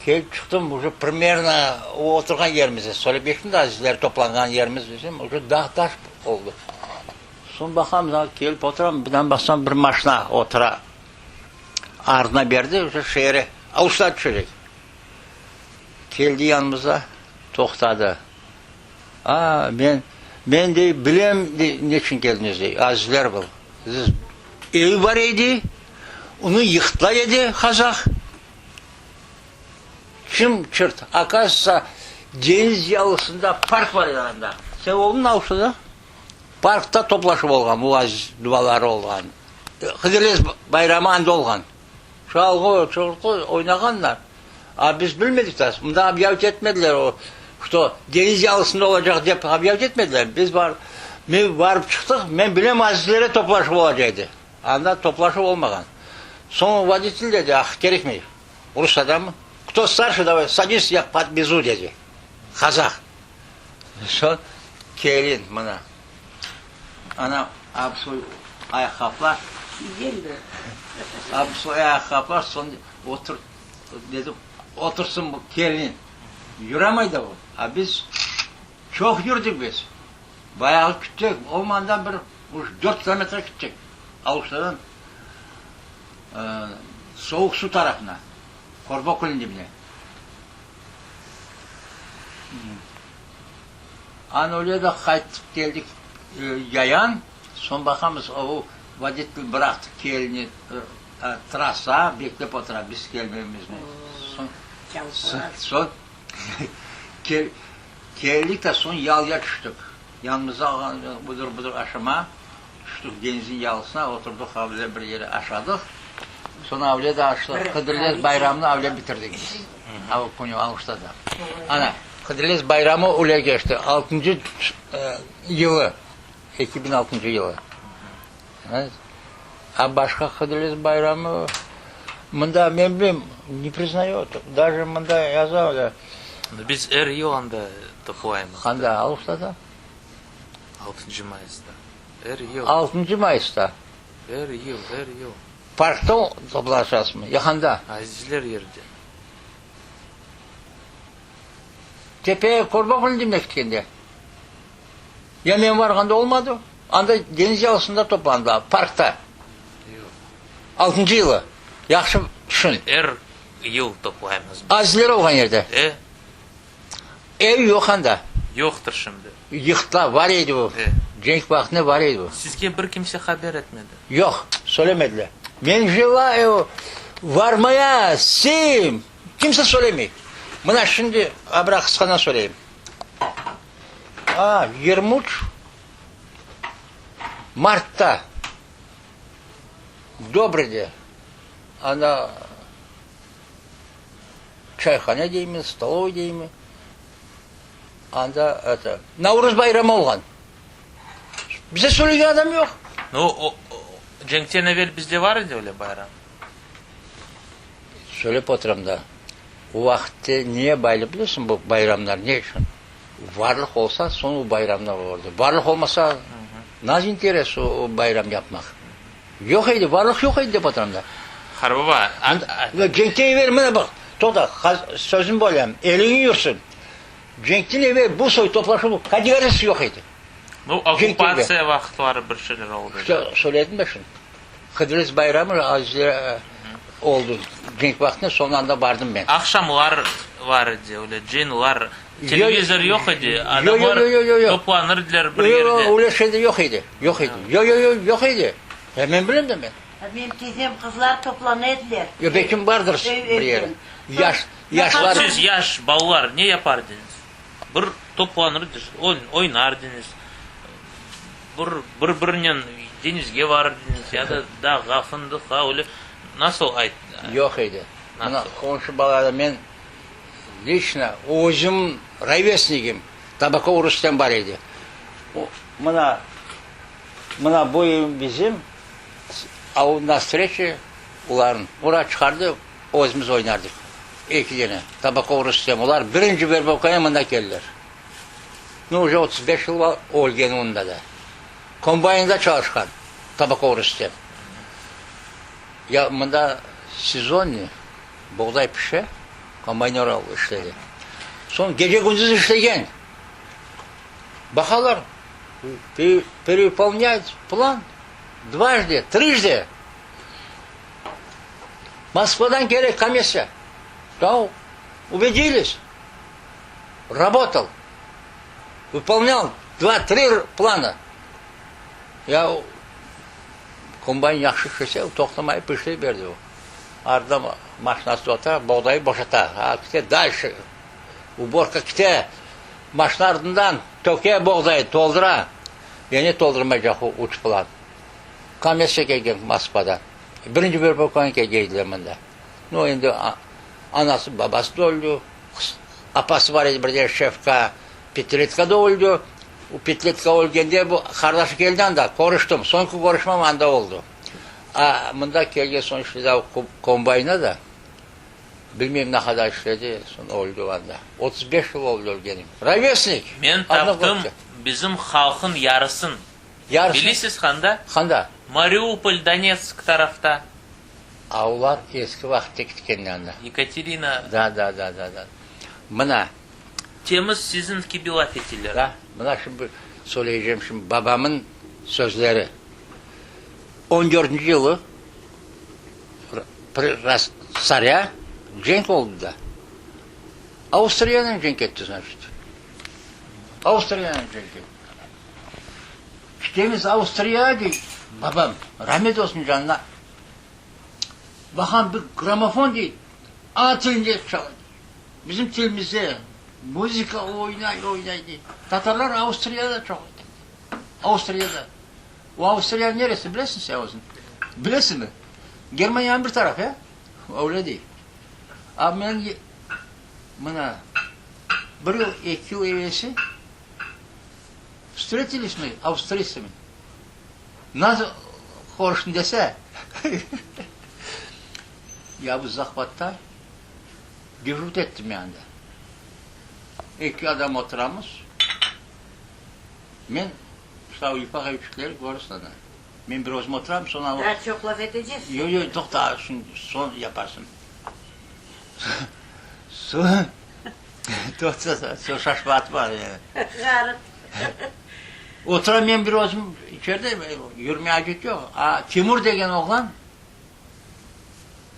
kelip çıqtım, uje primerno o oturğan yerimizde, söylep keçtim de, azizler toplanğan yerimiz desem, uje dağ-taş oldı. Soñ baqam, kelip oturam, birden baqsam, bir maşina otura, ardına berdi, uje şeere, Aluştağa tüşecek. Keldi yanımıza, toqtadı. A, men, men, dey, bilem, dey, neçün keldiñiz, dey, azizler bu. Siz evi bar edi, onı yıqtılar edi qazaq. Kim çırt, okazıvıtsa, deñiz yalısında park bar edi anda. Sen oldıñ Aluştada? Parkta toplaşıp olğan, bu aziz duaları olğan. Hıdırlez bayramı anda olğan. Çalğı, çortu oynağanlar. A biz bilmedik da, mında obyavit etmediler o, çto deñiz yalısında olacaq dep obyavit etmediler. Biz bar, men barıp çıqtıq, men bilem azizlere toplaşuv olacaq edi. Anda toplaşuv olmağan. Soñ voditel dedi, ah, kerekmey, rus adamı, кто старше, давай, садись, я подвезу, dedi, qazaq. Soñ kelin mına, ana, absoy ayaqqaplar, absoy ayaqqaplar, soñ otur, dedim, otursın bu kelin, yuramay da o. A biz çoq yürdik biz, bayağı küttik, olmağanda bir üç, dört kilometr küttik, Aluştadan Soğuq Su tarafına, Korba kölüniñ dibine. Ana öyle de qaytıp keldik yayan, soñ baqamız, o voditel bıraqtı kelini trassa, beklep otura biz kelmemizni. Soñ, soñ keldik de soñ yalıya tüştik. Yanımızda alğan budır-budır aşama, tüştik deñizniñ yalısına, oturdıq avle bir yere aşadıq. Soñ avle de aştıq, Hıdırlez bayramını avle bitirdik biz. O künü Aluştada. Ana, Hıdırlez bayramı öyle keçti, altıncı yılı, 2006 yılı. A başqa Hıdırlez bayramı mında, men bilmeyim, ne priznayot, daje mında yaza da. Biz er yıl anda toplaymız. Qanda, Aluştada? Altıncı mayısta. Er yıl. Altıncı mayısta? Er yıl, er yıl. Parkta toplaşasızmı? Ya qanda? Azizler yerde. Tepeye Korbaqonı demek ketkende. Ya men varğanda olmadı. Anda deñiz yalısında toplandılar, parkta. Yoq. Altıncı yılı. Yahşı tüşün. Er yıl toplaymız biz. Azizler olğan yerde. E. Ev yoq anda. Yoqtır şimdi. Yıqtılar, var edi o. E. Cenk vaqtında var edi o. Sizge bir kimse haber etmedi? Yoq, söylemediler. Men jelayu varmaya, sim, kimse söylemey. Mına şimdi abra qısqadan söyleyim. A, 23 martta Dobrede anda çayhane deymi, stolovoy deymi, anda eto, Navruz bayramı olğan. Bize söylegen adam yoq. No, o, cenkten evel bizde var edi öyle bayram? Söylep oturam da, o vaqıtte niye baylı bilesiñ bu bayramlar, ne içün? Varlıq olsa, soñ o bayramlar olurdı. Varlıq olmasa, naz interes o bayram yapmaq? Yoq edi, varlıq yoq edi dep oturam da. Harbaba, Cenkten evel, mına baq, toqta, sözüni bölem, eliñ yürsin. Cenkten evel bu soy toplaşuv kategoriyası yoq edi. Bu okkupatsiya vaqıtları bir şeyler oldı. İşte, söyledim de şimdi. Hıdırlez bayramı azizler oldı cenk vaqtında, soñ anda bardım men. Aqşamlar var edi, öyle cıyınlar, televizor yoq edi, adamlar toplanır ediler bir yerde. Öyle şey de yoq edi, yoq edi, yoq, yoq, yoq, yoq edi. E, men bilem de men. Menim tizem qızlar toplana ediler. Yoq, belkim bardır bir yeri. Yaş, yaşlar. Siz yaş balalar ne yapar ediñiz? Bir toplanır ediñiz, oynar ediñiz, bir, bir-birinen deñizge varır ediñiz ya da dağğa, fındıqqa, öyle nasıl ayt? Yoq edi. Mına qomşu balalar men liçno özüm rovesnigim Tabakov Rustem bar edi. O, mına, mına bu evim bizim, a o navstreçe olarnıñ. Ora çıqardı, özümiz oynardıq. Eki dene Tabakov Rustem. Olar birinci verbovkanen mında keldiler. Nu, uje 35 yıl ölgen onda da. Kombaynda çalışqan Tabakov Rustem. Ya mında sezonnıy boğday pişe, kombaynör işledi. Soñ gece-kündüz işlegen. Baqalar, perevıpolnâyet plan dvajdı, trijdı. Moskvadan kele komissiya. Da, ubedilis. Rabotал. Vıpolnâl dva, tri plana. Ya kombayn yahşı işlese, toqtamayıp işley berdi o. Arada maşinası ota, boğdayı boşata. Ha, kite dalşe. Uborka kite. Maşina artından töke boğdayı, toldura. Ya ne toldurmaycaq o üç plan? Komissiya kelgen Moskvadan. Birinci verbovkanı kelgeydiler mında. Nu, endi anası, babası da öldi. Apası bar edi bir de Şevka Petretka da öldi. O Petretka ölgende bu qardaşı keldi anda, körüştim. Soñki körüşmem anda oldı. A, mında kelgen soñ işledi kombayna da. Bilmeyim ne qadar işledi, soñ öldi anda. 35 yıl oldı ölgeni. Rovesnik! Men taptım bizim halqın yarısın. Yarısın. Bilesiz qanda? Qanda? Mariupol, Donetsk tarafta. A olar eski vaqıtta ketkenler anda. Yekaterina. Da, da, da, da, da. Mına. Temiz siziñ kibi laf eteler. Da, mına şimdi söyleycem şimdi babamın sözleri. On dördünci yılı Tsarâ cenk oldı da. Avstriyanen cenk etti, znaçit. Avstriyanen cenk etti. Kitemiz Avstriyağa dey babam, rahmet olsun canına. Baqam bir gramofon dey, ana tilinde çala. Bizim tilimizde muzıka oynay, oynay dey. Tatarlar Avstriyada çoq eken. Avstriyada. O Avstriya neresi bilesiñ sen özüñ? Bilesiñmi? Germaniyanıñ bir tarafı, ya? Öyle dey. A men mına bir yıl, eki yıl evelsi vstretilись мы avstriytsami. Nasıl körüştiñ dese, ya bu zahvatta dejurt ettim men anda. Eki adam oturamız. Men, işte o yufaq evçikleri körürsün anda. Men bir özüm oturam, soñ. Daa çoq laf eteceksin. Yoq, yoq, toqta, şimdi soñ yaparsın. Soñ, toqta, soñ şaşma atma. Ğarip. Oturam men bir özüm içeride, yürmege acet yoq. A, Timur degen oğlan,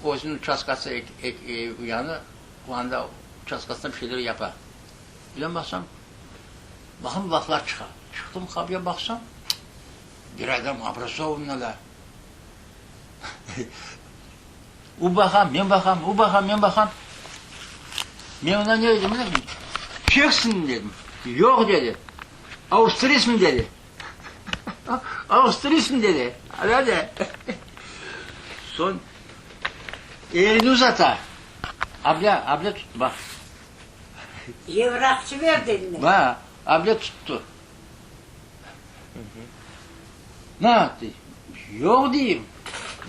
özüniñ uçastkası yanı, anda uçastkasında bir şeyler yapa. Birden baqsam, baqım laflar çıqa. Çıqtım qapıya baqsam, bir adam obrazovanный da. O baqam, men baqam, o baqam, men baqam. Men oña ne dedim bilesiñmi? Çehsiñ dedim. Yoq dedi. Avstriysmi dedi. Avstriysmi dedi. Ana de. Soñ elini uzata. Abla, abla tuttı, baq. Evraqçı berdi eline. Ba, abla tuttı. Na, dey. Yoq deyim.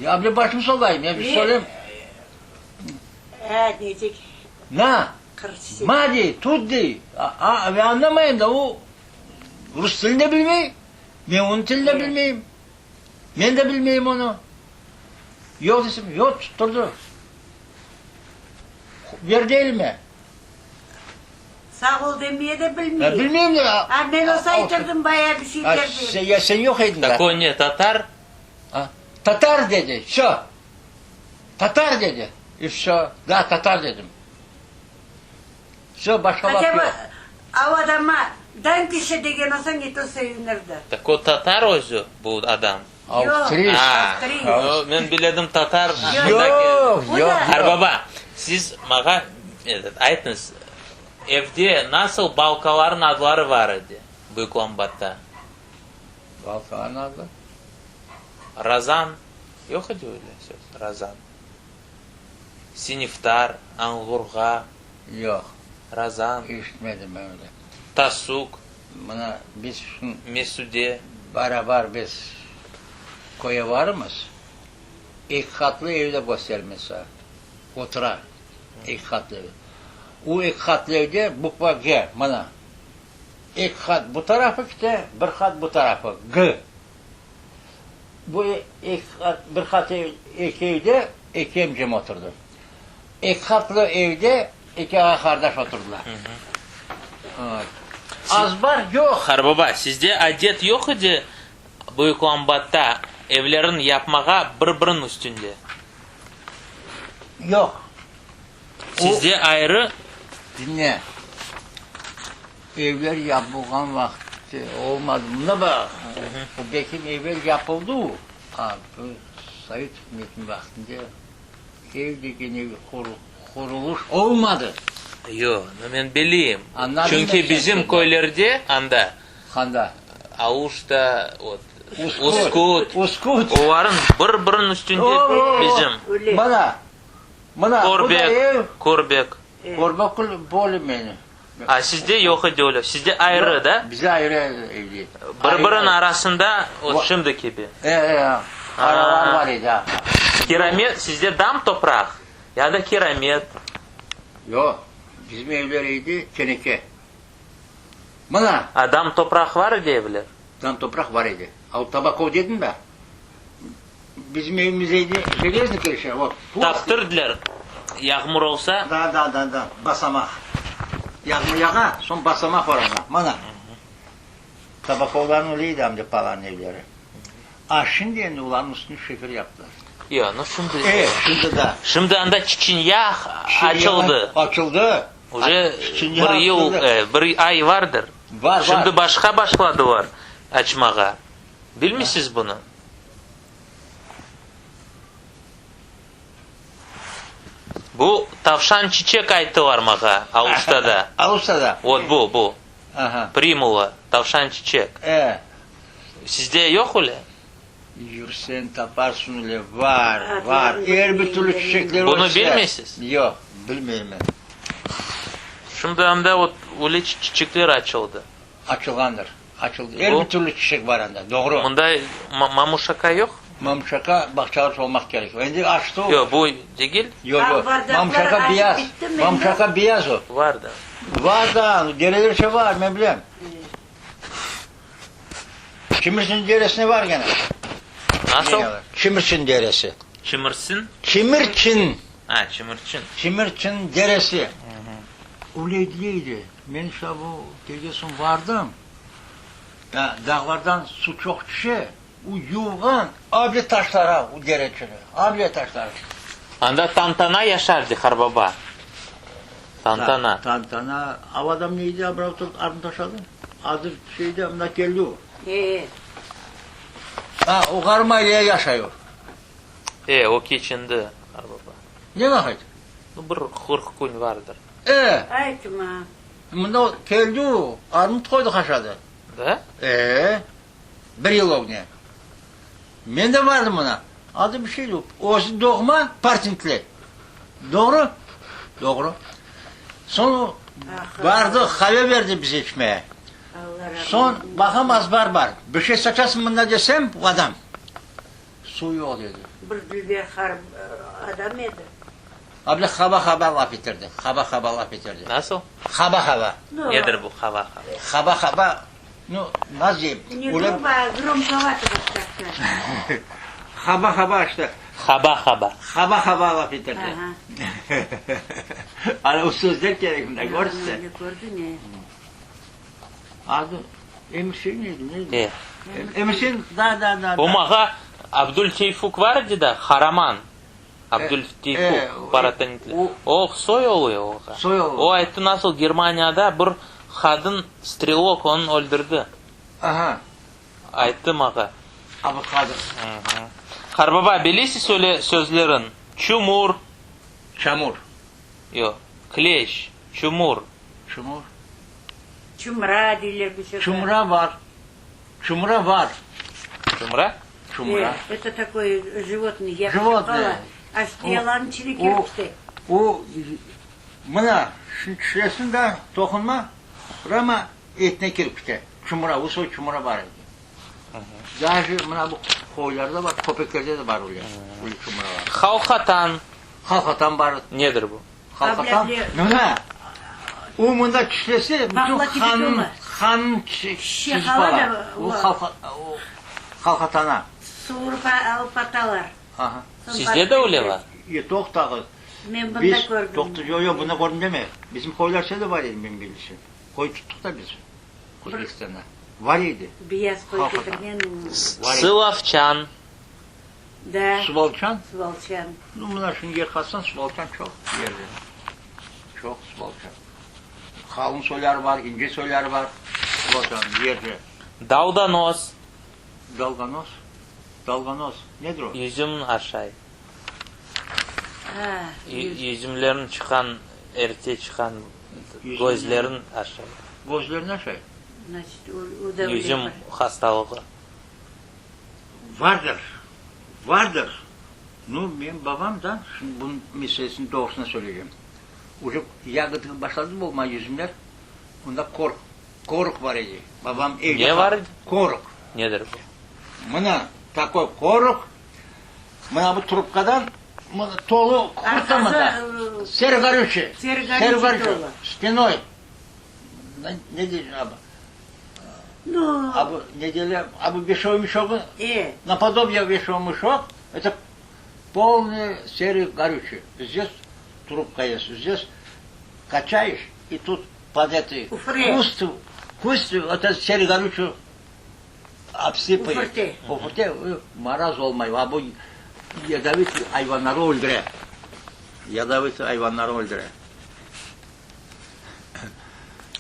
Ya abla başımı sallayım, ya bir söyleyim. He, deycek. Na, ma dey, tut dey. A, men añlamayım da, o rus tilini de bilmey, men onıñ tilini de bilmeyim. Men de bilmeyim onı. Yoq desem, yoq, tutturdı. Berdi elime. Sağ ol demeye de bilmeyim. Ya bilmeyim de. A, men olsa aytırdım bayağı bir şeyler dep. Ya sen yoq ediñ da. Takoy ne, tatar? A, tatar dedi, vsö. Tatar dedi, i vsö. Da, tatar dedim. Vsö, başqa laf yoq. Av adama danküşe degen olsañ, ne to sevinirdi. Takoy tatar özü bu adam? Avstriy. A, men biledim tatar. Yoq, yoq. Qarbaba, siz mağa aytıñız, evde nasıl balkalarnıñ adları bar edi Büyüklambatta? Balkalarnıñ adı? Razan, yoq edi öyle söz, razan. Siniftar, añğurğa. Yoq. Razan. Eşitmedim ben öyle. Tasuk. Mına biz şun. Mesude. Barabar biz köye varmız, eki qatlı ev de köstermez sa. Otura eki qatlı ev. O eki qatlı evde bukva G, mına. Eki qat bu tarafı kite, bir qat bu tarafı, G. Bu eki qat, bir qat ev, eki evde eki emcem oturdı. Eki qatlı evde eki ağa-qardaş oturdılar. Azbar yoq. Qarbaba, sizde adet yoq edi Büyüklambatta evlerin yapmağa bir-biriniñ üstünde? Yoq. Sizde ayrı? Diñle. Evler yapılğan vaqıt olmadı. Mında baq, o belki evel yapıldı o, a, bu sovet ükümetiniñ vaqtında. Ev degen ev qurulış olmadı. Yoq, men bileyim. Çünki bizim köylerde anda, Qanda? Aluşta, vot, Uskut, Uskut. olarıñ bir-biriniñ üstünde bizim. Mına, mına, bu da ev. Körbek, Körbek. Körbek böyle meni. A, sizde yoq edi öyle, sizde ayrı, da? Bizde ayrı evde. Bir-biriniñ arasında, vot şimdi kibi. E, e, aralar bar edi, a. Kiramet, sizde dam topraq ya da kiramet? Yoq, bizim evler edi teneke. Mına. A, dam topraq var edi evler? Dam topraq bar edi. A, o Tabakov dedim da, bizim evimiz edi jelezniy krışa, vot. Taptırdılar, yağmur olsa. Da, da, da, da, basamaq. Yağmur yağa, soñ basamaq bar anda, mana. Tabakovlarnıñ öyle edi amca palanıñ evleri. A, şimdi endi olarnıñ üstüne şefer yaptılar. Yoq, no şimdi. E, şimdi da. Şimdi anda Çiçinya açıldı. Açıldı. Uje bir yıl, bir ay vardır. Var, var. Şimdi başqa başladılar açmağa. Bilmeysiz bunı? Bu tavşan çiçek ayttılar mağa Aluştada. Aluştada? Vot bu, bu. Aha. Primula, tavşan çiçek. E. Sizde yoq öyle? Yürseñ taparsıñ öyle, var, var. Er bir türlü çiçekler Bunı öse. bilmeysiz? Yoq, bilmeyim men. Şimdi anda vot öyle çiçekler açıldı. Açılğandır, açıldı. Er bir türlü çiçek bar anda, doğru. Mında mamuşaka yoq? Mamuşaka bağçalar olmaq kerek. Endi açtı o. Yoq, bu degil? Yoq, yoq. Mamuşaka beyaz. Mamuşaka beyaz o. Var da. Var da, derelerce var, men bilem. Kimisiniñ deresinde var gene. Nasıl? Çimirçin deresi. Çimirsin? Çimirçin. A, Çimirçin. Çimirçin deresi. Öyle deydi. Men işte bu kelgen soñ vardım. Ya, dağlardan suv çoq tüşe. O yuvğan able taşlara o dere içine, able taşlara. Anda Tantana yaşardı, qarbaba. Tantana. Tantana, av adam ne edi, birav turıp arın taşladı. Adı şeydi, mında keldi o. E. A, o Qarmaylıya yaşayur. E, o keçindi, qarbaba. Ne vaqıt? Nu, bir 40 kün vardır. E. Aytma. Mında o keldi o, armut qoydı haşadı. Da? E, bir yıl ögne. Men de vardım mına. Adı bir şey yoq. Özü doğma Partintli. Doğru? Doğru. Soñ o bardı, qave berdi bize içmeye. Soñ baqam azbar bar. Bir şey saçasıñ mında desem, o adam, Suv yoq dedi. Bir dülber harb adam edi. Abla haba-haba laf eterdi, haba-haba laf eterdi. Nasıl? Haba-haba. Nedir bu haba-haba? Haba-haba, nu, nasıl deyim? Ne grubo, a gromkovato как-то. Haba-haba işte. Haba-haba. Haba-haba laf eterdi. Ana o sözler kerek mında, körsiz? Kördi ne? Adı Emirşen edi, ne edi? E. Emirşen, da, da, da. O mağa Abdül Teyfuk var edi da, Haraman. Abdül Teyfuk, Paratanitli. O soy oluyor oğa. Soy oluyor. O ayttı, nasıl Germaniyada bir qadın strelok onı öldürdi. Aha. Ayttı mağa. Abdulqadir. Qarbaba, bilesiz öyle sözlerin? Çumur. Çamur. Yoq. Kleş, çumur. Çumur. Çumra deyler bir sefer. Çumra var. Çumra var. Çumra? Çumra. Это такое животное. Я Животное. Аж yalan içine kirip kete. O, mına, şunı tüşüresin da, toqunma, prâmo etine kirip kete. Çumra, o soy çumra bar edi. Daje mına bu qoylarda bar, köpeklerde de bar öyle, öyle çumralar. Halqatan. Halqatan bar. Nedir bu? Halqatan, mına, o mında tüşlese, bütün qanın, qanın süzüp ala. O halqatana. Suvurıp alıp atalar. Aha. Sizde de öyle bar? Yoq, toqtağız. Men bunda Biz, kördim. toqta, yoq, yoq, bunda kördim deme. Bizim qoylar da bar edi, men bilişim. Qoy tuttıq da biz Özbekistanda. Var edi. Beyaz qoy ketirgen. Sılavçan. Da. Suvalçan? Suvalçan. Nu, mına şimdi yer qazsañ, suvalçan çoq yerde. Çoq suvalçan. Qalın soyları bar, ince soyları bar suvalçanıñ yerde. Dalganoz. Dalganoz? Dalganoz, nedir o? Yüzüm aşay. Yüzümlerin çıqqan, erte çıqqan közlerin aşay. Közlerin aşay? Yüzüm hastalığı. Vardır, vardır. Nu, menim babam da, şimdi bunıñ meselesini doğrusını söyleycem. Uje yagıdı başladı bolmağa yüzümler, onda kork, koruq bar edi. Babam evde Ne bar edi? Koruq. Nedir bu? Mına, takoy koruq, mına bu trubkadan mına tolu kukurt mında. Sergorüşi. Sergorüşi. Spinoy. Ne deyler abi? Nu. Abi ne deyler? Abi vешовый мешок. E. Наподобие вешовый мешок. Это полный серый горючий. Здесь трубка есть. Здесь качаешь, и тут под этой куст, куст, вот этот серый горючий обсыпает. Üfürte. Üfürte, maraz olmay. A bu ядовитый ayvanları öldüre. Ядовитый ayvanları öldüre.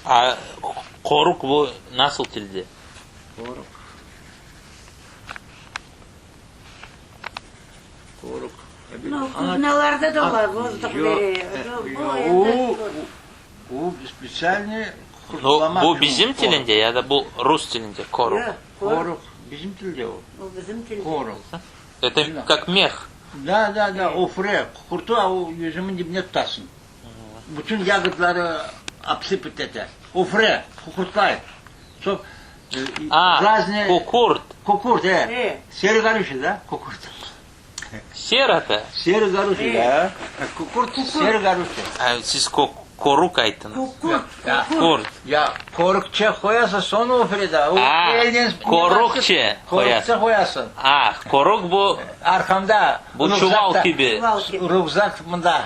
A qoruq bu nasıl tilde? Qoruq. Qoruq. Nu, kuzinalarda da var, vozduk bere. O, o специальный Nu, bu bizim tilinde ya da bu rus tilinde qoruq? Qoruq. Bizim tilde o. O bizim tilde. Qoruq. Это как мех. Da, da, da, üfre. Qurtu o yüzümin dibine tutasıñ. Bütün ягодları обсыпать ete. Üfre, ququrtlay. Soñ, A, разные... Kukurt. Kukurt, e. E. Серый горючий, да? Kukurt. Sera-da. Серый горючий, да? Kukurt, серый горючий. A, siz kok. Koruk aytıñız. Kukurt, Ya, Kukurt. Ya, korukçe qoyasıñ, soñ ofre da. O A, elnen korukçe Korukçe qoyasıñ. qoyasıñ. A, koruk bu. Arqamda, Bu çuval kibi. Çuval kibi. Rükzak mında.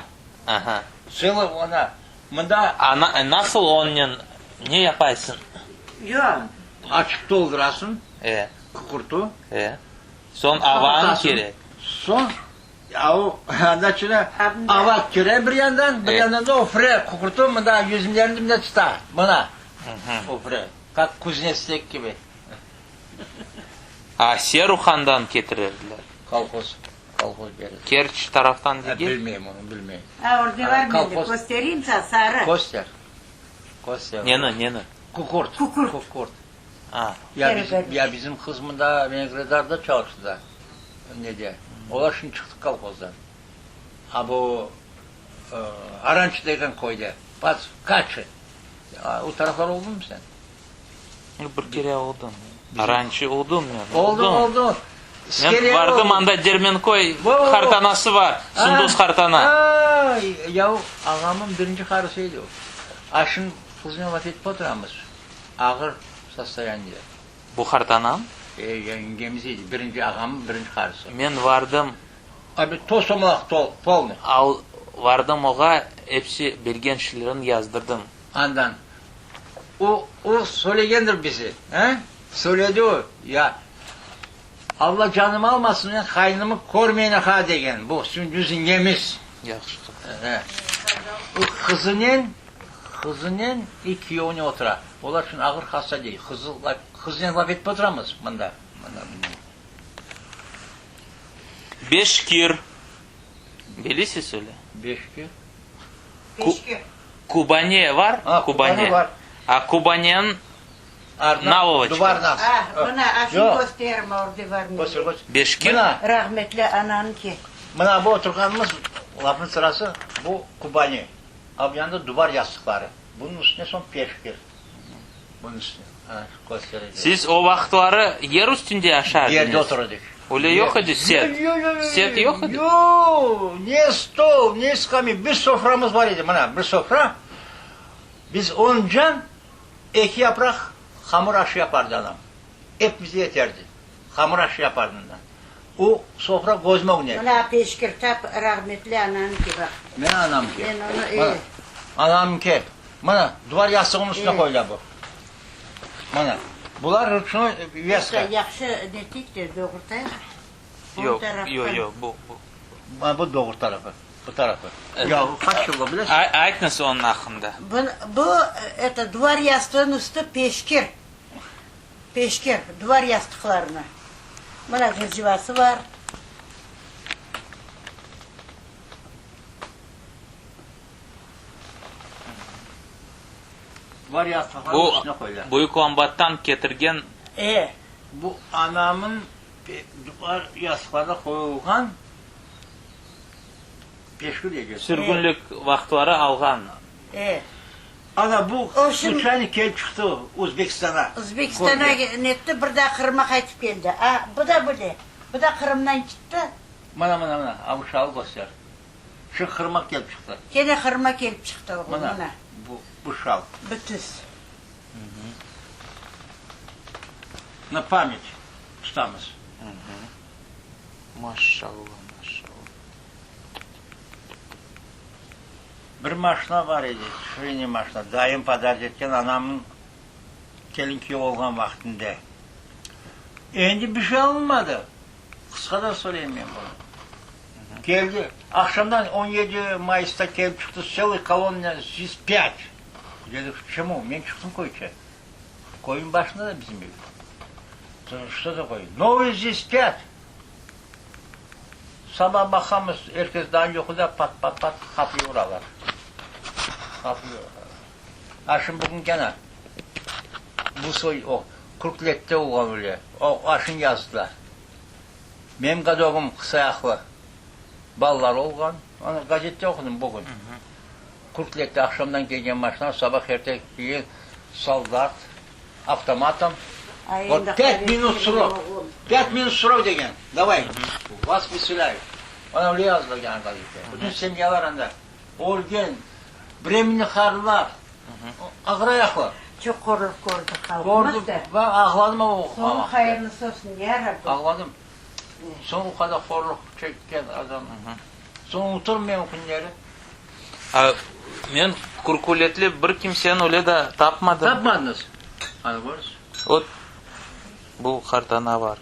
Aha. Sılıq ona. Mında. A, nasıl onnen, ne yapaysıñ? Yoq. Açıp toldurasıñ. E. Kukurtu. E. Soñ avanıñ kerek. Soñ Ya o anda içine ava kire bir yandan, bir yandan da ofre kukurtu mında yüzümlerini mında tuta. Mına. Ofre. Kak kuznetstek kibi. A Seruhandan ketirirdiler. Kolhoz. Kolhoz berir. Kerç taraftan degil? Bilmeyim onı, bilmeyim. A orada var mende, köstereyim sana, sarı. Köster. Köster. Neni, neni? Kukurt. Kukurt. Kukurt. A. Ya bizim, ya bizim qız mında Venegredarda çalıştı da. Nede? Olar şimdi çıqtı kolhozdan. A bu Arançı degen köyde. Bas, Kaçı. O taraflar oldıñmı sen? Bir kere oldım. Arançı oldım men. Oldıñ, oldıñ. Men vardım anda Dermenköy qartanası bar, Sundus qartana. A, ya o ağamın birinci qarısı edi o. A şimdi qıznen laf etip oturamız. Ağır sostoyaniyede. Bu qartanam? E, yengemiz edi, birinci ağamnıñ birinci qarısı. Men vardım. Abi, tosomalaq tol, polnıy. Al, vardım oğa, episi bilgen şiilerini yazdırdım. Andan. O, o söylegendir bizi, he? Söyledi o, ya, Alla canımı almasın, men qaynımı körmeyne ha degen, bu Sündüz yengemiz. Yahşı. He. O qızınen Qızınen i kiyevinen otura. Olar şimdi ağır hasta dey. Qızı, qızınen laf etip oturamız mında. Mında. Beşkir. Bilesiz öyle? Beşkir. Beşkir. Kubane var? A, Kubane var. A Kubaneniñ navoloçka. Duvar nas. A, mına, a şimdi kösterim orada var mı diye. Beşkir. Mına. Rahmetli ananıñki. Mına bu oturğanımız, lafnıñ sırası, bu Kubane. A bu yanda duvar yastıqları. Bunıñ üstüne soñ peşkir. Bunıñ üstüne. Ana, köstereceğim. Siz o vaqıtları yer üstünde aşar ediñiz? Yerde otur edik. Öyle yoq edi set? Set yoq edi? Yoq, ne stol, ne skamiy, bir soframız bar edi, mına, bir sofra. Biz oncan eki yapraq hamur aşı yapardı anam. Epimizge yeterdi. Hamur aşı yapardı ondan. O sofra közüm ögüne. Mına peşkir tap rahmetli ananki baq. Mına anamki. Men onı e. Mına anamki. Mına duvar yastığınıñ üstüne qoyula bu. Mına. Bular ruçnoy veska. Yahşı netik de doğurtayıq. Yoq, yoq, yoq, bu, bu. Mına bu doğru tarafı, bu tarafı. Ya qaç yıl o bilesiñ? Aytñız onıñ aqqında. Bu, bu, eto, duvar yastığınıñ üstü peşkir. Peşker, duvar yastıqlarını. Mına zırcıvası bar. Duvar yastıqlarınıñ üstüne qoyula. Bu Büyük Lambattan ketirgen. E. Bu anamın duvar yastıqlarına qoyulğan peşkir edi. Sürgünlik vaqıtları alğan. E. Ana bu sluçayno kelip çıqtı Özbekistana. Özbekistana netti, bir daa Qırıma qaytıp keldi. A, bu da böyle, bu da Qırımdan kitti. Mına, mına, mına, a bu şalı köster. Şu Qırıma kelip çıqtı. Kene Qırıma kelip çıqtı oğlum, mına. Mına, bu, bu şal. Bu tüs. Na pamять tutamız. Maşallah, maşallah. Bir maşna bar edi, şveyniy maşna, dayım podarit etken anamnıñ kelin-küyev olğan vaqtında. Endi bir şey alınmadı. Qısqadan söyleyim men bunı. Keldi, aqşamdan 17 mayısta kelip çıqtı, tselıy kolonna ZİS-pât. Dedik, çemu? Men çıqtım köyçe. Köyniñ başında da bizim ev. Что такое? Novıy ZİS-pât! Saba baqamız, er kes daa yuquda, pat-pat-pat qapıyı uralar. Qapıyı uralar. A şimdi bugün kene bu soy o, Kürklette olğan öyle, o aşın yazdılar. Menim godogım qısayaqlı balalar olğan, onı gazette oqudım bugün. Kürklette aqşamdan kelgen maşina sabah erte kelgen soldat avtomatom, vot pât minut srok, pât minut srok degen, davay, vas vıselâyut. Ana öyle yazdılar gene gazette. Bütün semyalar anda ölgen. Bremenni harlar. Ağır ayaqlar. Çoq qorluq kördi halqımız Kördim, da. ben ağladım o Soñu vaqıtta. hayırlısı olsun, ya Rabbim. Ağladım. Soñ o qadar horluq çekken adam. Soñ unuturım men o künleri. A, men Kürkületli bir kimseni öyle da tapmadım. Tapmadıñız? Ana körüñiz. Ot, bu qartana bar.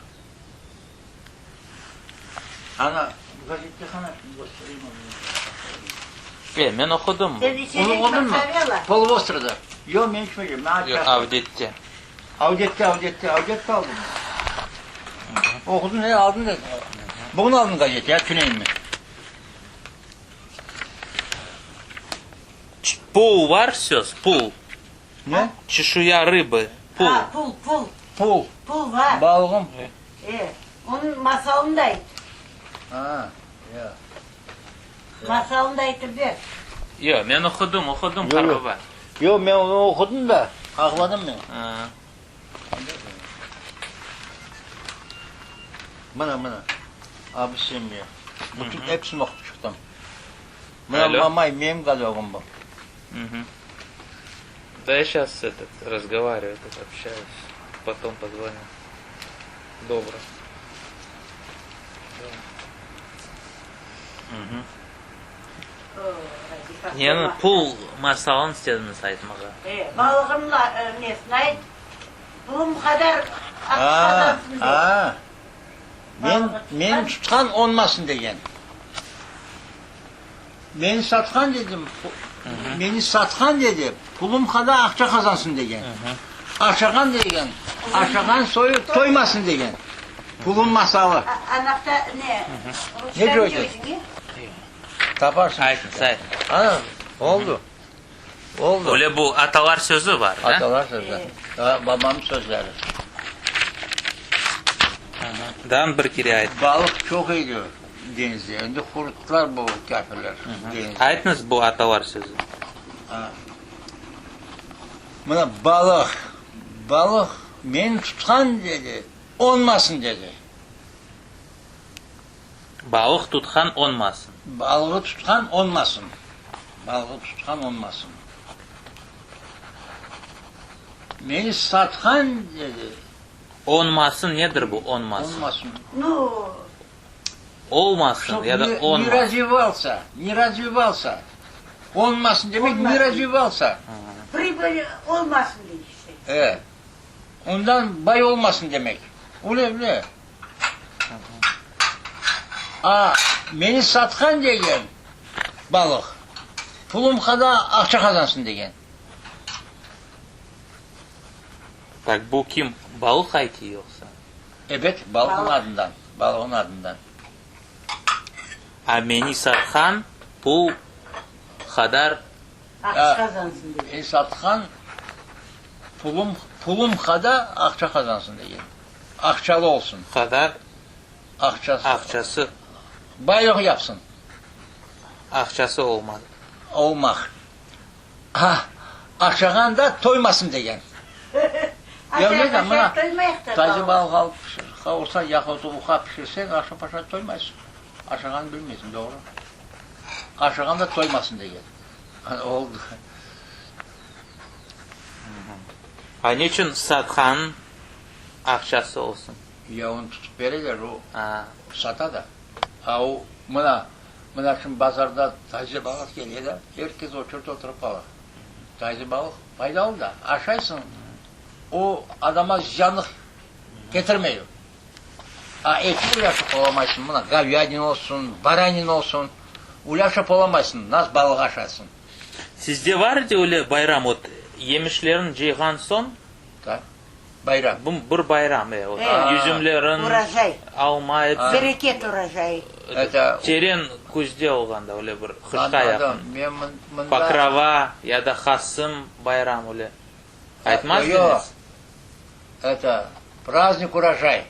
Ana, gazette qana, köstereyim onı. E, men oqudım. Sen Onı içecek oqudıñmı? mozzarella? Poluvostrovda. Yoq, men içmeycem, men Yoq, aç Avdette. Avdette, Avdette, Avdette aldım. Oqudıñ, e, aldıñ da. Bugün aldıñ gazet, ya, tüneyinmi? Pul var söz, pul. Ne? Çeşuya rıbı, pul. Ha, pul, pul. Pul. Pul var. Balığım. E, onıñ masalını da ayt. Ha, ya. Masalını da aytıp ber. Yoq, men oqudım, oqudım, Yoq, yoq. qartbaba. Yoq, men onı oqudım da, ağladım men. Ha. Mına, mına, a bu semya. Bütün episini oqup çıqtım. Mına Alo. Mamay, menim gazogım bu. Мгм. Да я щас этот разговариваю, тут общаюсь. Потом позвоню. Добро. Мгм. Neni pul masalını istediñiz aytmağa? E, balığın nesini ayt, pulum qadar aqça qazansın de. A, men, meni tutqan onmasın degen. Meni satqan dedim, meni satqan dedi, pulum qadar aqça qazansın degen. Aşağan degen, aşağan soyu toymasın degen. Pulum masalı. Anaqta ne, Ne ruçkanı coydı? coydıñ, e? Taparsıñ. Aytıñız, aytıñız. Ana, oldu. Oldu. Öyle bu atalar sözü bar, da? Atalar sözü. Babamnıñ sözleri. Daa bir kere ayt. Balıq çoq edi deñizde. Endi quruttılar bu kâfirler deñizni. Aytıñız bu atalar sözü. Mına balıq, balıq meni tutqan dedi, onmasın dedi. Balıq tutqan onmasın. Balığı tutqan onmasın. Balığı tutqan onmasın. Meni satqan dedi. Onmasın nedir bu onmasın? Onmasın. Nu. Olmasın ya da onmasın. Ne razvivalsa, ne razvivalsa. Onmasın demek ne razvivalsa. Pribıl olmasın dey işte. E. Ondan bay olmasın demek. Öyle, öyle. A, meni satqan degen balıq, pulum qadar aqça qazansın degen. Tak, bu kim, balıq aytı yoqsa? Ebet, balığın adından, balığın adından. A, meni satqan pul qadar. Aqça qazansın degen. Meni satqan pulum, pulum qadar aqça qazansın degen. Aqçalı olsun. Qadar Aqçası. Aqçası. Baylıq yapsın. Aqçası olmaz. Olmaq. Ha, aşağan da toymasın degen. Ya ne de mına taze balıq alıp qavursañ yahut uha pişirseñ, aşap-aşap toymaysıñ. Aşağanı bilmeysiñ, doğru. Aşağan da toymasın degen. Oldı. A neçün satqan aqçası olsun? Ya onı tutıp bereler, o sata da. A o mına, mına şimdi bazarda taze balıq kele de, er kes oçurda oturıp qala. Taze balıq faydalı da, aşaysıñ, o adama ziyanlıq ketirmey. A etni ulaşıp olamaysıñ, mına govyadina olsun, baranina olsun, ulaşıp olamaysıñ, nas balıq aşaysıñ. Sizde var edi öyle bayram, ot, yemişlerin cıyğan soñ? Da, bayram. Bu bir bayram, e, ot, yüzümlerin, Urojay. alma, episi. Bereket urojayı. Teren küzde olğanda öyle bir qışqa yaqın. Anladım, men mında. Pokrova ya da Qasım bayram öyle. Aytmaz Yoq, ediñiz? eto, praznik urojay.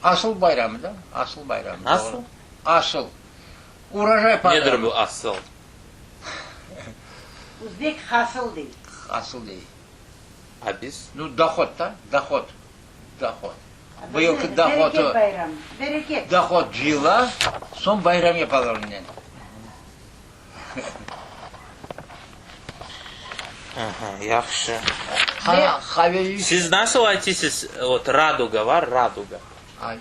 Asıl bayramı da, asıl bayramı. Nasıl? Asıl. Urojay bayramı. Nedir bu asıl? Uzbek hasıl dey. Hasıl dey. A biz? Nu, dohod da, dohod, dohod. Bu yılki dohodı. Bereket bayramı, bereket. Dohod cıyıla, soñ bayram yapalar onen. Aha, yahşı. Qave Siz nasıl aytısız, vot, raduga var, raduga?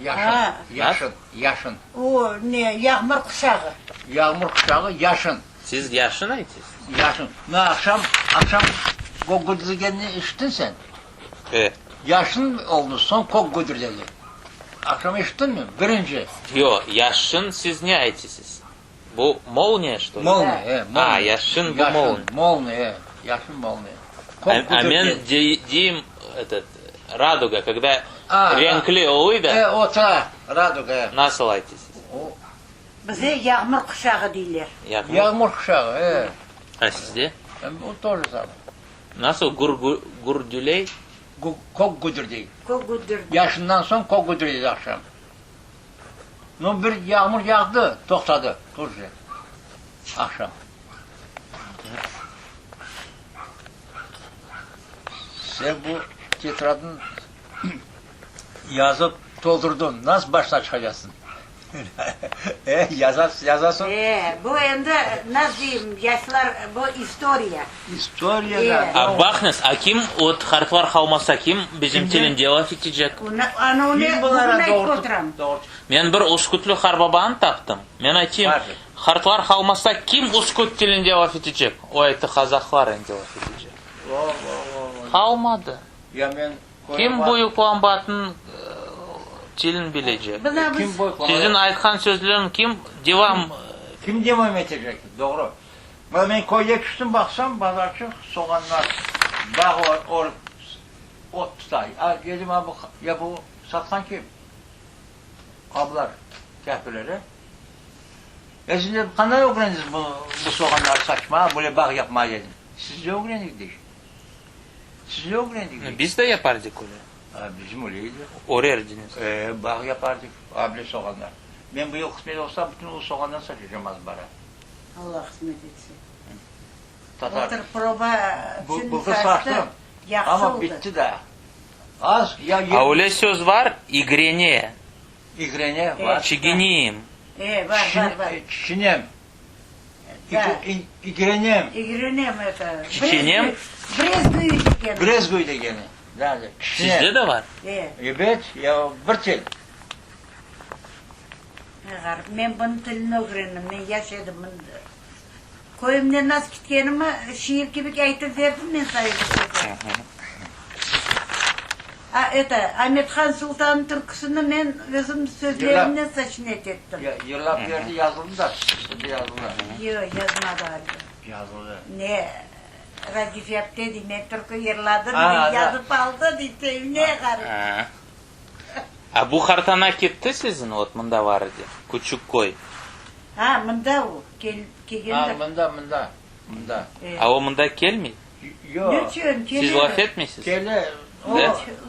Yaşın, yaşın, yaşın. O, ne, yağmur quşağı. Yağmur quşağı, yaşın. Siz yaşın aytısız? Yaşın. Mına aqşam, aqşam kök güdürlegenini eşittiñ sen? E. Yaşın oldı, soñ kök güdürledi. Aqşam eşittiñmi? Birinci. Yoq, yaşın siz ne aytısız? Bu molniya, çto li? Molniya, e, molniya. A, yaşın bu molniya. Yaşın, molniya, e, yaşın molniya. Kök A men güdürledi. deyim, etot, raduga, kogda renkli oluy da. E, o ta, raduga, e. Nasıl aytısız? O. Bize yağmur quşağı deyler. Yağmur quşağı, e. A sizde? O to je samoye. Nasıl gur gurdüley? Kök güdürdey. Kök güdürdey. Yaşından soñ kök güdürdey aqşam. No bir yağmur yağdı, toqtadı tut je aqşam. Sen bu tetradnı yazıp toldurdıñ, nasıl başına çıqacaqsıñ? E, yazasıñ. E, bu endi, nasıl deyim, yaşlar, bu istoriya. İstoriya da. A baqıñız, a kim, ot harflar qalmasa, kim bizim tilinde laf etecek? Ana onı Kim bulara bugün aytıp doğurtıp, oturam. doğurtıp. Men bir üskütlü qarbabanı taptım. Men aytayım, harflar qalmasa, kim üsküt tilinde laf etecek? O ayttı, qazahlar endi laf etecek. Vo, vo, vo, vo. Qalmadı. Ya men Kim Büyük Lambatnıñ tilin bilecek? Siziñ aytqan sözleriñ kim devam. Kim devam etecek? Doğru. Mına men köyge tüştim, baqsam, bazarçıq soğanlar bağ örüp ot tuta. A, dedim, a bu, ya bu satqan kim? Ablar, kâfirler, e? Ya siz dedim, qanday ögrendiñiz bu, bu soğanları saçmağa, böyle bağ yapmağa dedim. Sizde ögrendik, dey. Sizde ögrendik. Biz de yapardık öyle. A, bizim öyle edi. Örerdiñiz. E, bağ yapardık, able soğanlar. Men bu yıl qısmet olsa, bütün o soğandan saçacağım azbara. Allah qısmet etsin. Tatar. Bıltır proba Bu, içün bıltır saçtı, saçtım, yahşı amma oldı. bitti daa. Az, ya A öyle söz var, igrene. İgrene, var. Çiginiyim. E, var, var, var. Çiçinem. İgrenem. İgrenem, eto. Çiçenem. Brezguy degeni. Brezguy degeni. Sizde de var? E. Ebet, ya bir til. Ğarip, men bunıñ tilini ögrendim, men yaş edim. Köyümden nasıl ketkenimi şiir kibi aytıp berdim men saña bir sefer. A, eto, Amet-Han Sultannıñ türküsini men özüm sözlerimnen soçinât ettim. Yırlap berdi, yazıldı da, şimdi yazıldı. Yoq, yazmadı ğaliba. Yazıldı. Ne, Radif apte dey, men türkü yırladım dey, yazıp aldı dey, ne ğarip. A bu qartana ketti siziñ, ot mında var edi, Küçük köy. A, mında o, kelgendir. A, mında, mında, mında. A o mında kelmey? Yoq. Niçün, kele. Siz laf etmeysiz? Kele. O,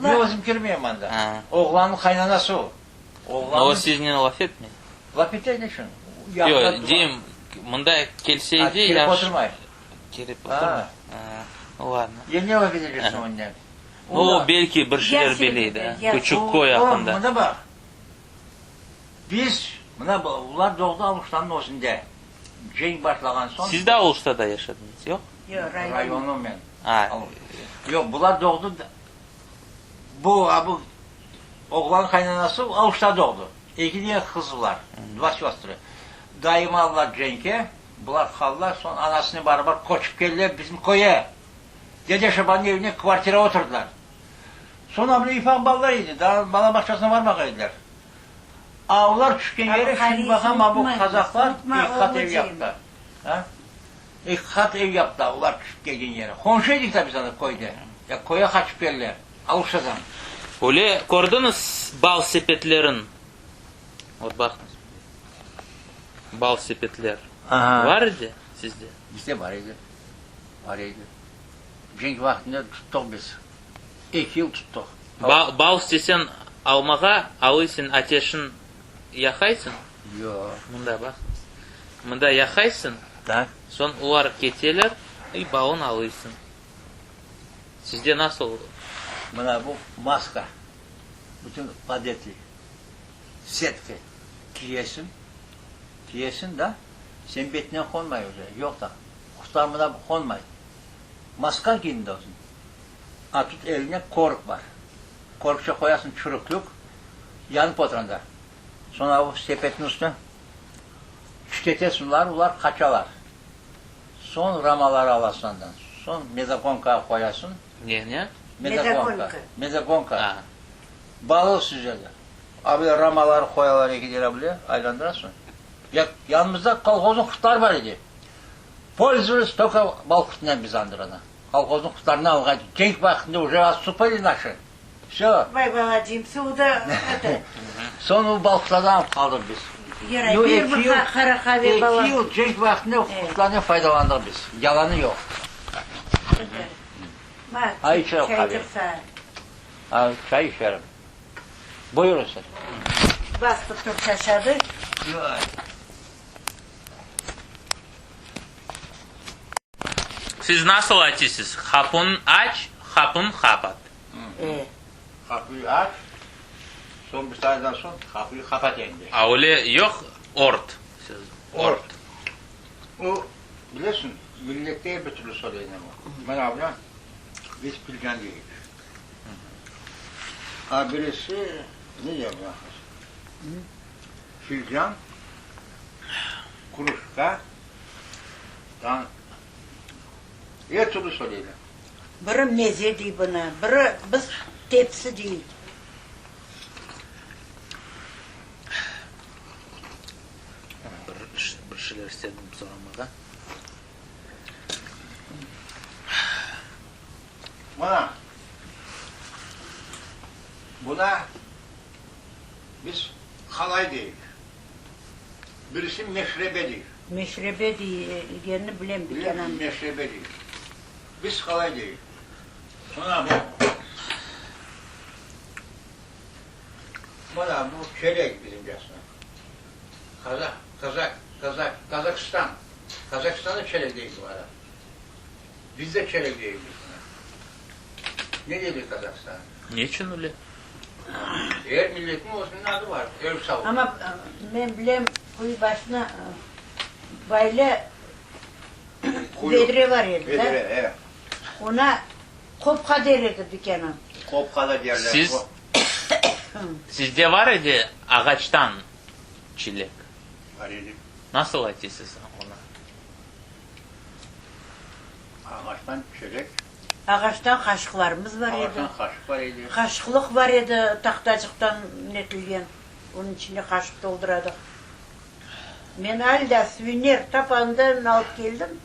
men özüm kirmeyim anda. Oğlannıñ qaynanası o. Oğlannıñ. O siznen laf etmey? Laf ete, niçün? Yoq, deyim, mında kelseydi A, kelip oturmay. Kelip oturmay. A, ladno. Ya ne laf eteceksin onnen? O, belki bir şeyler biley de, Küçük köy aqqında. O, mına baq, biz, mına, olar doğdı Aluştanıñ özünde. Cenk başlağan soñ. Siz de Aluştada yaşadıñız, yoq? Yoq, rayon. Rayonı men. A. Yoq, bular doğdı, bu, a bu oğlan qaynanası Aluştada doğdı. Eki dene qızı bar, dva söstrı. Dayımı aldılar cenkke, bular qaldılar, soñ anasınen barabar köçip keldiler bizim köye. Dede Şabannıñ evine kvartira oturdılar. Soñ bile ufaq balalar edi, daa bala bağçasına barmağan ediler. A olar tüşken yere şimdi baqam, a bu qazaqlar eki qat ev yaptı. A? Eki qat ev yaptılar olar tüşip kelgen yere. Qomşu edik da biz anda köyde. Ya köye qaçıp keldiler Aluştadan. Öyle kördiñiz bal sepetlerin? Ot baqıñız. Bal sepetler var edi sizde? Bizde bar edi. Bar edi. Cenk vaqtında tuttıq biz. Eki yıl tuttıq. Bal isteseñ almağa, alıysıñ, ateşin yaqaysıñ. Yoq. Mında baq. Mında yaqaysıñ. Tak. Soñ olar keteler, i balın alıysıñ. Sizde nasıl? Mına bu maska. Bütün adeti. Setka kiyesiñ. Kiyesiñ da, sen betinen qonmay uje. Yoq da. Quşlar mına qonmay. Maska kiyindi özüñ. A tut eline kork bar. Korkça qoyasıñ çürüklük, yanıp oturanda. Soñ avu sepetniñ üstüne tütetesiñ olar, olar qaçalar. Soñ ramaları alasıñ andan. Soñ mezogonkağa qoyasıñ. Ne, ne? Mezogonka. Mezogonka. Balıq süzeler. A böyle ramaları qoyalar eki lira bile, aylandırasıñ. Ya, yanımızda kolhoznıñ qurtları bar edi. Pользовались только bal qurtınen biz andırana. Kolhoznıñ qurtlarını alğan cenk vaqtında uje otstupali naşı. Vsё. Vay balacığım, suvda это. Soñ o bal qurtlardan alıp qaldıq biz. Yaray, ber bir qara qave balam. Eki yıl cenk vaqtında o qurtlarnen faydalandıq biz. Yalanı yoq. Ma, çay tursa. A, çay içerim. Buyurıñ siz. Bastıp tur şaşadı. Siz nasıl aytısız, qapun aç, qapun qapat. E. Qapıyı aç, soñ bir saattan soñ qapıyı qapat endi. A öyle yoq ort sözü, ort. O, bilesiñ, millette er bir türlü söyleyler o. Mına buna biz pilcan deyik. A birisi ne dey buna? Filcan, krujka, dan er türlü söyleyler. Biri meze dey buna, biri biz tepsi deyik. Bir şeyler istedim soramağa. Mına, buna biz qalay deyik. Birisi meşrebe dey. Meşrebe degenini bilem, bir kenam. Meşrebe dey. Biz qalay deyik. Mına bu, mına bu çelek bizimcesine. Qazaq, qazaq, qazaq, Qazaqistan. Qazaqistanda çelek deyik bulara. Biz de çelek deyik biz buna. Ne deyler Qazaqistanda? Ne içün öyle? Er milletniñ özüniñ adı var, ev savuq. Amma men bilem, quyu başına böyle vedre var edi da. Vedre, e. Ona qopqa der edi dükânı. Qopqa da derler. Siz, sizde var edi ağaçtan çilek? Var edi. Nasıl aytısız ona? Ağaçtan çelek. Ağaçtan qaşıqlarımız bar edi. Ağaçtan qaşıq bar edi. Qaşıqlıq bar edi, tahtacıqtan netilgen. Onıñ içine qaşıq dolduradıq. Men al da suviner tap andan alıp keldim.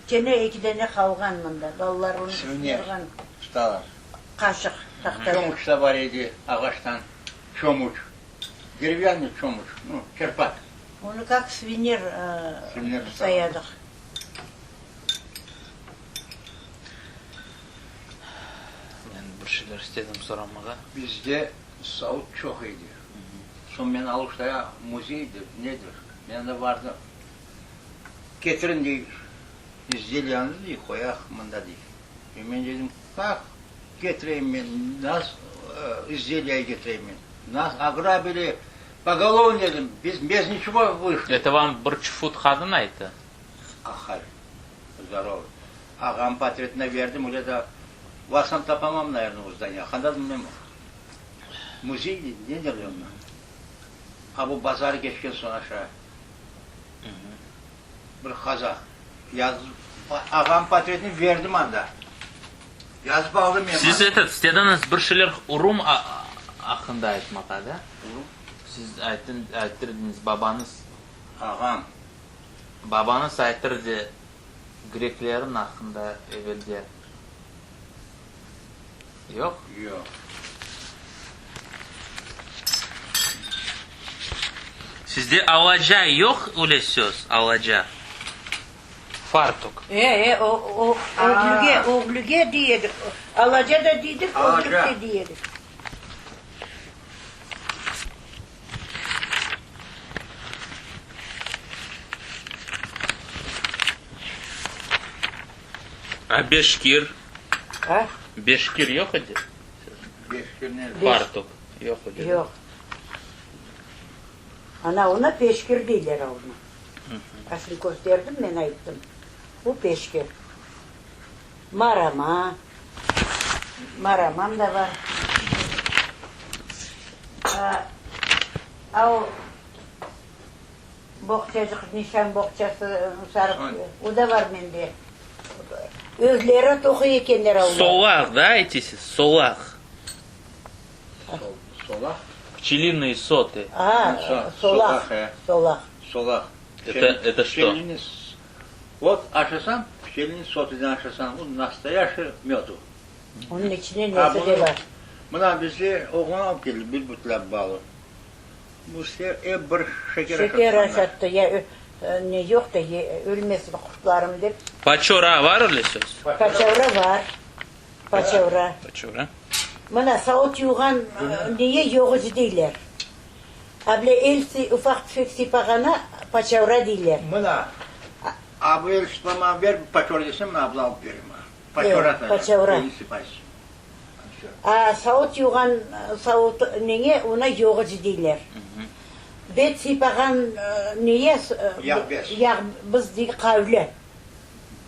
Kene eki dene qalğan mında. Balalar onı Suviner tutalar. Qaşıq, tahtadan. Çomuç da bar edi ağaçtan. Çomuç. Derevyannıy çomuç, nu, çerpak. Onı kak suviner sayadıq. Men bir şeyler istedim soramağa. Bizde savut çoq edi. Soñ men Aluştaya muzeydir, nedir, men anda bardım. Ketiriñ dey, izdeliyanızı dey, qoyaq mında dey. E men dedim, kak ketireyim men, nas izdeliyayı ketireyim men? Nas ograbili pogolovno dedim, biz bez niçego vışli. Eto vam bir çufut qadın ayttı? Ahay, zdorovo. Ağam portretine berdim, öyle da varsam tapamam, naverno, o zdaniya. Qandadır bilmem. Muzey deydi, ne derler onı? A bu bazarı keçken soñ aşağı. Bir qazaq. Yazıp, ağam portretini berdim anda. Yazıp aldım men. Siz etot, istediñiz bir şeyler urum aqqında aytmağa, da? Urum? Siz ayttırdıñız, babañız. Ağam. Babañız ayttırdı greklerin aqqında evelde. Yoq? Yoq. Sizde alaca yoq öyle söz, alaca? Fartuk. E, e, o, o, öglüge, öglüge dey edik. Alaca da deydik, öglük de dey edik. A beşkir? A? Beşkir yoq edi? Beşkir ne? Fartuk yoq edi? Yoq. Ana, ona peşkir deyler onı. Aslın kösterdim, men ayttım. Bu peşkir. Marama, maramam da bar. A, o boğçacıq, nişan boğçası sarıp, o da bar mende. Özleri toquy ekenler olar. Solaq, da, aytısız, solaq. Solaq? Pçelinıye sotı. A, solaq, solaq. Solaq. Это, это что? Vot, aşasañ, pçelinıy sotıdan aşasañ, bu nastoyaşiy med o. Onıñ içinde nesi de bar. Mına bizde oğlan alıp keldi bir butlap balı. Bu sefer ep bir şeker Şeker aşattı, ya ne yoq da, ölmesin qurtlarım dep. Paçora var öyle söz? Paçavra var, paçavra. Paçavra. Mına savut yuvğan neye yoğucı deyler. A bile el ufaq-tüfek sıypağana paçavra deyler. Mına, a bu el sıpamağa ber, paçavra desem, mına abla alıp berir maña. Paçavra, paçavra. Elni sıpaysıñ. A savut yuvğan savut nege, ona yoğucı deyler. Bet sıypağan neye, Yağ bez. yağ biz dey qavle.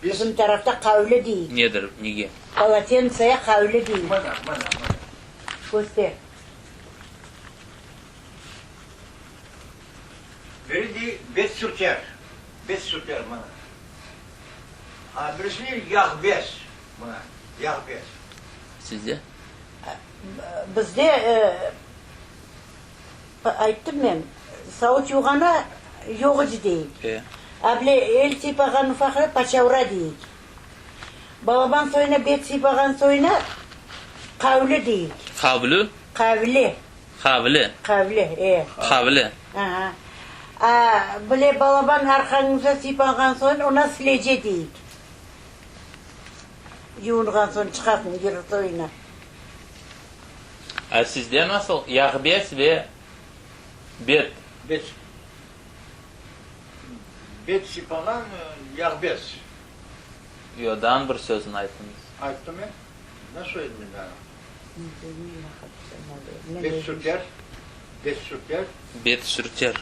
Bizim tarafta qavle deyik. Nedir, nege? Polotentsaya qavle deyik. Mına, mına, mına. Köster. Biri dey bet sürter, bet sürter, mına. A birisi dey yağ bez, mına, yağ bez. Sizde? Bizde, ayttım men, savut yuvğana yoğucı deyik. E. A bile el sıypağan ufaqra paçavra deyik. Balaban soyuna bet sıypağan soyuna qavli deyik. Qavlü? Qavli. Qavli. Qavli, e. Qavli. Aha. A, bile balaban arqañıza sıypağan soñ ona silece deyik. Yuvunğan soñ çıqasıñ yır soyuna. A sizde nasıl yağbez ve bet? Bet. Bet sıypağan yağbez. Yoq, daa bir sözüni aytıñız. Ayttım men. Ne söyledim men daa? Bet sürter, bet sürter. Bet sürter.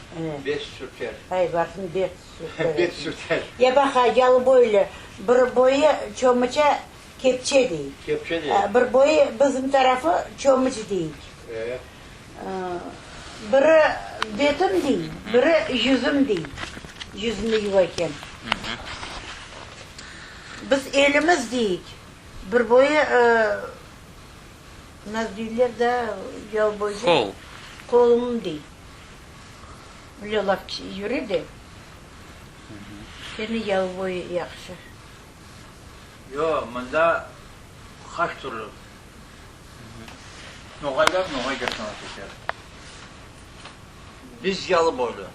Bet sürter. Ay, barsın bet sürter. Bet sürter. Ya baq, ha, yalı boylu, bir boyu çomuça kepçe dey. Kepçe dey. Bir boyu bizim tarafı çomuç dey. E. Biri betim dey, biri yüzüm dey, yüzüni yuva eken. Biz elimiz deyik. Bir boyu nasıl deyler da, yalıboyca? Qol. Qolum dey. Öyle laf yüre de. Kene yalıboyu yahşı. Yoq, mında qaç türlü. Noğaylar noğaycasına laf eter. Biz yalıboylu.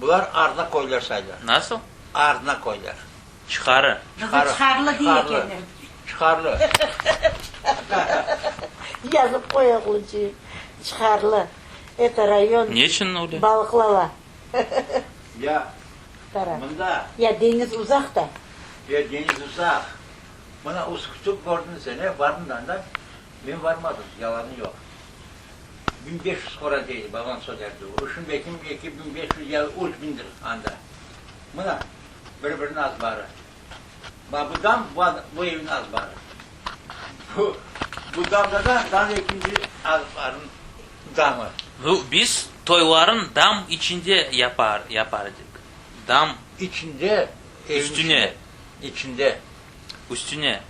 Bular arna köyler sayılır. Nasıl? Arna köyler. Çıqarı. Bizi çıqarlı dey ekenler. Çıqarlı. Yazıp qoy oğluçığım. Çıqarlı. Это rayon. Neçün öyle? Balıqlava. Ya Taraf. mında. Ya deñiz uzaq da. Ya deñiz uzaq. Mına Uskut'u kördiñ sen, e, bardıñ anda? Men barmadım, yalanı yoq. 1500 qora deydi, babam söylerdi. Uşun belkim 2500 ya 3000-dir anda. Mına, bir-biriniñ azbarı. Ba bu dam, bu, bu evniñ azbarı. Bu, bu damda da dam ekinci azbarnıñ damı. Bu, biz toyların dam içinde yapar, yapar edik. Dam. İçinde, evniñ Üstüne. içinde. Üstüne.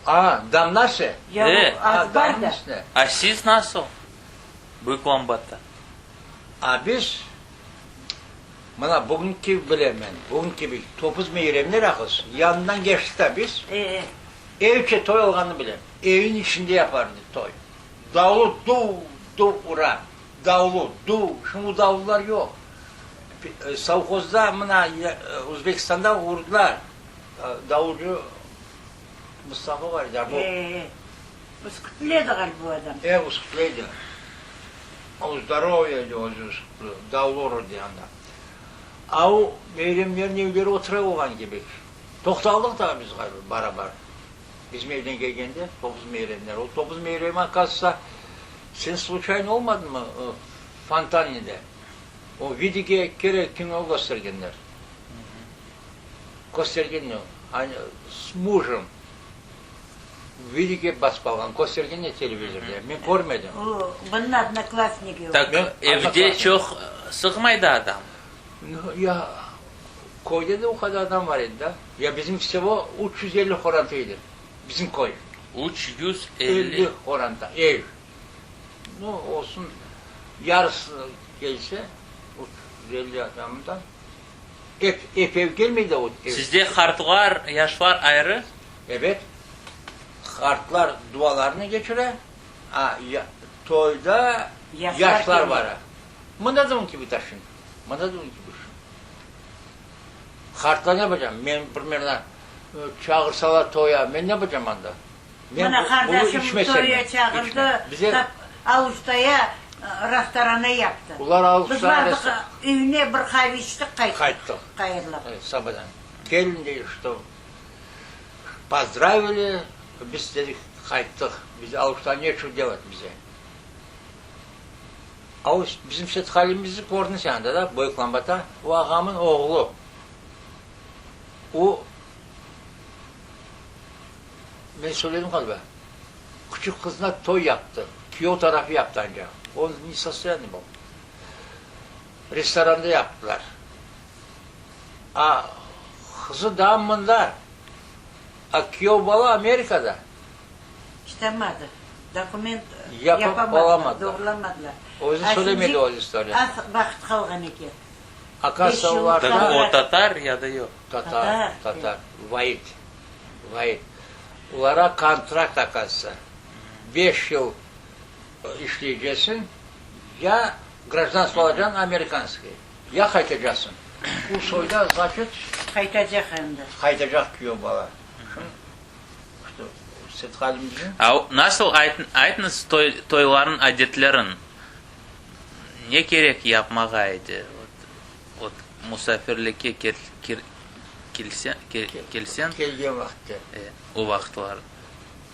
A, dam nasıl? Ya E. o A, azbar damnıñ da. üstüne. A siz nasıl? Büyük Lambatta. A biz, mına bugün kibi bilemen, bugün kibi Topuz Meyremler ağız yanından keçtik da biz, E. evçe toy olğanını bilem. Evniñ içinde yapardı toy. Davul duv-duv ura, davul, duv, şimdi o davullar yoq. Sovhozda mına Özbekistanda urdılar, davulcı Mustafa bar edi, E, e. Üskütlü edi ğaliba bu adam. E, üskütlü edi. O zdorovyı edi özü üskütlü, davul urdı anda. A o Meyremlerniñ evleri otura olğan kibi. Toqtaldıq da biz ğaliba barabar. Bizim evden kelgende Topuz Meyremler. O Topuz Meyremi, okazıvtsa, sen sluçayno olmadıñmı Fontannyde? O vidige kere kino köstergenler. Köstergenler, s mujım. Vidike basıp alğan, köstergen ya televizorda. Men körmedim. O, bunıñ odnoklassnigi o. Tak, Men evde odnoklassnik. çoq sığmay da adam. Nu, ya, köyde de o qadar adam var edi da. Ya bizim selo 350 qoranta edi. Bizim köy. 350. 50 qoranta, ev. Nu, olsun, yarısı kelse, 350 adamdan, ep, ep ev kelmey de o ev. Sizde qartlar, yaşlar ayrı? Ebet, qartlar dualarını keçire, a toyda yaşlar bara. Mında da onıñ kibi taşın, mında da onıñ kibi şu. Qartlar ne yapacaq? Men, primerno, çağırsalar toya, men ne yapacam anda? Men Mına bunu qardaşım içmesem, toya çağırdı, bize tap Alustaya rastorana yaptı. Olar Biz Alustaya bardıq restorana. Üyüne bir qave içtik, qayttıq. Qayttıq. Qayırlap. Sabadan. Kelin dey, что Pozdravili, biz dedik, qayttıq, biz Aluşta neçu delat bize. A o bizim Sethalimizni kördiñ sen anda da, Böyük Lambata, o ağamın oğlu. O, men söyledim ğaliba, küçük qızına toy yaptı, küyev tarafı yaptı ancaq, o ne sostoyanniy bol. Restoranda yaptılar. A, qızı daa mında, a küyev bala Amerikada. İstemadı. Dokument Yapıp yapamadılar, olamadılar. doğrulamadılar. Özü A söylemedi şimdi o istoriya. az vaqıt qalğan eken. Akası Beş yıl olar Tak da. o tatar ya da yoq? Tatar, Tatar, tatar. Vait, Vait. Olara kontrakt akası. Beş yıl işleycesiñ, ya grajdanstvo alacañ amerikanskiy. Ya qaytacaqsıñ? Bu soyda, znaçit. Qaytacaq endi. Qaytacaq küyev bala. Şunıñ, işte, Sethalimizniñ. A nasıl, aytıñız, toy, toylarnıñ adetlerin? Ne kerek yapmağa edi? Vot, vot, musafirlikke kel, kel, kelsen, kel, kelseñ. Kelgen vaqıtta. E, o vaqıtlar.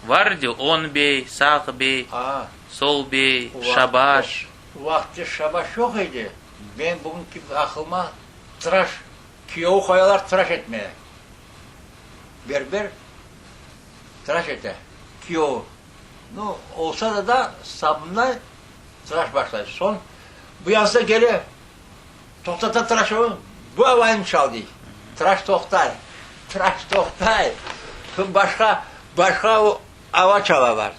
Var edi oñ bey, sağ bey, A. sol bey, O vaqıtta. şabaş. O vaqıtta şabaş yoq edi. Men bugünki aqılıma tıraş, küyevi qoyalar tıraş etmeye. Berber tıraş ete, küyevi. Nu, olsa da da sabunday tıraş başlay. Soñ bu yazda kele, toqtata tıraşını, bu avanı çal dey. Tıraş toqtay, tıraş toqtay. Soñ başqa, başqa ava çalalar.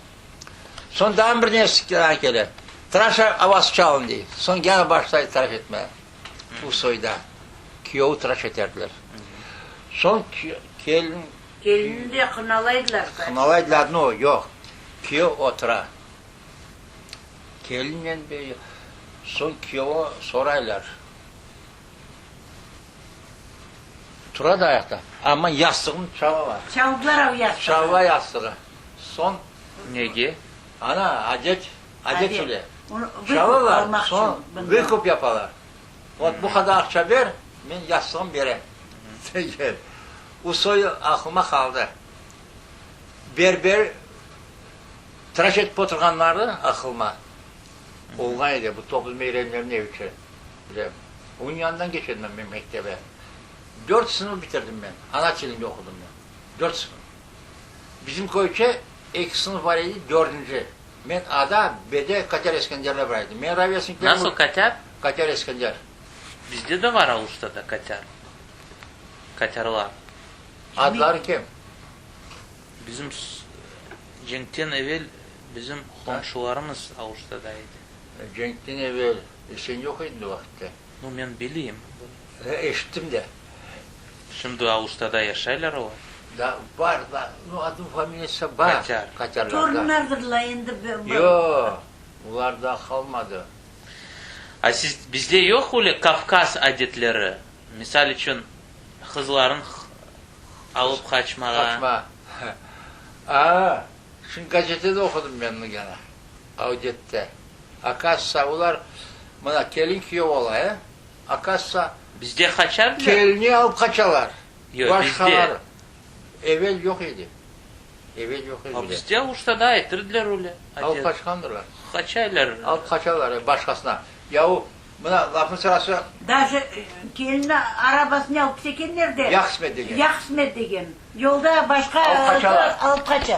Soñ daa bir nesi kele, tıraş avası çalın dey. Soñ gene başlay tıraş etmege. Bu soyda küyevi tıraş eterdiler. Soñ kelin... Kelinni de qınalaydılar. Qınalaydılar, no, yoq. Küyev otura. Kelinnen soñ küyevi soraylar. Tura da ayaqta, amma yastığını çalalar. Çaldılar o yastığı. Çalıla yastığı. Soñ. Nege? Ana, adet, adet öyle. Onı vıkup Çalalar, almaq soñ içün bundan. vıkup yapalar. Vot bu qadar aqça ber, men yastığımı berem. O soyu aqlıma qaldı. Berber tıraş etip oturğanları aqlıma olğan edi, bu Toquz Meyremlerniñ evi içi. Bilem. Onıñ yanından keçedim men mektebe. Dört sınıf bitirdim men. Ana tilinde oqudım men. Dört sınıf. Bizim köyçe eki sınıf bar edi, dördünci. Men A-da, B-de Kater Eskenderler bar edi. Men rovesniklerim... Nasıl Kater? Kater Eskender. Bizde de var Aluştada Kater. Katerlar. Adları kim? Bizim cenkten evel bizim qomşularımız Aluştada edi. Cenkten evel sen yoq ediñ o vaqıtta. Nu, men bileyim bunı. Eşittim de. Şimdi Aluştada yaşaylar olar? Da, bar, bar. Nu, adı, familiyası bar. Kaçar. Kaçarlar, da. Torunlardırlar endi. Yoq, olar da qalmadı. A siz, bizde yoq öyle Kavkaz adetleri? Misal içün, qızların alıp qaçmağa. Qaçma. A, şimdi gazetede oqudım men bunı gene. Avdette. Akazıtsa, olar, mına, kelin-küyev ola, e? Akazıtsa, Bizde qaçardılar. Kelini alıp qaçalar. Yoq, Başqaları. bizde. Evel yoq edi. Evel yoq edi A bile. bizde Aluştada aytırdılar öyle. Alıp qaçqandırlar. Qaçaylar. Alıp qaçalar, e, başqasına. Yahu, mına, lafnıñ sırası. Daje kelini arabasına alıp ketekenler de. Ya qısmet degen. Ya qısmet degen. Yolda başqa Alıp qaçalar. Alıp qaça.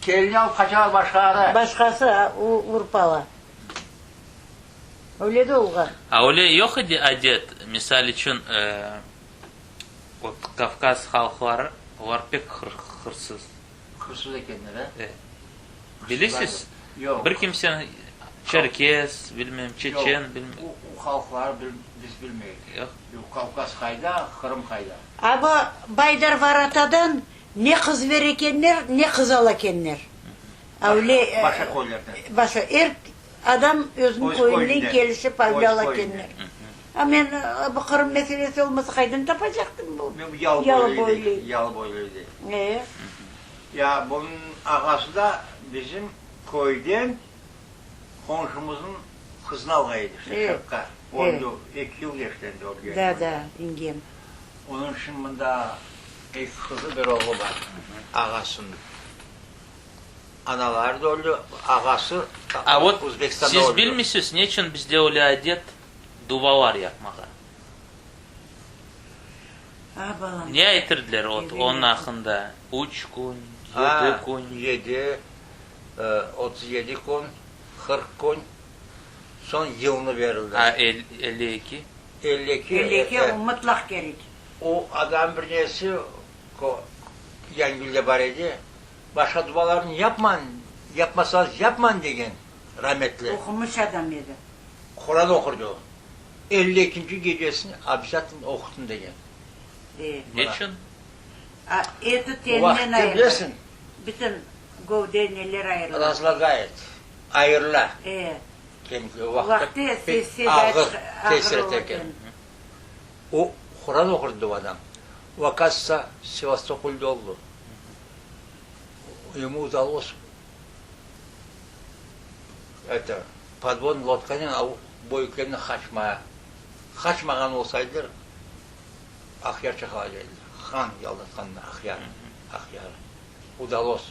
Kelini alıp qaçalar başqa ara. Başqası urıp ala. Öyle de olğan. A öyle yoq edi adet, misal içün, vot Kavkaz halqları, olar pek hırsız. Hırsız ekenler, a? E. Bilesiz? Yoq. Bir kimseniñ, çerkes, bilmem, çeçen, bilmem. Yoq, o halqları biz bilmeyik. Yoq? Yoq, Kavkaz qayda, Qırım qayda? A bu Baydar Varatadan ne qız bere ekenler, ne qız ala ekenler. A öyle. Başqa köylerden. Başqa, er adam özüniñ köyünden kelişip öyle ala ekenler. A men bu Qırım meselesi olmasa qaydan tapacaqtım bu Yalıboyluy? Yalıboyluydı. E. Ya bunıñ ağası da bizim köyden qonşumıznıñ qızını alğan edi, işte qırqqa. Öldi, eki yıl geçti endi ölgeni. Da, da, yengem. Onıñ içün mında eki qızı, bir oğlu bar ağasınıñ. Anaları da öldi, ağası A vot, Özbekistanda siz öldi. bilmeysiz, neçün bizde öyle adet duvalar yapmağa? A, balam. Ne aytırdılar ot, onıñ aqqında? Üç kün, yedi kün? Yedi, 37 kün, 40 kün, soñ yılnı berildi. A, 52? 52. 52 o mıtlaq kerek. O adam bir nesi Yangülde bar edi, başqa dualarnı yapmañ, yapmasañız yapmañ degen rametli. Oqumış adam edi. Quran oqurdı o. Elli ekinci gecesini obязательno oqutın degen. E. Neçün? A, eti O teninden vaqıtte ayırıla. bilesiñ. Bütün gövde neler ayırıla. Razlagayet, ayırıla. E. Kemikler o O vaqıtta vaqıtte pek ses ağır ağır tesir ola ete eken. eken. O, Quran oqurdı o adam. O, okazıvtsa, Sevastopolde oldı. Ему удалось это, podvodnıy lodkanen boyüklerine qaçmaya. Qaçmağan olsaydılar, Aqyar çaqalacaq ediler. Han yaldatqanına Aqyar, Aqyar. Udalось.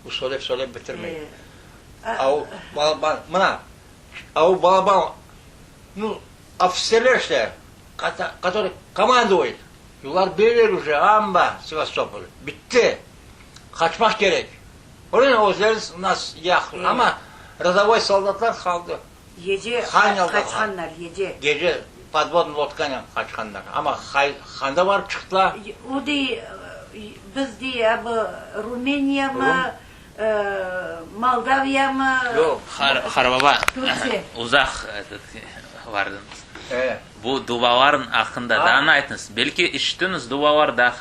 O söylep-söylep bitirmey. A o balaban, mına, a o balaban, nu, ofitserler işte, kotoryy komanduet, olar bileler uje, amba, Sevastopol, bitti, qaçmaq kerek. Öyle özleri nas yaq, amma râdovoy soldatlar qaldı. Gece Han qaçqanlar, gece. Gece podvodnıy lodkanen qaçqanlar. Amma handa barıp çıqtılar. O dey, biz dey, a bu Rumeniyamı, Moldaviyamı? Yoq. Harbaba, Türkiye. uzaq vardıñız. Bu duvalarnıñ aqqında daa ne aytıñız? Belki işittiñiz, duvalar da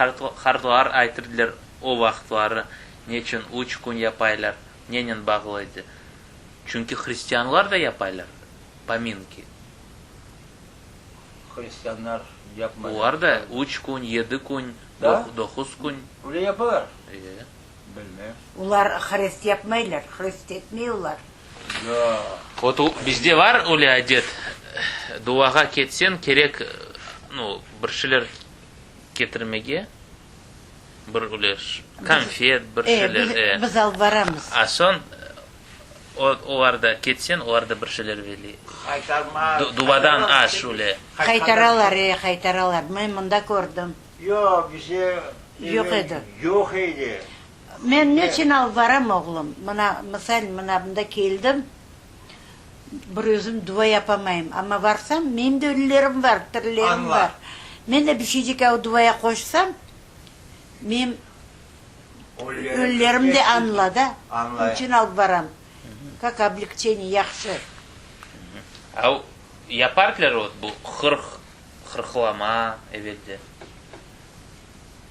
qartlar aytırdılar o vaqıtları, neçün üç kün yapaylar, nenen bağlı edi? Çünki hristianlar da yapaylar pominki. Hristianlar yapmaylar. Olar da üç kün, yedi kün, doquz kün. Öyle yapalar? E. Bilmem. Olar hrest yapmaylar, hrest etmey olar. Yoq. Vot bizde var öyle adet, duağa ketseñ kerek, nu, bir şeyler ketirmege, bir öyle konfet, bir şeyler. E, biz alıp baramız. A soñ olar da ketseñ, olar da bir şeyler bere. Qaytarma. Duadan aş öyle. Qaytaralar, e, qaytaralar. Men mında kördim. Yoq, bize Yoq edi. Yoq edi. Men neçün alıp baram, oğlum? Mına, misal, mına bunda keldim, bir özüm dua yapamayım. Amma barsam, menim de ölülerim bar, tirilerim bar. Men de bir şeycik av duaya qoşsam, menim ölülerim de añla da. Onıñ içün alıp baram. Kak oblegçeniye, yahşı. Av yapardılar vot bu 40 Qırqlama evelde.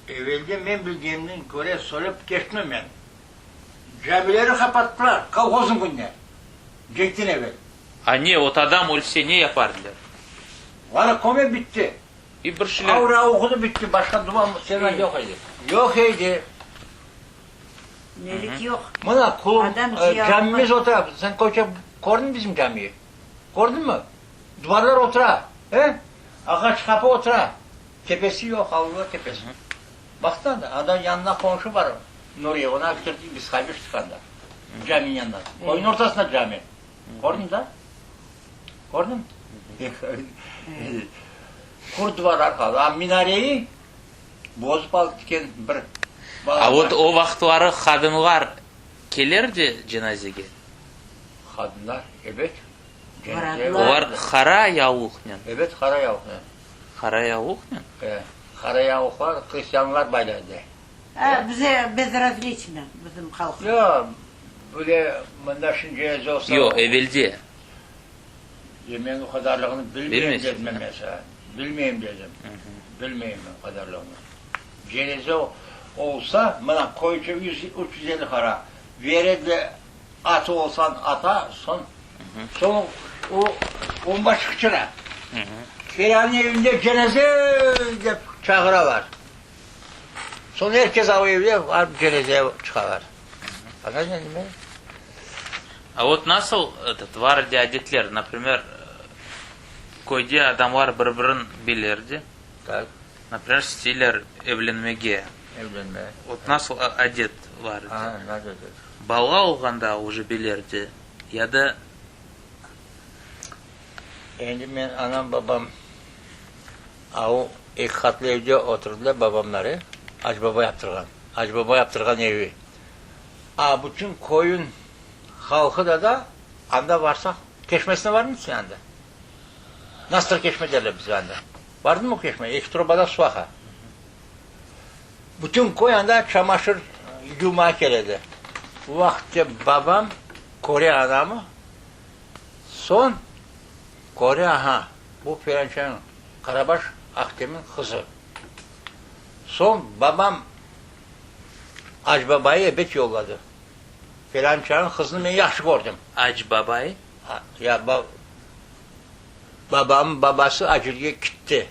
Evelde men bilgenimden köre söylep keçtim men. Camileri qapattılar kolhoznıñ kününe, cenkten evel. A ne, ot adam ölse ne yapardılar? Lara köme bitti. İ bir şeyler. Avra oqudı bitti, başqa dua sena yoq edi. Yoq edi. Nelik yoq. Mına klub, Adam cıyalmay. camimiz otura, sen köçe kördiñ bizim camiyi? Kördiñmi? Duvarlar otura, he? Ağaç qapı otura. Tepesi yoq, aldılar tepesini. Baqsana da, anda yanına qonşu bar, Nuriye, onı ketirdik biz, qaytmıştıq anda, caminiñ yanına. Köyniñ ortasında cami. Kördiñ da? Kördiñ? Quru duvarlar qaldı. A minareyi bozıp alıp tiken bir A vot o vaqıtları qadınlar. keler de cenazege? Qadınlar, ebet, cenazege Olar qara yavluqnen? Ebet, qara yavluqnen. Qara yavluqnen? E, qara yavluqlar hristianlar baylaydı. A, bize bezrazliçno, bizim halq. Yoq, böyle mında şimdi cenaze olsa. Yoq, evelde. E, men o qadarlığını bilmeyim dedim men mesela. Bilmeyim dedim. Bilmeyim o qadarlığını. Cenaze olsa, mına koyca 350 qara beredi, atı olsan ata, soñ, soñ o onbaşı qıçıra. Felanıñ evinde cenaze dep çağıralar. Soñ er kes o evge barıp cenazeye çıqalar. Anladın endi meni? A vot nasıl etot var edi adetler, naprimer, köyde adamlar bir-birin bilerdi, Tak. naprimer, isteyler evlenmege. Evlenme. Vot nasıl adet var edi? A, nasıl adet? Bala olğanda uje bilerdi ya da. Endi men anam, babam A o eki qatlı evde oturdılar babamları, Acı baba yaptırğan, Acı baba yaptırğan evi. A bütün köyün halqı da da anda varsaq, keşmesine bardıñmı sen anda? Nastır keşme derler bizge anda. Bardıñmı o keşmege? Eki trubada suv aqa. Bütün köy anda çamaşır yuvmağa keledi. O vaqıtte babam köre anamı, soñ köre, aha, bu filançanıñ Qarabaş Ahtemniñ qızı. Soñ babam Acbabayı ebet yolladı. Filançanıñ qızını men yahşı kördim. Acbabay? Ya, babamnıñ babası Acilge kitti.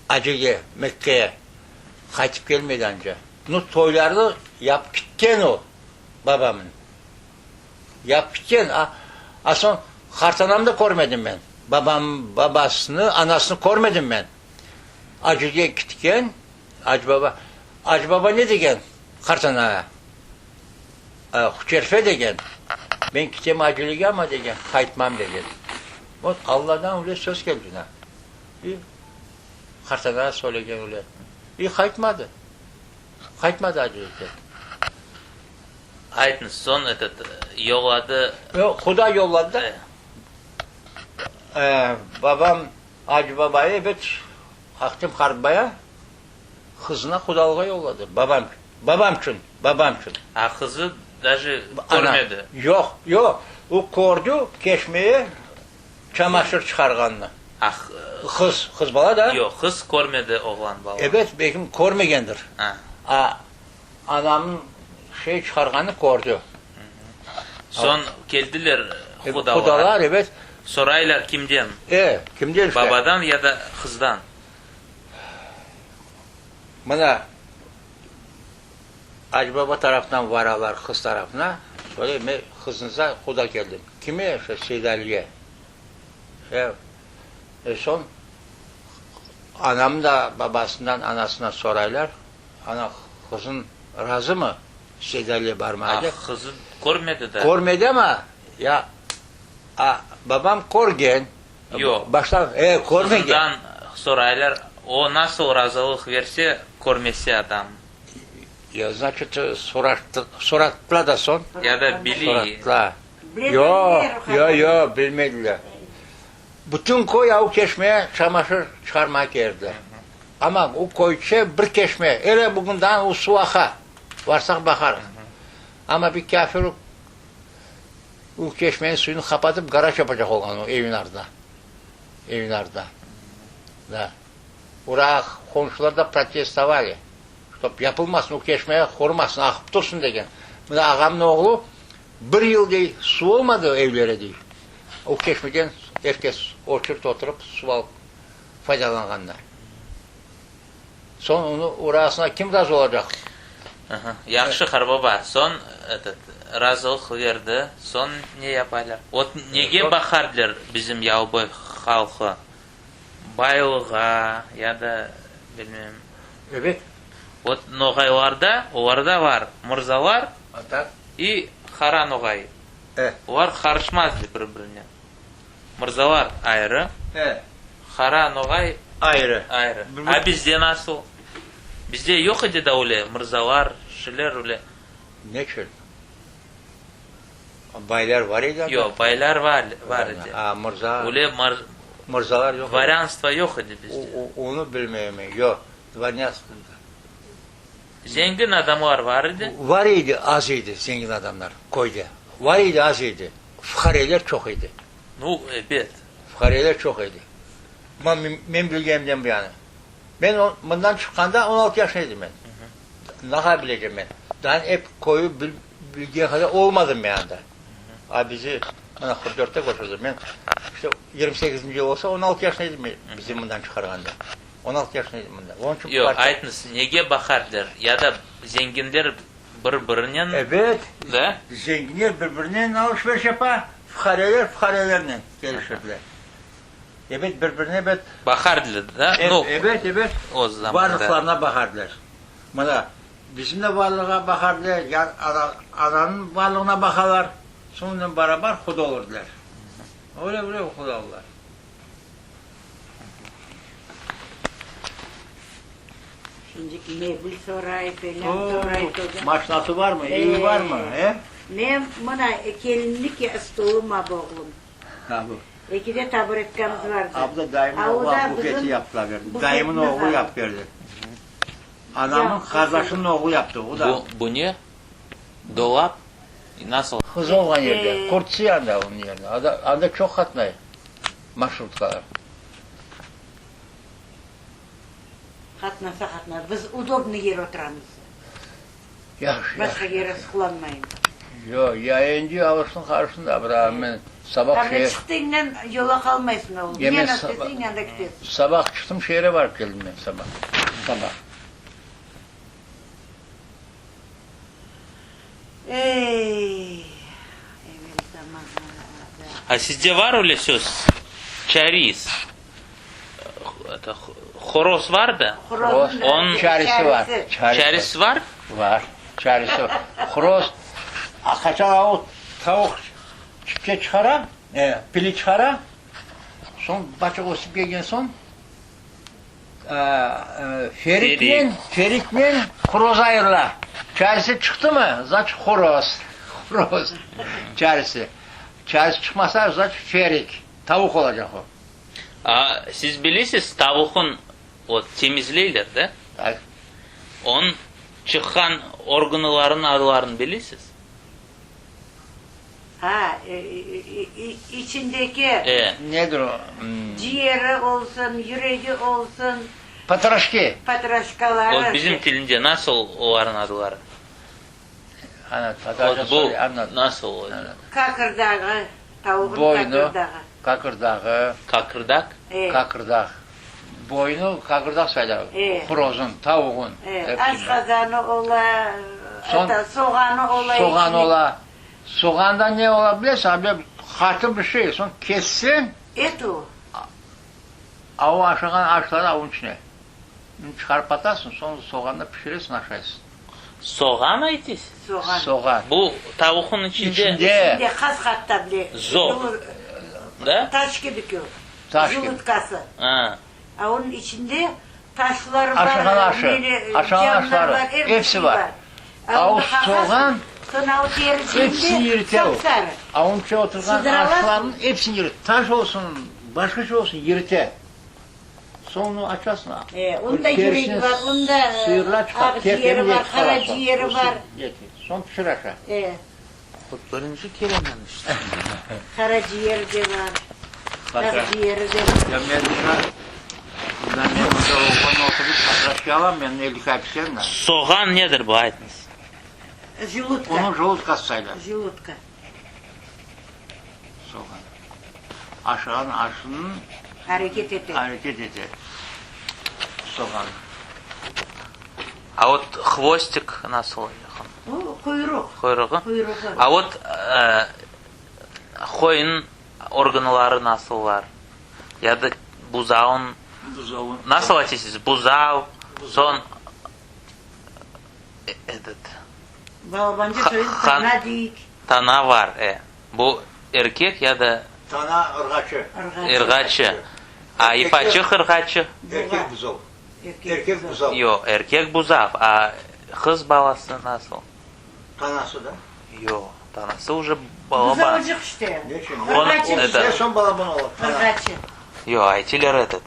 Acilge, Mekkeye. Qaytıp kelmedi anca. Nu, toylarnı yapıp kitken o, babamnıñ. Yapıp kitken. A, a soñ qartanamnı da körmedim men. Babam, babasını, anasını körmedim men. Acıge kitken, Acı baba, Acı baba ne degen qartanağa? Huçerfe degen, men kitem acılıge amma degen, qaytmam degen. Vot, Alladan öyle söz keldi na. İ, qartanağa söylegen öyle. İ, qaytmadı. Qaytmadı acılıkten. Aytıñız, soñ etot, yolladı. Huda yolladı da. Babam Acı babayı ebet Ahtem qartbaya qızına qudalığa yolladı. Babam, babam içün, babam içün. A qızı daje körmedi? Yoq, yoq. O kördi keşmeye çamaşır çıqarğanını. A qız, qız bala da? Yoq, qız körmedi oğlan bala. Ebet, belkim körmegendir. A anamnıñ şey çıqarğanını kördi. Soñ keldiler qudalar. Qudalar, ebet. Soraylar kimden? E, kimden işte. Babadan ya da qızdan. Mına, Acı-baba tarafından varalar qız tarafına, söyley, men qızıñıza quda keldim. Kime? Şu Seydaliye. E, e, soñ anam da babasından, anasından soraylar, ana, qızıñ razımı? Seydaliye barmağa dep. Ah, qızı körmedi da. Körmedi amma, ya, a, babam körgen. Yoq. Başta, e, körmegen. Qızından soraylar, o nasıl razılıq verse, körmese adam. Ya, znaçit, soraştı, sorattılar da soñ. Ya da biliy. Sorattılar. Yoq, yoq, yoq, bilmediler. Bütün köy av çeşmeye çamaşır çıqarmağa keldiler. Amma o köyçe bir çeşme, ele bugün daa o suv aqa, varsaq baqarıq. Amma bir kâfir o çeşmeniñ suyunı qapatıp garaj yapacaq olğan o evin ardına, evin ardına. Da. Ura qomşular da protestovali, ştob yapılmasın, o çeşme qurumasın, aqıp tursun degen. Mına ağamnıñ oğlu bir yıl dey suv olmadı evlere dey. O çeşmeden er kes oçurt oturıp suv alıp faydalanğanda. Soñ onı urasına kim razı olacaq? Aha, yahşı, qarbaba, soñ, etot, razılıq berdi, soñ ne yapaylar? Vot nege baqardılar bizim Yalboy halqı? Baylığa ya da, bilmem. Ebet. Vot noğaylarda, olarda bar mırzalar i qara noğay. Olar qarışmaz bir-birine. Mırzalar ayrı, qara noğay ayrı. Ayrı. A bizde nasıl? Bizde yoq edi da öyle mırzalar, şiler öyle. Neçün? Baylar var edi anda? Yoq, baylar var var edi. A, mırza? Öyle Mırzalar yoq edi. Dvorânstvo yoq edi bizde. Onı bilmeyim men, yoq, dvorânstvo. Zengin adamlar var edi? Var edi, az edi zengin adamlar köyde. Var edi, az edi. Fuqareler çoq edi. Nu, ebet. Fuqareler çoq edi. Men bilgenimden bu yanı. Men mından çıqqanda 16 yaşında edim men. Naha bilecem men. Daa ep köyü bilgen qadar olmadım men anda. A bizi mına 44-te köçürdi. Men işte 28-nci yıl olsa 16 yaşında edim men bizi mından çıqarğanda. 16 yaşında edim mında. Onıñ içün Yoq, aytıñız, nege baqardılar? Ya da zenginler bir-birinen? Ebet, Da? zenginler bir-birinen alış-veriş yapa, fuqareler fuqarelernen kelişirdiler. Ebet, bir-birine ebet. Baqardılar, da? Nu, Ebet, ebet, o zamanda. Varlıqlarına baqardılar. Mına, bizim de varlığa baqardılar, ya ananıñ varlığına baqalar, soñunen barabar quda olurdılar. Öyle öyle quda oldular. Şimdi mebel soray, felân soray. Maşnası barmı, evi barmı, e? Men mına kelinlik stolum ab oğlum. Ha bu. Ekide taburetkamız vardı. A bu da dayımın oğlu bufeti yaptılar berdi. Dayımın oğlu yapıp berdi. Anamın qardaşınıñ oğlu yaptı, o da. Bu, bu ne? Dolap? Nasıl? Qız olğan yerde, Qurtsi anda onıñ yerine. Anda, anda çoq qatnay marşrutkalar. Qatnasa qatnar. Biz udobnıy yer oturamız. Yahşı, Başqa yahşı. yere suqlanmayım. Yoq, ya endi alıştın qarıştın da, biraq men sabah Tabii şeer. çıqtıñnen yola qalmaysıñ oğlum. Ya men Ne saba, isteseñ anda ketesiñ. sabah çıqtım şeere barıp keldim men sabah, sabah. Ey, evel zamanlarda. A sizde var öyle söz, çariz? Horoz var da. Horoz, Onıñ çaresi var. Çaresi var? Var, çaresi var. Horoz, qaçan o tavuq çipçe çıqara, pili çıqara, soñ baçıq ösip kelgen soñ, Feriknen, feriknen horoz ayırıla. Çaresi çıqtımı, zaç horoz, horoz, çaresi. Çaresi çıqmasa, zaç ferik, tavuq olacaq o. A, siz bilesiz, tavuqın o temizleyler de? Tak. Onıñ çıqqan organlarınıñ adlarını bilesiz? Ha, içindeki. E. Nedir o? Ciğeri olsun, yüregi olsun. Patraşki. Patraşkaları. O bizim tilinde nasıl olarnıñ adları? Ana, tatarca Bu söyle, anlat. nasıl o? Kakırdağı, tavuğın Boynu, kakırdağı. kakırdağı. Kakırdak? E. Kakırdaq. Boynu kakırdaq saylar. E. Horozun, tavuğun. E, aşqazanı ola, Soñ, soğanı ola. Soğan ola. Soğanda ne ola bilesiñ, a böyle qatı bir şey, soñ kesseñ. Et o. A o aşağan aşları avın içine. Bunu çıqarıp atasıñ, soñ soğanla pişiresiñ, aşaysıñ. Soğan aytısız? Soğan. Soğan. Bu tavuqnıñ içinde. İçinde. İçinde qas hatta bile. Zob. Da? Taş kibi ki o. Taş kibi. Julutkası. A. A onıñ içinde taşlar bar, Aşağan aşı, nere, aşağan camlar aşları, bar, er bir episi şey bar. bar. A A o onı qaqasıñ, soğan soñ a o hepsini terisinde yirite o. sap-sarı. A onıñ içine oturğan Sıdıralasıñ. aşlarnıñ hepsini yirite. Taş olsun, başqa şey olsun, yirite. Soñ onı açasıñ. E, onda yüregi bar, onda Sıyırlar çıqa, aqciyeri bar, qaraciyeri bar. Soñ pişir aşa. E. Birinci kere men işittim. Qaraciyeri de bar, aqciyeri de bar. Ya men mına, mına men mında oğlan oturıp patraşka alam, men elli kaypisen da. Soğan nedir bu, aytıñız? Julutka. Onıñ jolutkası sayılır. Julutka. Soğan. Aşağan aşınıñ Areket ete. Areket ete. Soğan. A vot hvostik nasıl O, quyruq. Quyruğı? Quyruğı. A vot qoyun organları nasıllar? Ya da buzavın? Buzavın. Nasıl aytaysız? Buzav, soñ etet. Balabanca sözü tana deyik. Tana var, e. Bu erkek ya da. Tana ırğaçı. Irğaçı. A ipaçıq ırğaçı? Erkek buzav. Erkek buzav. Yoq, erkek buzav. A qız balası nasıl? Tanası da. Yoq. Tanası uje balaban. Buzavcıq işte. Neçün? Irğaçı. Это. Soñ balaban ola. Irğaçı. Yoq, aytiler etot.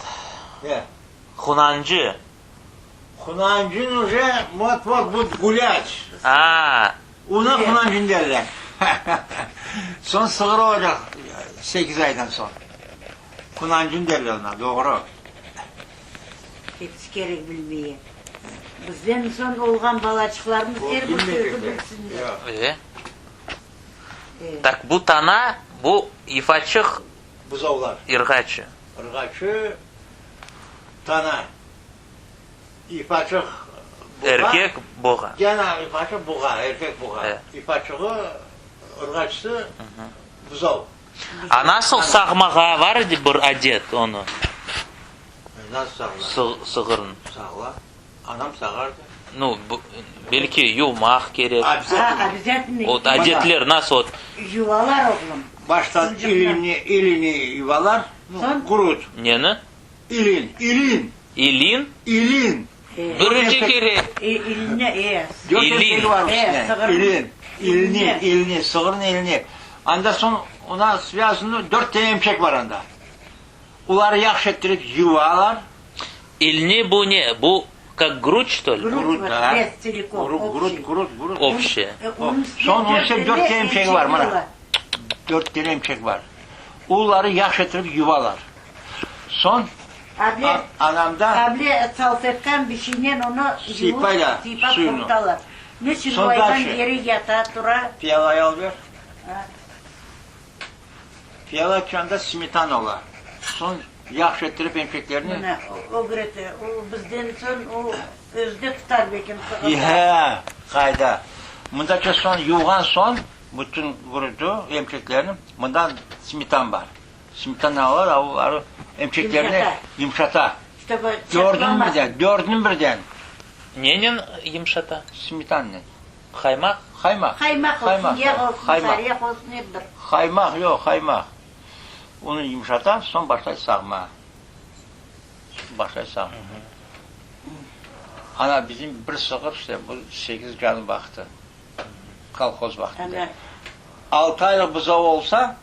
Ne? Hunancı. Hunancın uje vot-vot budet gulât. A! Ona hunancın derler. Soñ sığır olacaq sekiz aydan soñ. Hunancın derler ona, doğru. Hepsi kerek bilmeye. Bizden soñ olğan balaçıqlarımız er bir sözü bilsinler. E. Tak, bu tana, bu ifaçıq Buzavlar. ırğaçı. Irğaçı, tana. İfaçıq buğa. Erkek buğa. Gene ifaçıq buğa, erkek buğa. İfaçığı, ırğaçısı buzav. A nasıl sağmağa var edi bir adet onı? Nasıl sağıla? Sığırnı. Sağıla. Anam sağardı. Nu, belki yuvmaq kerek. Ha, obязательно. Ot adetler nasıl ot? Yuvalar, oğlum. Baştan ilini, ilini yuvalar, qurut. Neni? İlin, ilin. İlin? İlin. Birinci kere. İlini, e. İlin. İlin, ilini, ilini, sığırnıñ ilini. Anda soñ ona svâzını dört tane emçek bar anda. Oları yahşı ettirip yuvalar. İlni bu ne? Bu kak gruç, çto li? Gruç, da. Вес целиком, Gruç, общий. gruç, gruç. Общее. Soñ onıñ içinde dört tane emçegi bar, mına. Dört tane emçek bar. Oları yahşı ettirip yuvalar. Soñ Able, anamda able salfetkan bir şeynen onı yuvıp, Sıypaylar sıypap suyunı. qurutalar. Niçün Soñ o ayvan dальше. yeri yata, tura? Piyalayı al ber. Ha. Piyala içinde smetana ola. Soñ yahşı ettirip emçeklerni. Mına, ögrete. O bizden soñ o özü de tutar belkim sığırda. He, qayda. Mındaça soñ yuvğan soñ bütün grudu, emçeklerni, mından smetan bar. Smetana alar, a oları emçeklerni yımşata. Dördüni birden, dördüni birden. Nenen yımşata? Smetannen. Qaymaq? Qaymaq. Qaymaq olsun, yağ olsun, sarı yağ olsun, ep bir. Qaymaq, yoq, qaymaq. Onı yımşata, soñ başlay sağmağa. Başlay sağmağa. Ana, bizim bir sığır işte bu sekiz canı baqtı. Kolhoz vaqtında. Altı aylıq buzav olsa,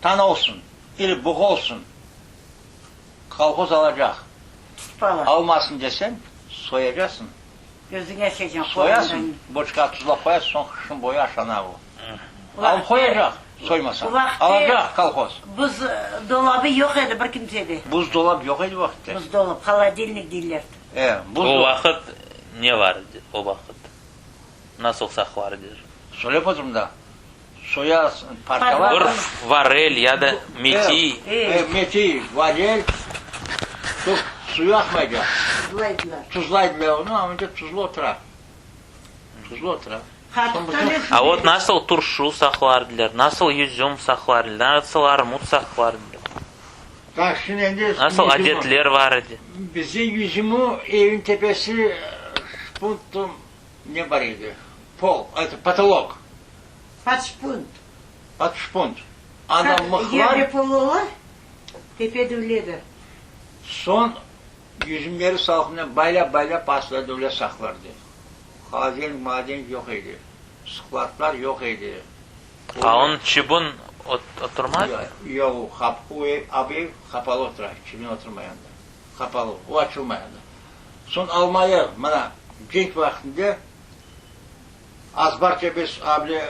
tana olsun, ili buğa olsun, kolhoz alacaq. Almasın deseñ, soyacaqsıñ. Özüñ aşaycañ. Soyasıñ, boçkağa tuzlap qoyasıñ, soñ qışnıñ boyu aşana o. Alıp qoyacaq, soymasañ. Alacaq kolhoz. Buz dolabı yoq edi bir kimsede. Buzdolap yoq edi o vaqıtta. Buzdolap, holodilnik deyler. E, O vaqıt ne bar edi, o vaqıt? Nasıl saqlar ediler? Söylep oturım da. Soyasıñ, parçalar. Bir varel ya da metiy. E, metiy, varel. Çoq suyu aqmaycaq. Tuzlaydılar. Tuzlaydılar onı, amma tuzlu otura. Tuzlu otura. A vot nasıl turşu saqlar ediler, nasıl yüzüm saqlar ediler, nasıl armut saqlar ediler? Tak, şimdi endi Nasıl adetler bar edi? Bizde yüzümi evniñ tepesi şpuntum ne bar edi? Pol, eto, potolok. Pod şpunt. Pod şpunt. Anda mıhlar. Yerde pol ola, tepede öyle de. Soñ yüzümleri salqımnen baylap-baylap astıda öyle saqlardı. Holodilnik, molodilnik yoq edi. Skladlar yoq edi. A onıñ çibin oturmay? Yoq, o ev, a bu ev qapalı otura, çibin oturmay anda. Qapalı, o açılmay anda. Soñ almayı, mına, cenk vaqtında azbarca biz able,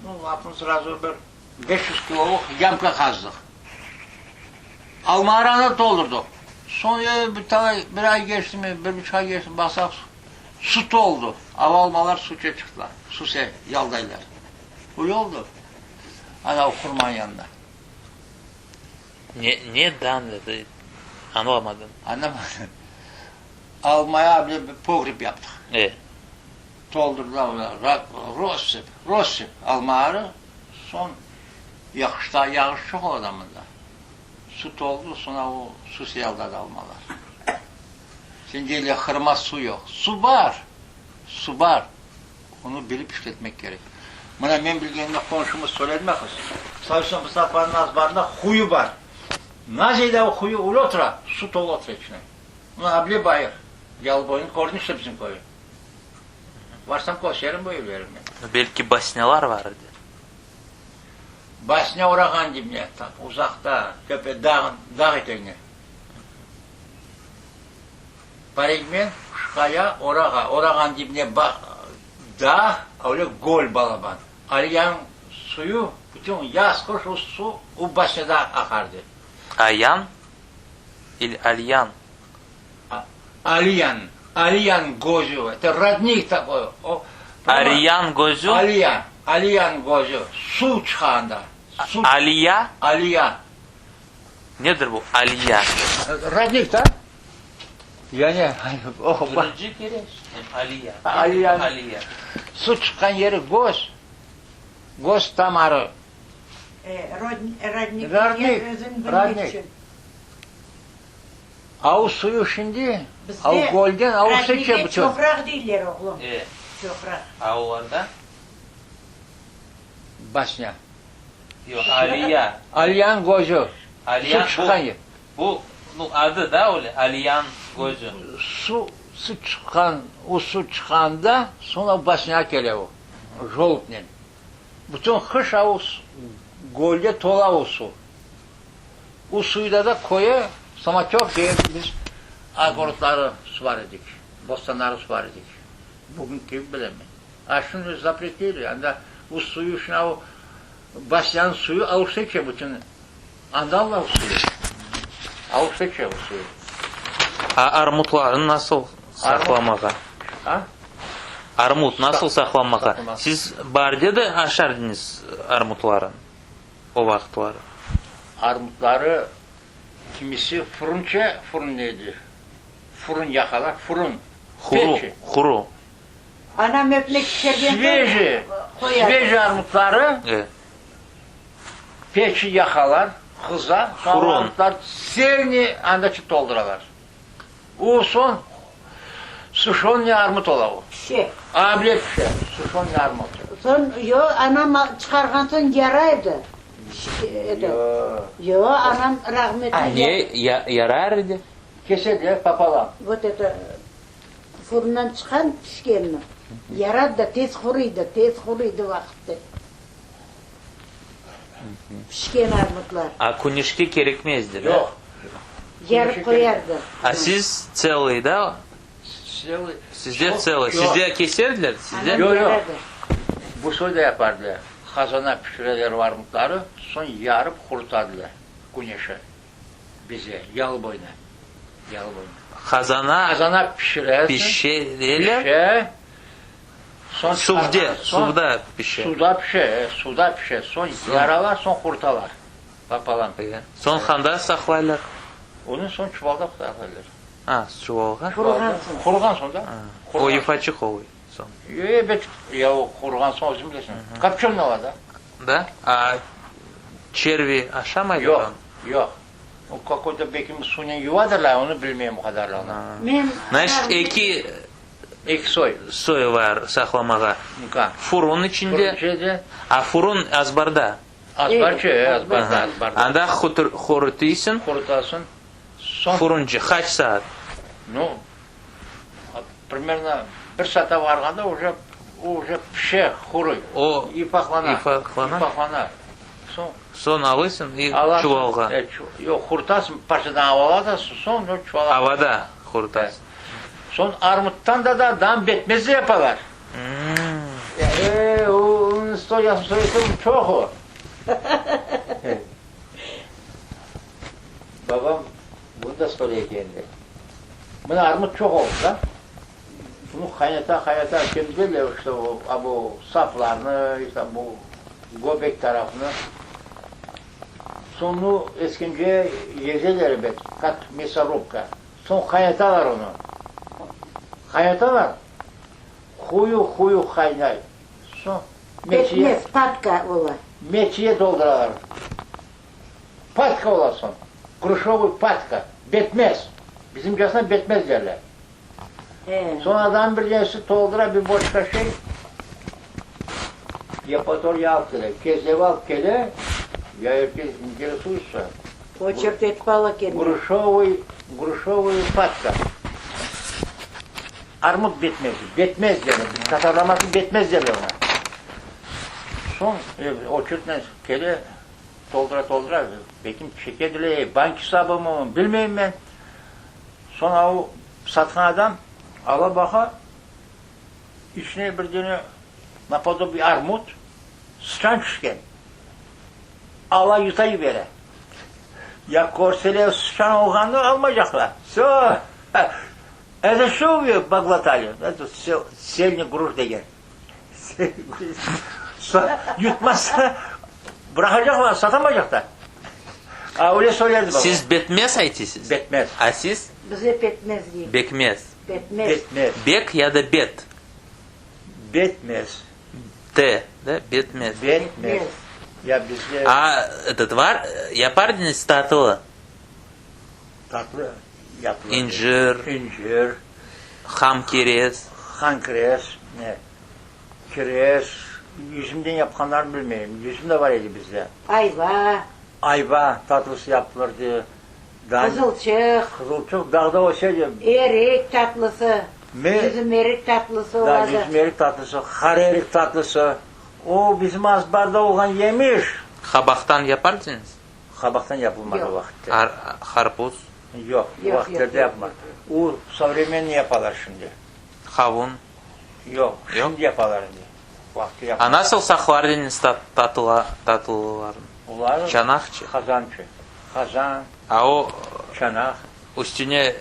nu, lafın sırası bir 500 kilolıq yamka qazdıq. Almaları anda toldurdıq. Soñ bir talay, bir ay keçtimi, bir buçuq ay keçtimi, baqsaq, Su toldu, ava almalar suça çıqtılar, su se yaldaylar. Öyle oldu, ana o qurman yanında. Ne, ne dan dedi, añlamadım. Añlamadım. Almaya bile bir pogreb yaptıq. E. Toldurdılar olar, rossıp, rossıp almaları, soñ yağışta, yağış çoq ola mında. Su toldu, soñra o su se yaldadı almalar. Şimdi öyle hırma su yoq. Su bar, su bar. Onı bilip işletmek kerek. Mına men bilgenimde qonşumız söyledi mi qız? Sayusun Mustafanıñ azbarında quyu bar. Nazeyde o quyu öyle otura, su tolu otura içine. Mına able bayır, Yalıboyunı kördiñ işte bizim köyü. Varsam kösteririm bu evlerni. Belki basnâlar bar edi. Basna Orağan dibine, tap uzaqta, töpe dağ, dağ etegine. Paregmen, Quşqaya, Orağa, Orağan dibine ba, dağ, öyle göl balaban. Aliyanıñ suyu, bütün yaz-qış o suv o basnada aqardı. Ayan ili Alyan? Aliyan, Aliyan gözü, eto rodnik takoy, o, Ariyan gözü? Aliya, Aliyan gözü, suv çıqa anda, suv. Aliya? Aliya. Nedir bu Aliya? Rodnik da? Yani, oh, Birinci kere eşitem, Aliya. Aliya. Aliya. Suv çıqqan yeri göz, göz tamarı. E, rodnik, Rodnik, özün bilmek rodnik. içün. Av suyu şimdi, av Bizde gölden av su içe rodnike bütün. çoqraq deyler, oğlum. E. Çoqraq. A olarda? Basna. Yoq, Aliya. Aliyan gözü. Aliyan, Su çıqqan bu, yer. bu, nu, adı da öyle, Aliyan gözü. Su, su çıqqan, o su çıqqanda, soñra basnağa kele o, jolupnen. Bütün qış av gölde tola o suv. O suyda da köye samotyok diye biz ogorodları suvar edik, bostanları suvar edik. Bugün kim bile men. A şimdi zapretili, anda o suyu şimdi o basyanıñ suyu avuçta içe bütün, anda ala o suyu, avuçta içe o suyu. A armutlarnı nasıl saqlamağa? A? Armut nasıl saqlamağa? Saqlamağa. Siz baarde de aşardıñız armutlarnı? O vaqıtları. Armutları kimisi furunça, furun neydi? Furun yaqalar, furun, Huru, peçi. huru. Anam ötmek pişirgen soñ Sveji, qoyardı. sveji armutları E. peçi yaqalar, qıza, soñ Furun. armutlar tselni andaçı tolduralar. O soñ suşonniy armut ola o. Pişe. Able pişe, suşonniy armut. Soñ, yo, anam çıqarğan soñ yara edi. Edi. Yo. Yo, anam rahmetli. Ne yarar edi? Kesediler papalam. Vot eto, furundan çıqqan pişkenni. Yaradı da, tez quruydı, tez quruydı vaqıtte. Pişken armutlar. A küneşke kerekmezdi, da? Yoq. Yarıp qoyardı. A siz tselıy, da? Tselıy. Sizde tselıy. Sizde keserdiler, sizde? Yoq, yoq. Bu soy da yapardılar. Qazana pişireler armutları, soñ yarıp qurutadılar küneşe. Bize, yalı boyuna. Yalı boyuna. Qazana Qazana pişiresiñ. Pişireler. Pişe. Soñ Suvde, çıqarğan soñ, suvda pişe. Suvda pişe, e, suvda pişe. Soñ yaralar, soñ qurutalar. Papalam. Soñ qanda saqlaylar? Onı soñ çuvalda saqlaylar. A, çuvalğa? Quruğan soñ. Quruğan soñ da. O yufaçıq oluy soñ. Ebet, ya o quruğan soñ özüñ bilesiñ. Kopçonıy ola da. Da? A çervi aşamaylar Yoq, onı? yoq. O kakoy-to bekim suvnen yuvadırlar, onı bilmeyim o qadarlığını. Men Znaçit, eki Eki soy. Soy var saqlamağa. Mka. Furun içinde. Furun içinde. A furun azbarda. Azbarçı, e, azbarda, azbarda. Anda qurutıysiñ. Qurutasıñ. Soñ. Furuncı qaç saat? Nu, primerno bir saata varğanda uje, o uje pişe, quruy. O İfaqlana. İfaqlana. İfaqlana. Soñ. Soñ alıysıñ i çuvalğa. Yoq, qurutasıñ, parçadan avalatasıñ, soñ çuvalğa. Avada qurutasıñ. Soñ armuttan da da dam betmez de yapalar. E, onıñ istoriyasını söylesem çoq o. Babam bunı da söyley ekendi. Mına armut çoq oldı da. Bunı qaynata qaynata temizlerler işte o a bu saplarnı, işte bu göbek tarafını. Soñu eskence yezeler ebet, kak мясорубка. Soñ qaynatalar onı. Qaynatalar, quyu-quyu qaynay. Soñ meçiye. Pekmez, patka ola. Meçiye dolduralar. Patka ola soñ. Gruşovıy patka. Betmez. Bizimcasına betmez derler. Soñ adam bir nesi toldura bir boçka şey, Yevpatoriya alıp kele. Kezleve alıp kele, ya er kes interesuется. Oçert etip ala kelgen. Gruşovıy, gruşovıy patka. Armut betmezi, betmez derler, biz tatarlamasını betmez derler oña. Soñ oçeritnen kele, toldura-toldura, belkim çekediler, bank esabımı, bilmeyim men. Soñ o satqan adam ala baqa, içine bir dene napodobiy armut, sıçan tüşken. Ala yuta yibere. Ya körseler sıçan olğanını almaycaqlar. Vse, eto şo vı poglotali, eto tselnıy gruş degen. Yutmazsa bıraqacaqlar, satamaycaqlar. A öyle söylerdi baba. Siz betmez aytısız? Betmez. A siz? Bize petmez deyik. Bekmez. Betmez. Betmez. Bek ya da bet? Betmez. T, da? Betmez. Betmez. Ya bizde. A etot var, yapar ediñiz tatlı? Tatlı yapılır. İncir. İncir. Ham kirez. Han kirez, ne, kirez, yüzümden yapqanlarını bilmeyim. Yüzüm de bar edi bizde. Ayva. Ayva tatlısı yapılırdı. Qızılçıq. Qızılçıq dağda öse edi. Erik tatlısı. Yüzüm erik tatlısı ola edi. Yüzüm erik tatlısı, qara erik tatlısı. O bizim azbarda olğan yemiş. Qabaqtan yapar ediñiz? Qabaqtan yapılmadı o vaqıtte. Qarpuz? Yoq, o vaqıtlarda yapmadı. O sovremenniy yapalar şimdi. Qavun? Yoq, şimdi yapalar endi. Vaqtı yapmadı. A nasıl saqlar ediñiz tatlılarnı? Olar Çanaqçı? Qazançı. Qazan, A o çanaq. Üstüne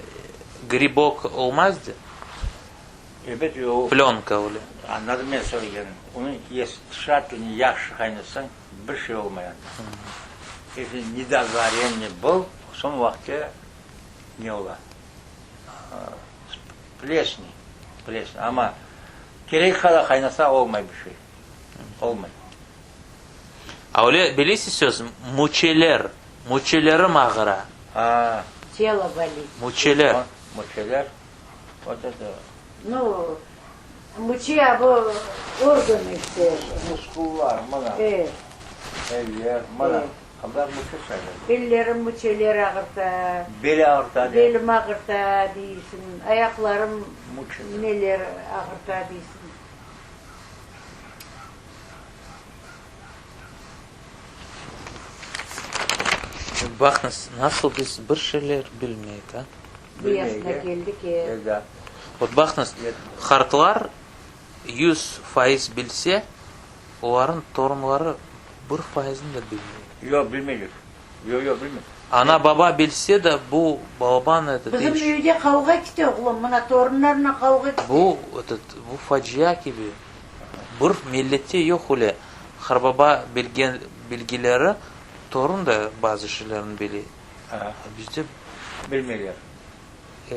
gribok olmazdı? Ebet, o. Plönka öyle. Añladım men söylegenim. Onı tşatelno yahşı qaynatsañ, bir şey olmay anda. Если nedovariyenniy bıl, soñ vaqıtça ne ola? Plesni, plesni. Amma kerek qadar qaynasa olmay bir şey. Olmay. A öyle bilesiz söz, müçeler, müçelerim ağıra. A. Telo bolit. Müçeler. Müçeler, vot eto. Nu, müçe bu organı işte. Muskullar, mına. E. Eller, mına. Qızlar müçe sayılır. Ellerim müçeler ağırta. Bel ağırta. Belim ağırta deysiñ, ayaqlarım neler ağırta deysiñ. Baqıñız, nasıl biz bir şeyler bilmeyik, a? Bu yaşına keldik, e. Vot baqıñız, qartlar 100% bilse, olarnıñ torunları bir fayızını da bilmey. Yoq, bilmeycek. Yoq, yoq, bilmey. Ana-baba bilse de, bu balaban etot Bizim iş. üyde qavğa kete, oğlum, mına torunlarla qavğa kete. Bu etot, bu facia kibi. Bir millette yoq öyle qarbaba bilgen bilgileri, torun da bazı şeylerni bile. A bizde. Bilmeyler. E.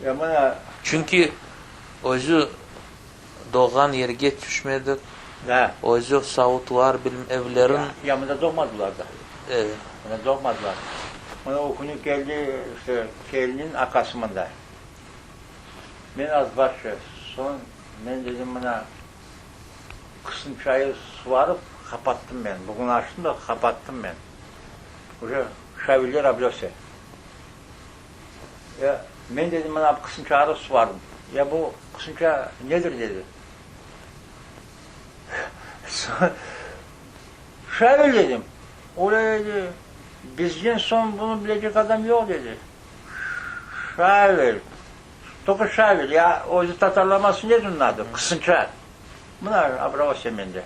Ya mına. Çünki özü doğğan yerge tüşmedik. Da. Özü savutlar, bilmem, evlerin. Ya, ya mında doğmadılar da. E. Mında doğmadılar. Mına o künü keldi, işte, kelinin aqası mında. Men azbarça, soñ men dedim, mına, qısım çayı suvarıp qapattım men. Bugün açtım da qapattım men. Uje şaviller ablöse. Ya, men dedim, mına bu qısımçarı suvardım. Ya bu qısımça nedir, dedi. Şavil dedim. Öyle dedi, bizden soñ bunı bilecek adam yoq, dedi. Şavil. Tolko Şavil. Ya özü tatarlaması nedir bunıñ adı? Qısımça. Mına abravossiya mende.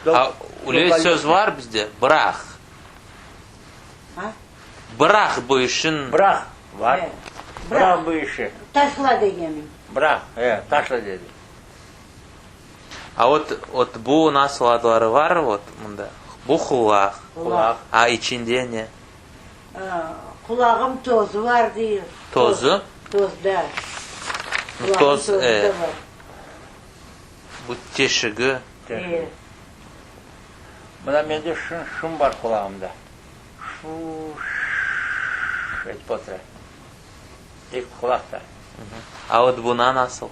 A, öyle söz var bizde, bıraq. Bıraq bu işin. Bıraq, var. Bıraq bu işi. Taşla degeniñ. Bıraq, e, taşla dedi. A vot, vot bu nasıl adları var, vot mında? Bu qulaq. Qulaq. A içinde ne? Qulağım tozu var dey. Tozu? Toz, da. Qulağım tozu da var. Bu teşigi. Teşigi. Mına mende şun, şum bar qulağımda. Şu, ş etip otura. Eki qulaq da. A vot buna nasıl?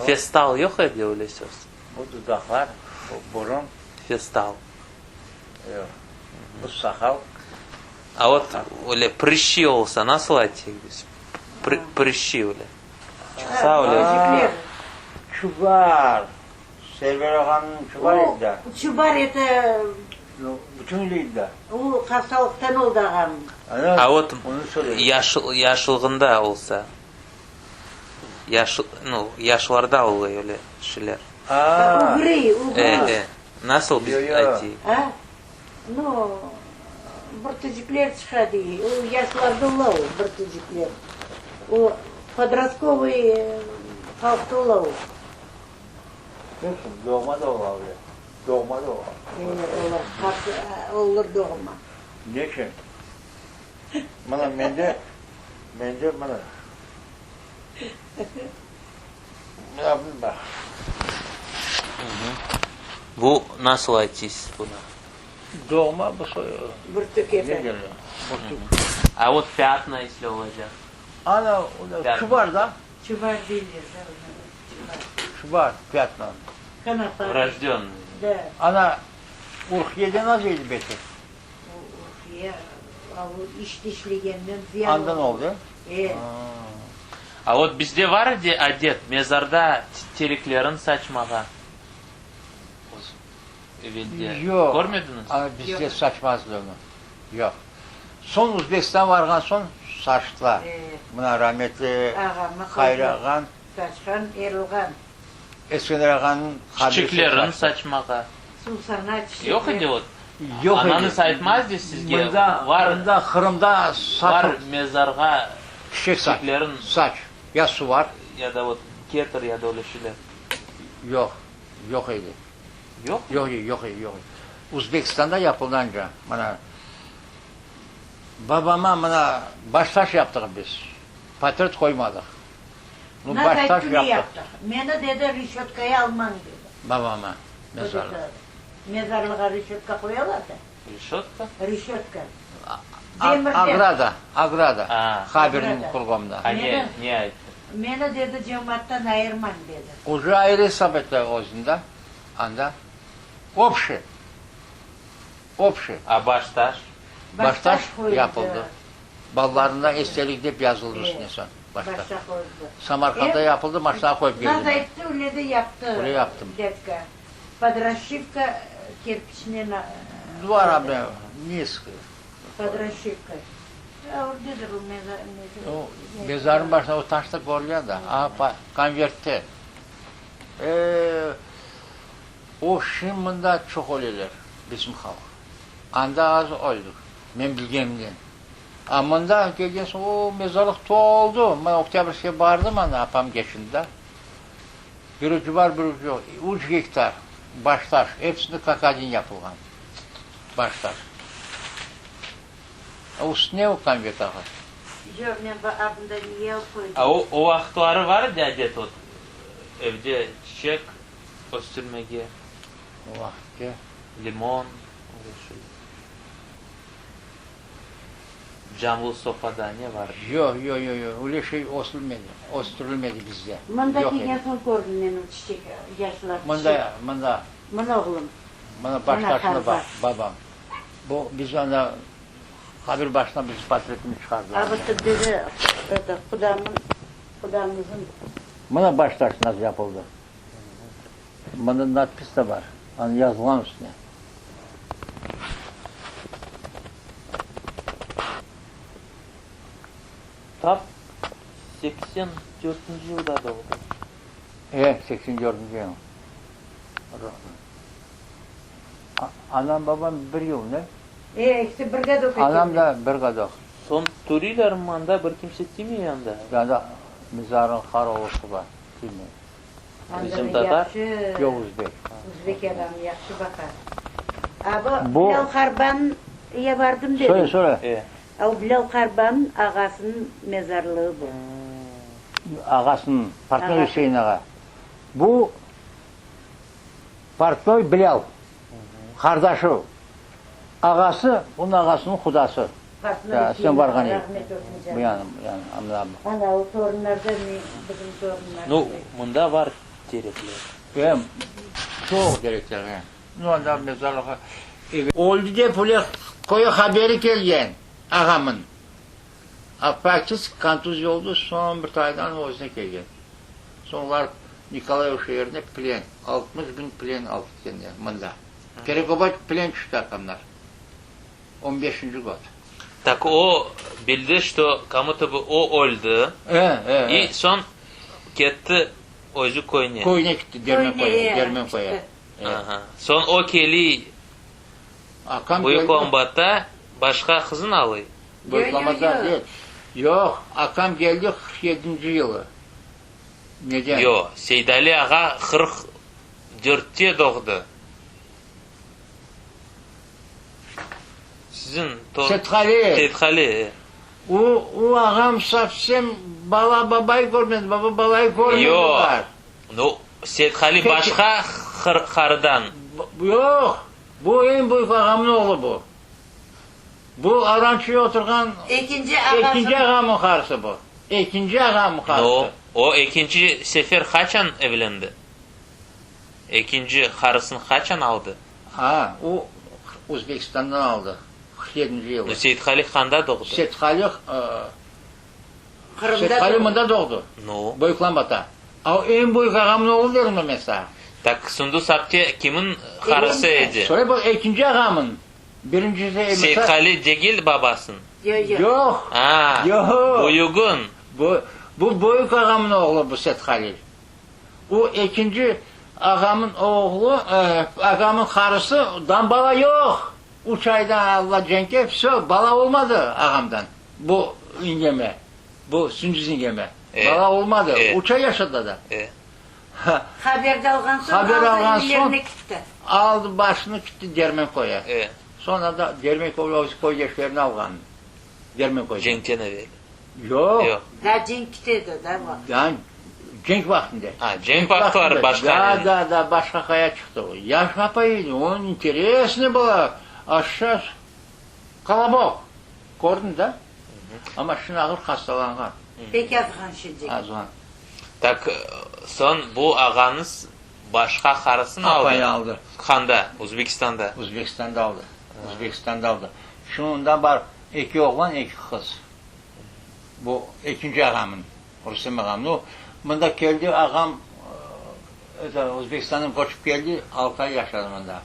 Festal yoq edi öyle söz? Bu dudaqlar, bu burun. Festal. Yoq. Bu saqal. A vot öyle prışçi olsa nasıl aytacaq biz? Prışçi öyle. Çıqsa öyle. Çubar. Server ağanıñ çubar edi da. O, çubar eti. Bütünley edi da. O, hastalıqtan oldı ağam. A vot, yaşlığında olsa, yaş, nu, yaşlarda ola öyle şeyler. Ugri, ugri. E, e. Nasıl biz aytayıq? A? Nu, bir tücükler çıqa dey. O yaşlarda ola o, bir tücükler. O podrostkovıy halqta ola o. Bilmiyorum, doğma da ola bile. Doğma da ola. E, ola. Qart olur doğma. Neçün? Mına mende, mende mına. Mına bunı baq. Bu nasıl aytaysız bunı? Doğma bu soy. Bürtük eti. Ne derler? Bürtük. A vot pâtna esli olacaq. Ana, o da çubar da. Çubar deyler da onı, çubar. Çubar, pâtna. Kanapa. Vrojdönnıy. Da. Ana, Urhiyede nasıl edi beter? O Urhiye, a o iş işlegenden ziyan Andan oldı. E. A vot bizde var edi adet, mezarda tereklerin saçmağa. Evelde. Yoq. Körmediñiz? Ana, bizde saçmazdı onı. Yoq. Soñ Uzbekistan varğan soñ saçtılar. Mına rametli Hayri ağan. Saçqan Erılğan. Eskender ağanıñ qabiri Çiçeklerin saçmağa. Susana çiçekler. Yoq edi o. Yoq edi. Anañız aytmazdı sizge, Mında, var, mında Qırımda saç. Var mezarğa Çiçek saç. çiçeklerin. Saç. Ya suvar. Ya da vot ketr ya da öyle şeyler. Yoq. Yoq edi. Yoq? Yoq edi, yoq edi, yoq edi. Uzbekistanda yapıldı anca. Mına babama mına baştaş yaptıq biz. Portret qoymadıq. Nu, Nasıl baştaş ayttı, ne yaptıq. yaptıq. Meni, dedi, reşötkaya almañ, dedi. Babama, mezarlığa. Mezarlığa reşötka qoyalar da. Reşötka? Reşötka. Demirden. Ograda, ograda. A. Qabirniñ qurğanında. A ne, ne ayttı? Meni, dedi, cemaattan ayırmañ, dedi. Uje ayrı esap etti özüni da, anda. Obşi, obşi. A baştaş? Baştaş yapıldı. Balalarına estelik dep yazıldı üstüne soñ, baştaş. Samarqandda yapıldı, maşnağa qoyıp keldim. Naz ayttı, öyle de yaptı, Öyle yaptım. dâdka. Podraşivka kerpiçnen. Duvar abi, nizkiy. Podraşivka. Ordedir o mezar. O mezarnıñ başında o taş da körüle da, a, konvertte. E, o şimdi mında çoq öleler, bizim halq. Anda az öldük, men bilgenimden. A mında kelgen soñ, o, mezarlıq toldu. Men Oktâbrskiyge bardım anda, apam keçindi da. Bir ucu bar, bir ucu yoq. Üç gektar baştaş, episinde kakadin yapılğan baştaş. A üstüne o konvert ağa. Yoq, men bu adında niye qoydım? A o, o vaqıtları var edi adet ot, evde çiçek östürmege. O vaqıtke. Limon, öyle şey. Camlı sofada ne var? Yoq, yoq, yoq, yoq, öyle şey ösülmedi, östürilmedi bizde. Mında Yoq edi. kelgen soñ kördim men o çiçek, yaşlar çiçek. Mında, mında. Mına oğlum. Mına baş taşına baq, babam. Bu, biz anda qabir başına bizim portretimiz çıqardılar. A bu tübde de qudamın, qudamızın. Mına baş taşı nasıl yapıldı. Mında nadpis de bar, anı yazılğan üstüne. Tap 84-nci yılda doğdı. E, 84-nci yıl. Anam, babam bir yıl, ne? E, ekisi bir godok eken. Anam da bir godok. Soñ turiylermi anda, bir kimse tiymey anda? Anda mezarnıñ qarovusı bar, tiymey. Bizim tatar? Yoq, özbek. Özbek adamı yahşı baqa. A bu Bilâl Qarban ya vardım dedim. Söyle, söyle. A o Bilâl Qarban ağasınıñ mezarlığı bu. Ağasınıñ, Portnoy Üsein ağa. Bu Portnoy Bilâl, qardaşı. Ağası, bunıñ ağasınıñ qudası. Portnoy Sen varğan Üsein ağa, yer. rahmet olsun Bu canına. yanı, bu yanı, anda bu. Ana, o torunlar da bizim torunlar. Nu, mında var terekler. Em, çoq terekler, e. Nu, anda mezarlığa. Öldi dep öyle köye haberi kelgen ağamın. A praktiski kontuziya oldı, soñ bir taydan özüne kelgen. Soñ olar. Nikolayev şeerine plen, 60 biñ plen alıp ketkenler mında. Perekoba plen tüşti aqamlar. On beşinci god. Tak o bildi, çto kamuto bı o öldi. E, e, e. İ soñ ketti özü köyüne. Köyüne gitti, Dermenkoye, Dermenkoye. E. Aha. Soñ o keliy Aqam keldi. Büyük-Lambatta başqa qızın alıy. Büyük-Lambatta değil. Yoq, aqam keldi qırq yedinci yılı. Neden? Yoq, Seydali ağa 44-te doğdı. Siziñ to. Seytqali. Seytqali, e. O, o ağam sovsem bala babayı körmedi, baba balayı körmedi Yoq. olar. Nu, Seytqali başqa qarıdan. Yoq, bu eñ büyük ağamnıñ oğlu bu. Bu Arançıya oturğan Ekinci ağasınıñ. ekinci ağamnıñ qarısı bu. Ekinci ağamnıñ qarısı. Nu, o ekinci sefer qaçan evlendi? Ekinci qarısını qaçan aldı? A, o Özbekistandan aldı, 47-nci yılı. Seyitqali qanda doğdı? Seyitqali, Qırımda Seyitqali doğdı. mında doğdı, Nu? Büyüklambatda. A, o eñ büyük ağamnıñ oğlu derim men saña. Tak, Sundus apte kimin qarısı edi? Soray baq, ekinci ağamnıñ, birincisi. Seyitqali degil babasıñ? Yoq, yoq. Yoq, A, yoq. büyügün. Bu, bu büyük ağamnıñ oğlu bu Seyitqali. O ekinci ağamın oğlu, ağamın qarısı, dan bala yoq. Üç aydan Alla cenke, vsö, bala olmadı ağamdan. Bu yengeme, bu Sündüz yengeme. Bala olmadı. Üç ay yaşadı da. Haberdi alğan soñ, Haber aldı alğan soñ, ellerine kitti. aldı başını kitti Dermenkoya. Soñra da Dermenkoy öz köydeşlerini alğan. Dermenkoyda. Cenkten evel. Yoq. Yoq. Daa cenk ketedi, da vaqıt. Daa cenk vaqtında. A, cenk vaqtı var, başqa. Da, da, da, başqa qaya çıqtı o. Yaş apay edi, onıñ interesnıy bala. Aşağı kolobok. Kördiñ, da? Amma şimdi ağır hastalanğan. Pek azğan şimdi. Azğan. Tak, soñ bu ağañız başqa qarısını aldı? Apayı aldı. Qanda? Özbekistanda? Özbekistanda aldı. Özbekistanda aldı. Şimdi ondan bar eki oğlan, eki qız. Bu ekinci ağamın, Rustem ağam. Nu, mında keldi ağam, eto, Özbekistandan köçip keldi, altı ay yaşadı mında,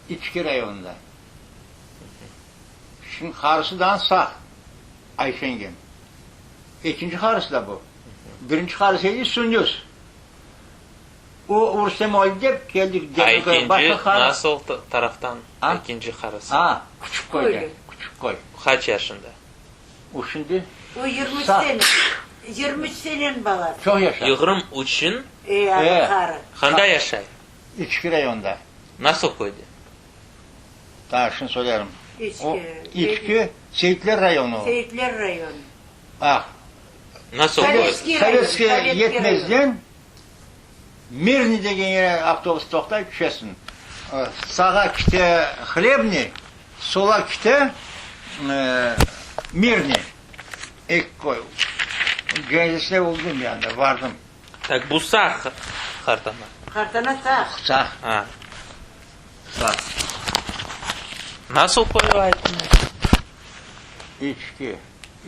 İçki rayonında. Şimdi qarısı daa sağ, Ayşe yengem. Ekinci qarısı da bu. Birinci qarısı edi Sündüz. O, Rustem öldi dep, keldik, A ekinci nasıl taraftan, ekinci qarısı? A, Küçükköyde, Küçükköy. Qaç yaşında? O şimdi O 23 sağ. sene, 23 seneniñ balası. Çoq yaşa. Yığırım üçün. E, adı qarı. Qanda yaşay? İçki rayonda. Nasıl köyde? Daa şunı söylerim. İçki. O, İçki, Seyitler rayonı o. Seyitler rayonı. Ah. Nasıl köy? Sovetskiy rayon. Sovetskiy yetmezden Mirniy degen yere avtobus toqtay, tüşesiñ. Sağa kite Hlebniy, sola kite Mirniy. Eki köy. Cenazesine oldım yani, vardım. Tak, bu sağ qartana? Qartana sağ. Sağ. A. Sağ. Nasıl köy o ayttıñız? İçki.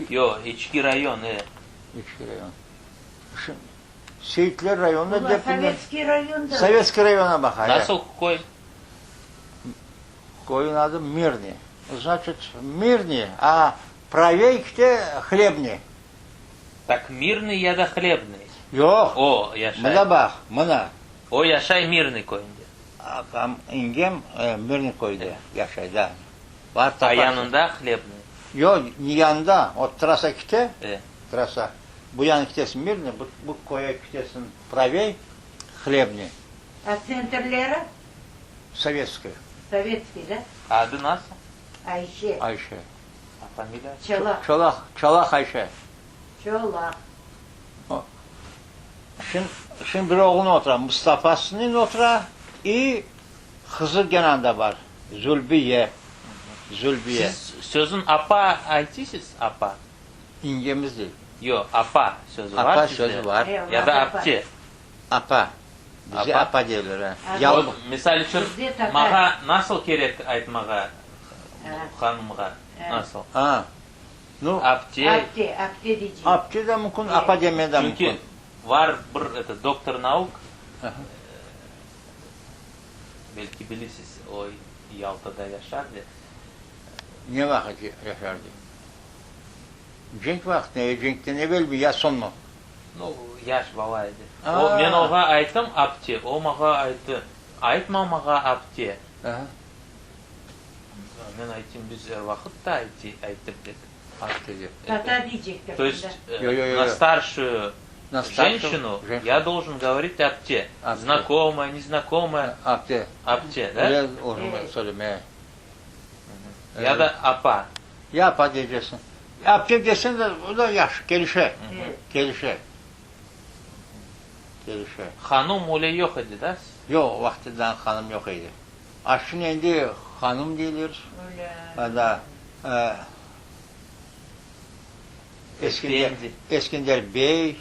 Yoq, İçki rayon, e. İçki rayon. Seyitler rayonında Olar dep Sovetskiy rayonda. Sovetskiy rayonına baqa. Nasıl köy? Köyniñ adı Mirniy. Znaçit, Mirniy, a pravey kite Hlebniy. Tak, Mirniy ya da Hlebniy? Yoq. O yaşay. Mına baq, mına. O yaşay Mirniy köyünde. Apam, yengem Mirniy köyde yaşay, da. Bar A taparsıñ. yanında Hlebniy? Yoq, yanında, o trassa kite, E. trassa. Bu yan kitesin Mirniy, bu, bu köye kitesin pravey, Hlebniy. A tsentrleri? Sovetskiy. Sovetskiy, da? Adı nasıl? Ayşe. Ayşe. A familiyası? Çolaq. Çolaq, Çolaq Ayşe. Çolaq. O, şimdi, şimdi bir oğlun otura, Mustafasınen otura, i qızı gene anda bar, Zülbiye. Zülbiye. Siz sözün apa aytısız, apa? İngemiz değil. Yoq, apa sözü var Apa sizde? sözü var. Ya da apte? Apa. Bize Apa? apa deyler, he. O, misal içün, Bizde tatar. mağa nasıl kerek aytmağa, hanımğa, nasıl? A, nu. Apte. Apte, apte deycek. Apte de mümkün, apa deme de mümkün. Çünki var bir, eto, doktor nauk. Belki bilirsiz, o Yaltada yaşardı. Ne vaqıt yaşardı? Cenk vaqtında ya cenkten evelmi, ya soñmı? Nu, yaş bala edi. O, men oğa ayttım, apte, o mağa ayttı, aytma mağa apte. Men ayttım, biz er vaqıt da aytıp dek. Apte dep. Tata diycektir. To est, na starşuyu jenşinu ya doljen govorit apte. Znakomaya, neznakomaya. Apte. Apte, da? Öyle olsun söyleme. Ya da apa. Ya apa diyeceksin. Apte desen de, o da yahşı, kelişe. Kelişe. Kelişe. Hanım öyle yoq edi, da? Yoq, o vaqıtta daa hanım yoq edi. A şimdi endi hanım deyler. Öyle. Da, Eskender, Eskender bey,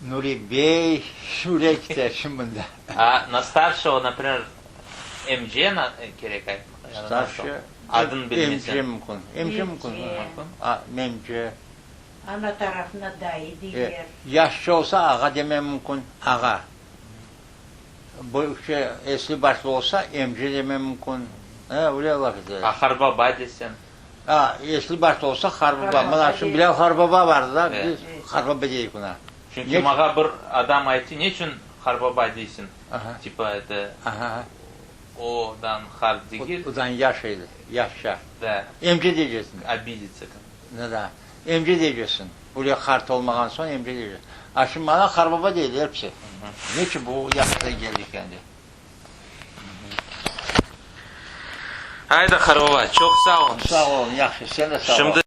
Nuri bey, öyle kete şimdi mında. A na starşego, naprimer, emce kerek aytmaq? Starşi, Adın bilmesen. Emce mümkün. Emce mümkün. A, memce. Ana tarafına dayı deyler. Yaşça olsa ağa deme mümkün, ağa. Büyükçe, esli başlı olsa emce deme mümkün. E, öyle laf eteler. A harbaba desen? A, esli başlı olsa harbaba. Mına şimdi Bilâl harbaba vardı da, biz harbaba deyik ona. Çünki mağa bir adam ayttı, ne içün harbaba deysiñ? Tipa, eto, odan hart degil. Odan yaş edi, yaşça. Da. Emce deycesiñ. Obiditsya. Da, da. Emce deycesiñ. Öyle qart olmağan soñ emce deycesiñ. A şimdi maña harbaba deyler episi. Ne içün bu yaşta keldik endi? Ayda, harbaba, çoq sağ oluñ. Sağ oluñ, yahşı, sen de sağ ol. Şimdi.